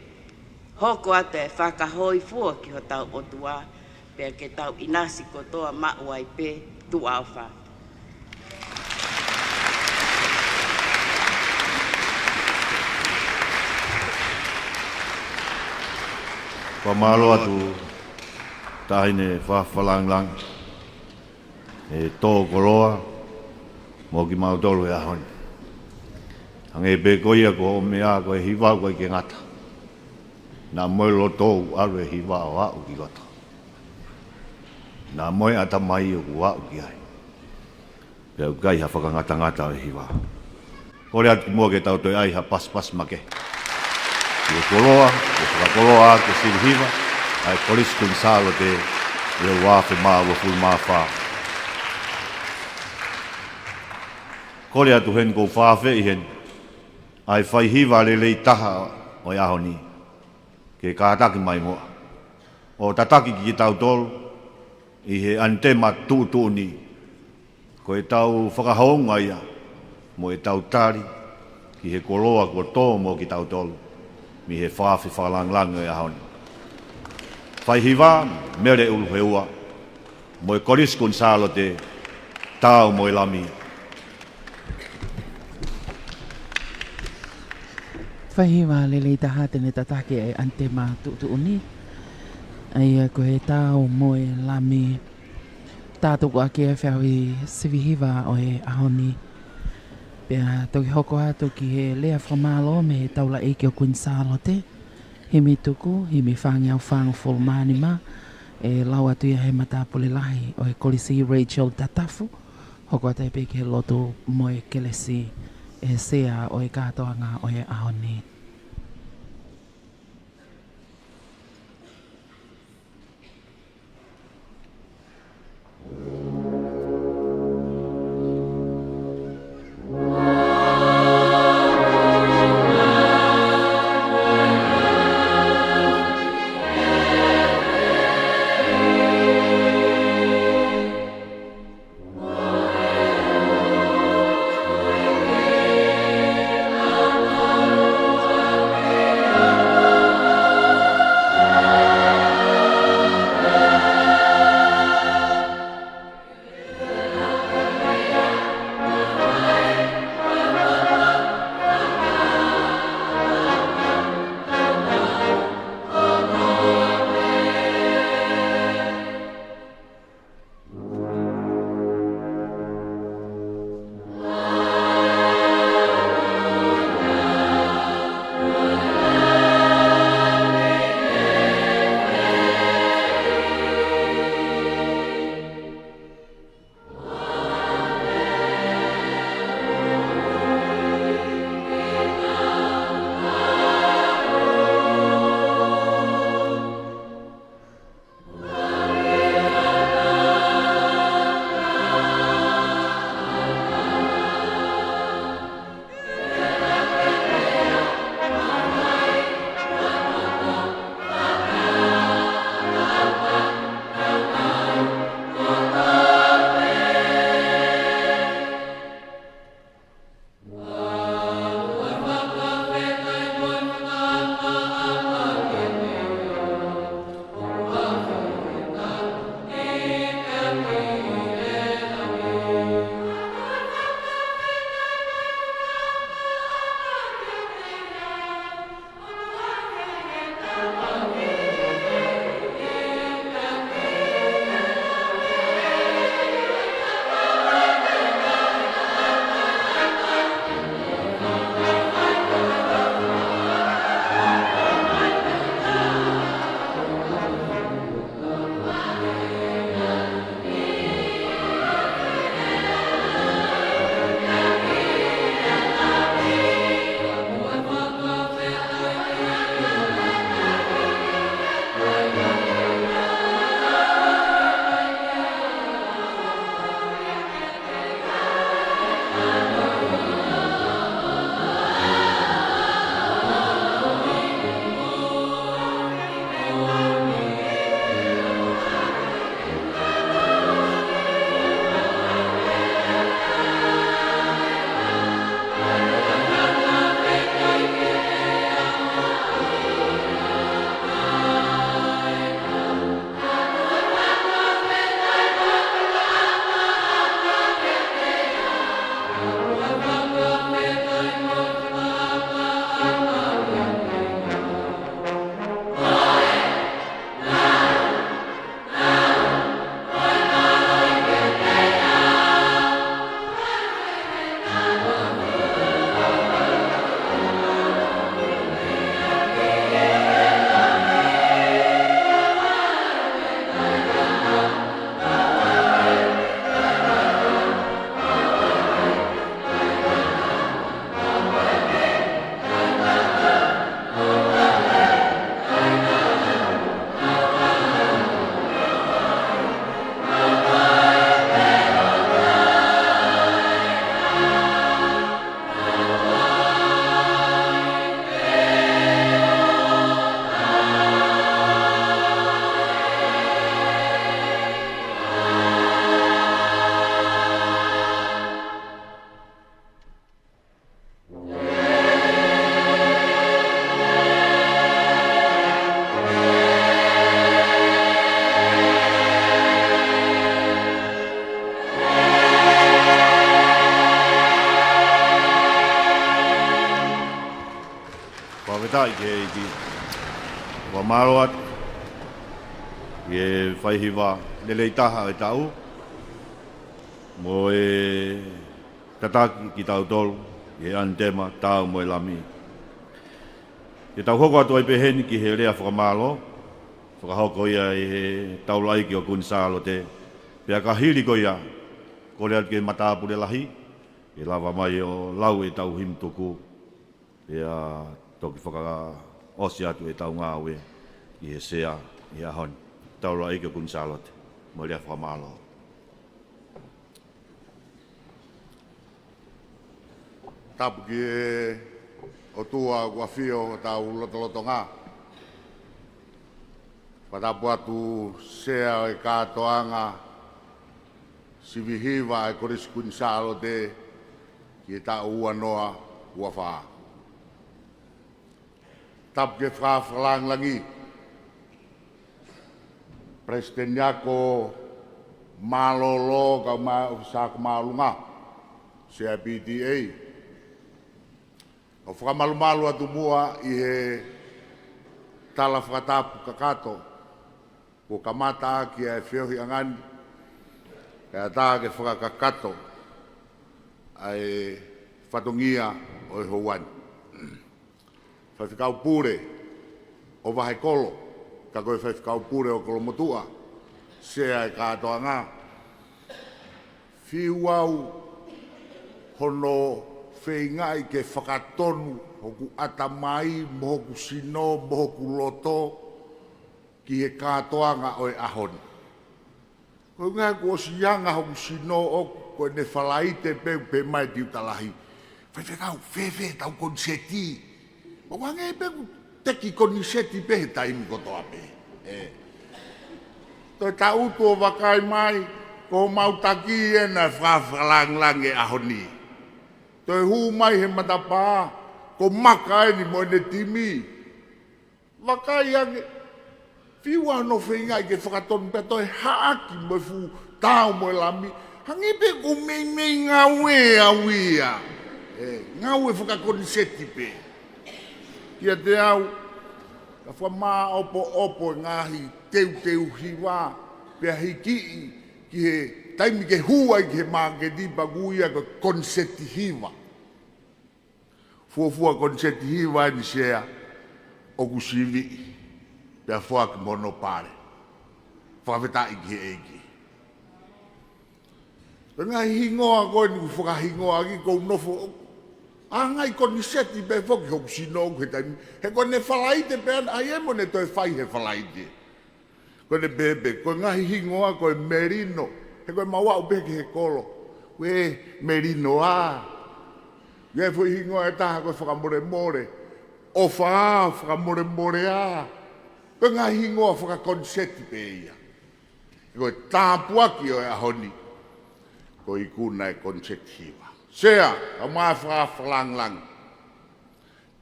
hoko atu e fakahōifua ki hotau ʻOtua, pea ke tau ʻinasi kotoa maʻu ai pē. Tuʻa ʻofa. Fakamālō atu Taʻahine Fafalangilangi, e tō koloa mo kimautolu he ʻaho ni. Hangē pē ko ia ko hoʻo meʻa, ko e hiva ʻoku ʻikai ke ngata. Naʻa mo e loto ʻoku ʻalu e hiva ʻo aʻu ki loto. Naʻa mo e ʻatamai ʻoku aʻu ki ai. Pea ʻoku ʻikai ha fakangatangata ʻo e hiva. Kole atu kimuʻa ke tau toe ʻai ha pasipasi makehe ki he koloa, ke fakakoloa ʻaki e sili hiva ʻa e Kolisi Kuini Sālote ʻi he ua afe mā uofulu mā fā. Kole atu heni, ʻoku ou fakaafeʻi heni ʻa e fai hiva lelei taha ʻo e ʻaho ni, ke kātaki mai muʻa ʻo tataki kitautolu ʻi he ʻanitema tuʻutuʻuni, ko ʻetau fakahounga ia mo ʻetau tali ki he koloa kuo tō mo kitautolu mei he fakaafe fakalāngilangi ʻo e ʻaho ni. Faihiva Mele ʻUluheua mo e Kolisi Kuini Sālote, Taau mo e Lami. Faihiva lelei taha te ne tataki e ʻanitema tuʻutuʻuni, ʻa ia ko e Taau mo e Lami. Tātuku ʻaki e feʻauhi sivihiva ʻo e ʻaho ni. Pea toki hoko atu ki he lea fakamālō mei he Taulaʻeiki ʻo Kuini Sālote, himi tuku, himi fāngeau fāngofulu mā nima, ʻe lau atu ia he matāpule lahi ʻo e Kolisi, Rachel Tatafu, hoko atu ai pē ki he lotu mo e kelesi ʻe he sea ʻo e kātoanga ʻo e ʻaho ni. Fakafetaʻi ki he ʻEiki. Fakamālō atu ʻi he faihiva lelei taha ʻo e taʻu, mo e tataki kitautolu ʻi he ʻanitema, Taau mo e Lami. Ke tau hoko atu ai pē heni ki he lea fakamālō, fakahoko ia ʻi he taulaʻeiki ʻo Kuini Sālote. Pea ka hili ko ia, kole atu ki he matāpule lahi ke lava mai ʻo lau ʻetau himi tuku, pea toki fakaʻosi atu ʻetau ngāue ʻi he sea ʻi he ʻaho ni. Taulaʻeiki ʻo Kuini Sālote, mo e lea fakamālō. Tapu ki he ʻOtua ʻoku ʻafio ʻi hotau lotolotonga. Fakatapu atu Sea ʻo e kātoanga sivihiva ʻa e Kolisi Kuini Sālote ki he taʻu ua noa ua fā. Tapu ki he fakafakalāngilangi Palesiteni Ako Mālōlō, kae ʻumaʻā e ʻōfisa ako māʻolunga, Sea P T A. ʻOku fakamalumalu atu muʻa ʻi he tala fakatapu kakato kuo kamata ʻaki ʻa e feohiʻanga ni, kae ʻatā ke fakakakato ʻa e fatongia ʻo e houa ni. Faifekau Pule ʻo Vahekolo, ka ko e Faifekau Pule ʻo Kolomotuʻa, Sea e kātoanga. Fiu au hono feingaʻi ke fakatonu hoku ʻatamai, mo hoku sino, mo hoku loto, ki he kātoanga ʻo e ʻaho ni. Ko e ʻuhinga kuo ʻosi anga hoku sino ʻoku, ko ʻene Falaite pē, pē mai Tiuta Lahi: Faifekau, fēfē ʻetau koniseti? ʻOku hangē pē ʻoku teki koniseti pē he taimi kotoa pē. ʻE. Toe taʻutu ʻo vakai mai, ko homau taki ena ʻe fakafakalāngilangi he ʻaho ni. Toe hū mai he matapā, ko Maka eni mo ʻene timi. Vakai ange, fiu au hono feingaʻi ke fakatonu pea toe haʻaki mo e fuʻu Taau mo e Lami. Hangē pē ʻoku meimei ngāue au ia. ʻE, ngāue fakakoniseti pē. Kiate au, ka fakamāʻopoʻopo e ngaahi teuteu hiva, pea hikiʻi ki he taimi ke hū ai ki he māketi, pea ʻoku ui ia ko e koniseti hiva. Fuofua koniseti hiva eni Sea, ʻoku siviʻi, pea foaki mo hono pale. Fakafetaʻi ki he ʻEiki. Ko e ngaahi hingoa ko eni ʻoku fakahingoa ʻaki, ʻoku ou nofo ʻo ʻai e ngaahi koniseti pē foki hoku sino ʻoku he taimi. He ko ʻene Falaite pē ena, ʻa ia mo ʻene toe fai he Falaite. Ko ʻene pehē pē, ko e ngaahi hingoa ko e melino, he ko e mau aʻu pē ki he kolo. Ko e melino ā. Ko e foʻi hingoa ʻe taha ko e fakamolemole. ʻOfa ā, fakamolemole ā. Ko e ngaahi hingoa fakakoniseti pē ia. Ko e tāpuaki ʻo e ʻaho ni, ko e ikuna e koniseti hiva. Sea, kae ʻumaʻā e fakafakalāngilangi.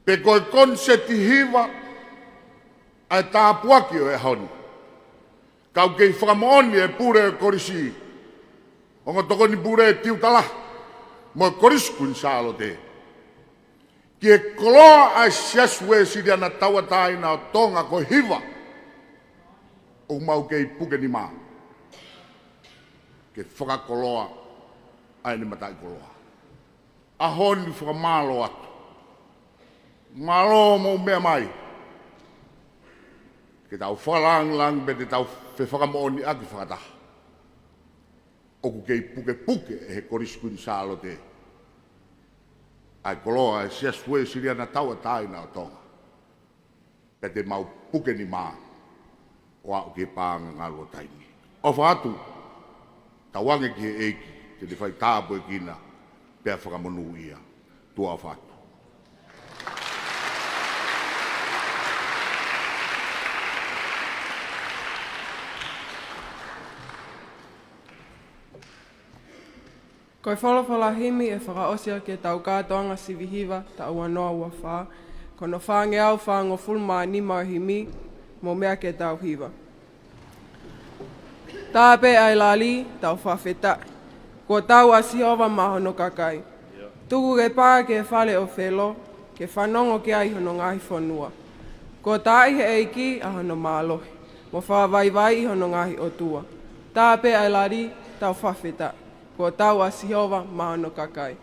Pe ko e koniseti hiva ʻa e tāpuaki ʻo e ʻaho ni, ka ʻoku kei fakamoʻoni e pule ʻo e kolisi, ongo tokoni pule Tiuta Lahi, mo e Kolisi Kuini Sālote, ki he koloa ʻa e Siasi Uēsiliana Tauʻatāina ʻo Tonga ko e hiva, ʻoku mau kei puke nima ke fakakoloa ʻa ʻene mataʻikoloa. ʻAho ni fakamālō atu. Mālō hoʻomou meʻa mai. Ke tau fakalāngilangi pea te tau fefakamoʻoniʻaki fakataha. ʻOku kei pukepuke ʻe he Kolisi Kuini Sālote ʻa e koloa ʻa e Siasi Uēsiliana Tauʻatāina ʻo Tonga. Pea te mau puke nima ʻo aʻu ki he paʻanga ngalu ʻo taimi. ʻOfa atu, tauange ki he ʻEiki, te ne fai tāpuekina, pea fakamonūʻia. Tuʻa ʻofa atu. Ko e folofola himi ʻe fakaʻosi ʻaki ʻetau kātoanga sivihiva taʻu ua noa ua fā, ko hono fāngeau fāngofulu mā nima ʻo e himi, mou meʻa ke tau hiva. Tā pē ʻa e lali, tau fakafetaʻi. Kuo tau ʻa Sihova maʻa hono kakai. Tuku ke pā ki he fale ʻo Felo, ke fanongo ki ai hono ngaahi fonua. Kuo taaʻi ʻe he ʻEiki ʻa hono mālohi, mo fakavaivaiʻi hono ngaahi ʻotua. Tā pē ʻa e lali, tau fakafetaʻi. Kuo tau ʻa Sihova maʻa hono kakai.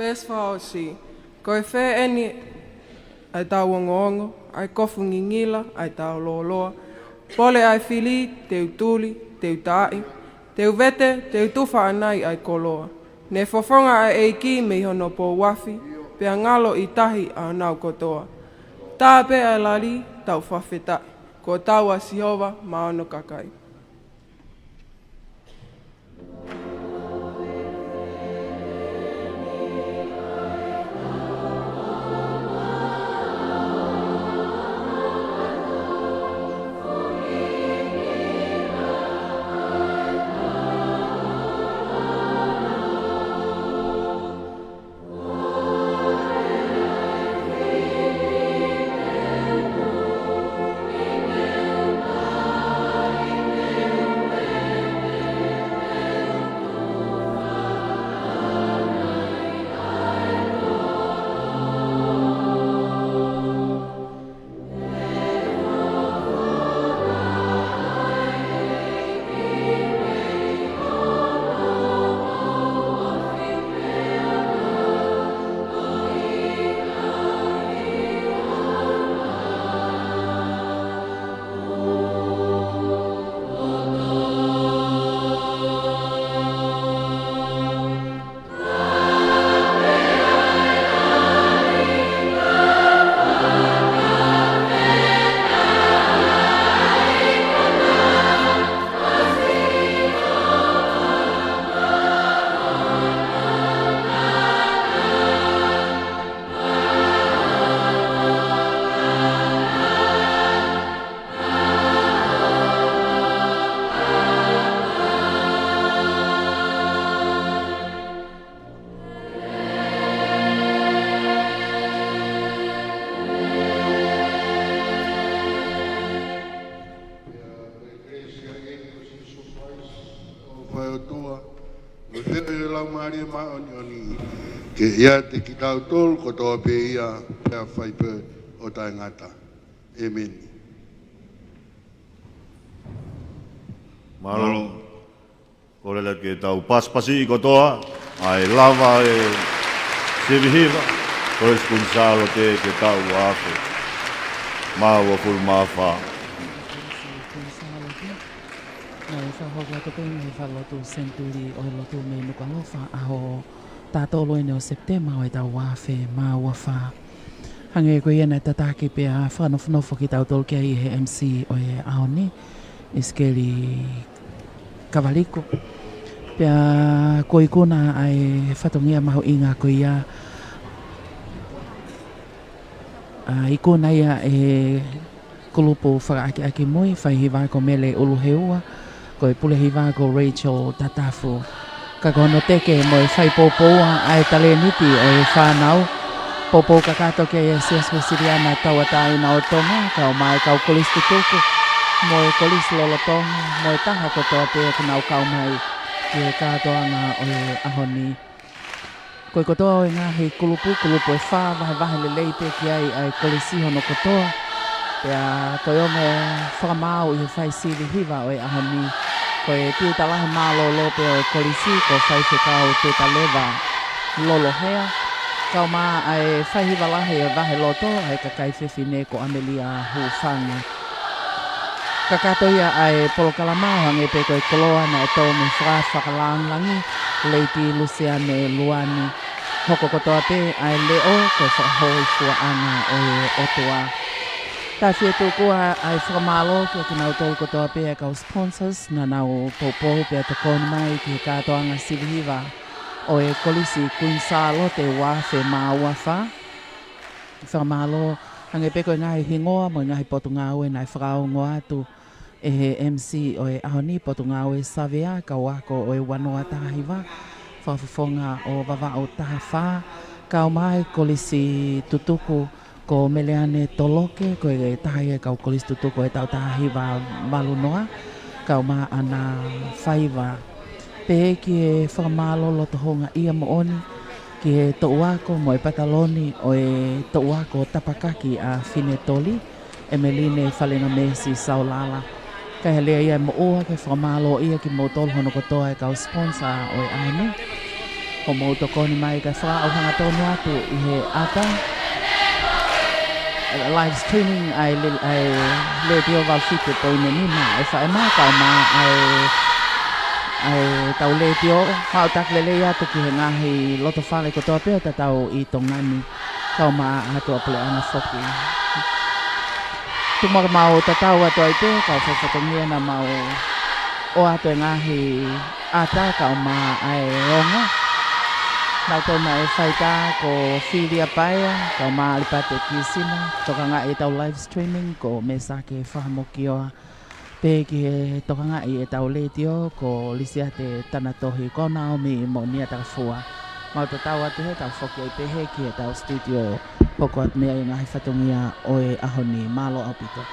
Veesi fakaʻosi. Ko e fē eni ʻa e tau ongoongo, ʻa e kofu ngingila, ʻa e tau lōloa? Pole ʻa e fili, te u tuli, te u taaʻi, te u vete, te u tufa ʻanai ʻa e koloa. Ne fofonga ʻa e ʻEiki mei hono pou afi, pea ngalo ʻi tahi ʻa honau kotoa. Tā pē ʻa e lali, tau fakafetaʻi. Kuo tau ʻa Sihova maʻa hono kakai. Ke ʻiate kitautolu kotoa pē ia, pea fai pē ʻo taʻengata. ʻEmeni. Mālō. Kole ke tau pasipasi kotoa, ʻa e lava ʻe Sivi Hiva, Kolisi Kuini Sālote ke tau afe. Mā uofulu mā fā. Kuini Sālote. Naʻe fakahoko atu pē mei he falelotu Senituli ʻo e lotu mei Nukuʻalofa ʻaho taha tolu eni ʻo Sepitema ʻo e taʻu ua afe mā ua fā. Hangē ko ia naʻe tataki pea fakanofonofo kitautolu ki ai ʻe he M C ʻo e ʻaho ni, ʻIsikeli Kavaliko. Pea ko e ikuna ʻa e fatongia mahuʻinga ko ia ʻA, ikuna ia ʻe he kulupu fakaakeake mui, fai hiva ko Mele ʻUluheua, ko e pule hiva ko Rachel Tatafu. Ka ko hono teke mo e fai poupoua ʻa e talēniti ʻo e fānau. Poupou kakato ki ai ʻa e Siasi Uēsiliana Tauʻatāina ʻo Tonga, kae ʻumaʻā e kau kolisi tutuku mo e kolisi lolotonga, mo e taha kotoa pē ʻoku nau kau mai ki he kātoanga ʻo e ʻaho ni. Ko e kotoa ʻo e ngaahi kulupu, kulupu ʻe fā, vahevahe lelei pē ki ai ʻa e kolisi hono kotoa. Pea ko e ongo fakamaau ʻi he fai sivi hiva ʻo e ʻaho ni, ko e tiuta lahi mālōlō pē ʻo e kolisi, ko Faifekau Tutaleva Lolohea, kae ʻumaʻā ʻa e fai hiva lahi ʻo e vahe loto, ʻa e kakai fefine ko ʻAmelia Hufanga. Kakato ia ʻa e polokalama ʻo hangē pē ko e koloa naʻe tō mei he Fakaafe Fakalangilangi, Lady Luseane Luani. Hoko kotoa pē ʻa e leʻo ko e fakahōifuaʻanga ʻo e ʻOtua. Taʻefietuku ʻa e fakamālō kiate kinautolu kotoa pē ʻa e kau sponsors naʻa nau poupou pea tokoni mai ki he kātoanga sivi hiva ʻo e Kolisi Kuini Sālote ua afe mā ua fā. Fakamālō, hangē pē ko e ngaahi hingoa mo e ngaahi potungāue naʻe fakaongo atu ʻe he M C ʻo e ʻaho ni, Potungāue Savea, kau ako ʻo e ua noa taha hiva, Fakafofonga ʻo Vavaʻu taha fā, kae ʻumaʻā e kolisi tutuku ko Meleane Toloke, ko e taha ia e kau kolisi tutuku ʻo e taʻu taha hiva valu noa, kae ʻumaʻā ʻAna Faiva. Pehē ki he fakamālō loto houngaʻia moʻoni ki he toʻu ako mo e pataloni ʻo e toʻu ako tapakaki ʻa Finetoli, ʻEmeline Falengamesi Saulala. Kae ʻai leva ia e moʻua ke fakamālōʻia kimoutolu hono kotoa e kau sponsor ʻo e ʻaho ni. Hoʻomou tokoni mai kae fakaʻau hangatonu atu ʻi he ʻata live streaming ʻa e le-, ʻa e Letiō valu fitu poini nima ʻa e F M, kae ʻumaʻā ʻa e, ʻa e tau letiō. Mau taki lelei atu ki he ngaahi lotofale kotoa pē ʻo tatau ʻi Tonga ni, kae ʻumaʻā ʻa e ʻOtua Puleʻanga foki. Tuku muʻa ke mau tatau atu ai pē, kau fai fatongia naʻa mau ʻoatu e ngaahi ʻata kae ʻumaʻā e ongo. Naʻa tau maʻu e faitā ko Filia Paea, kae ʻumaʻā ʻAlipate Kisina, tokangaʻi e tau live streaming ko Mesake Fahamokioa. Pehē ki he tokangaʻi e tau letiō ko Lisiate Tanatohi, ko Naomi Moʻonia Takafua. Mau tatau atu he tau foki ai pē he ki he tau studio, hoko atu mei ai e ngaahi fatongia ʻo e ʻaho ni. Mālō ʻaupito.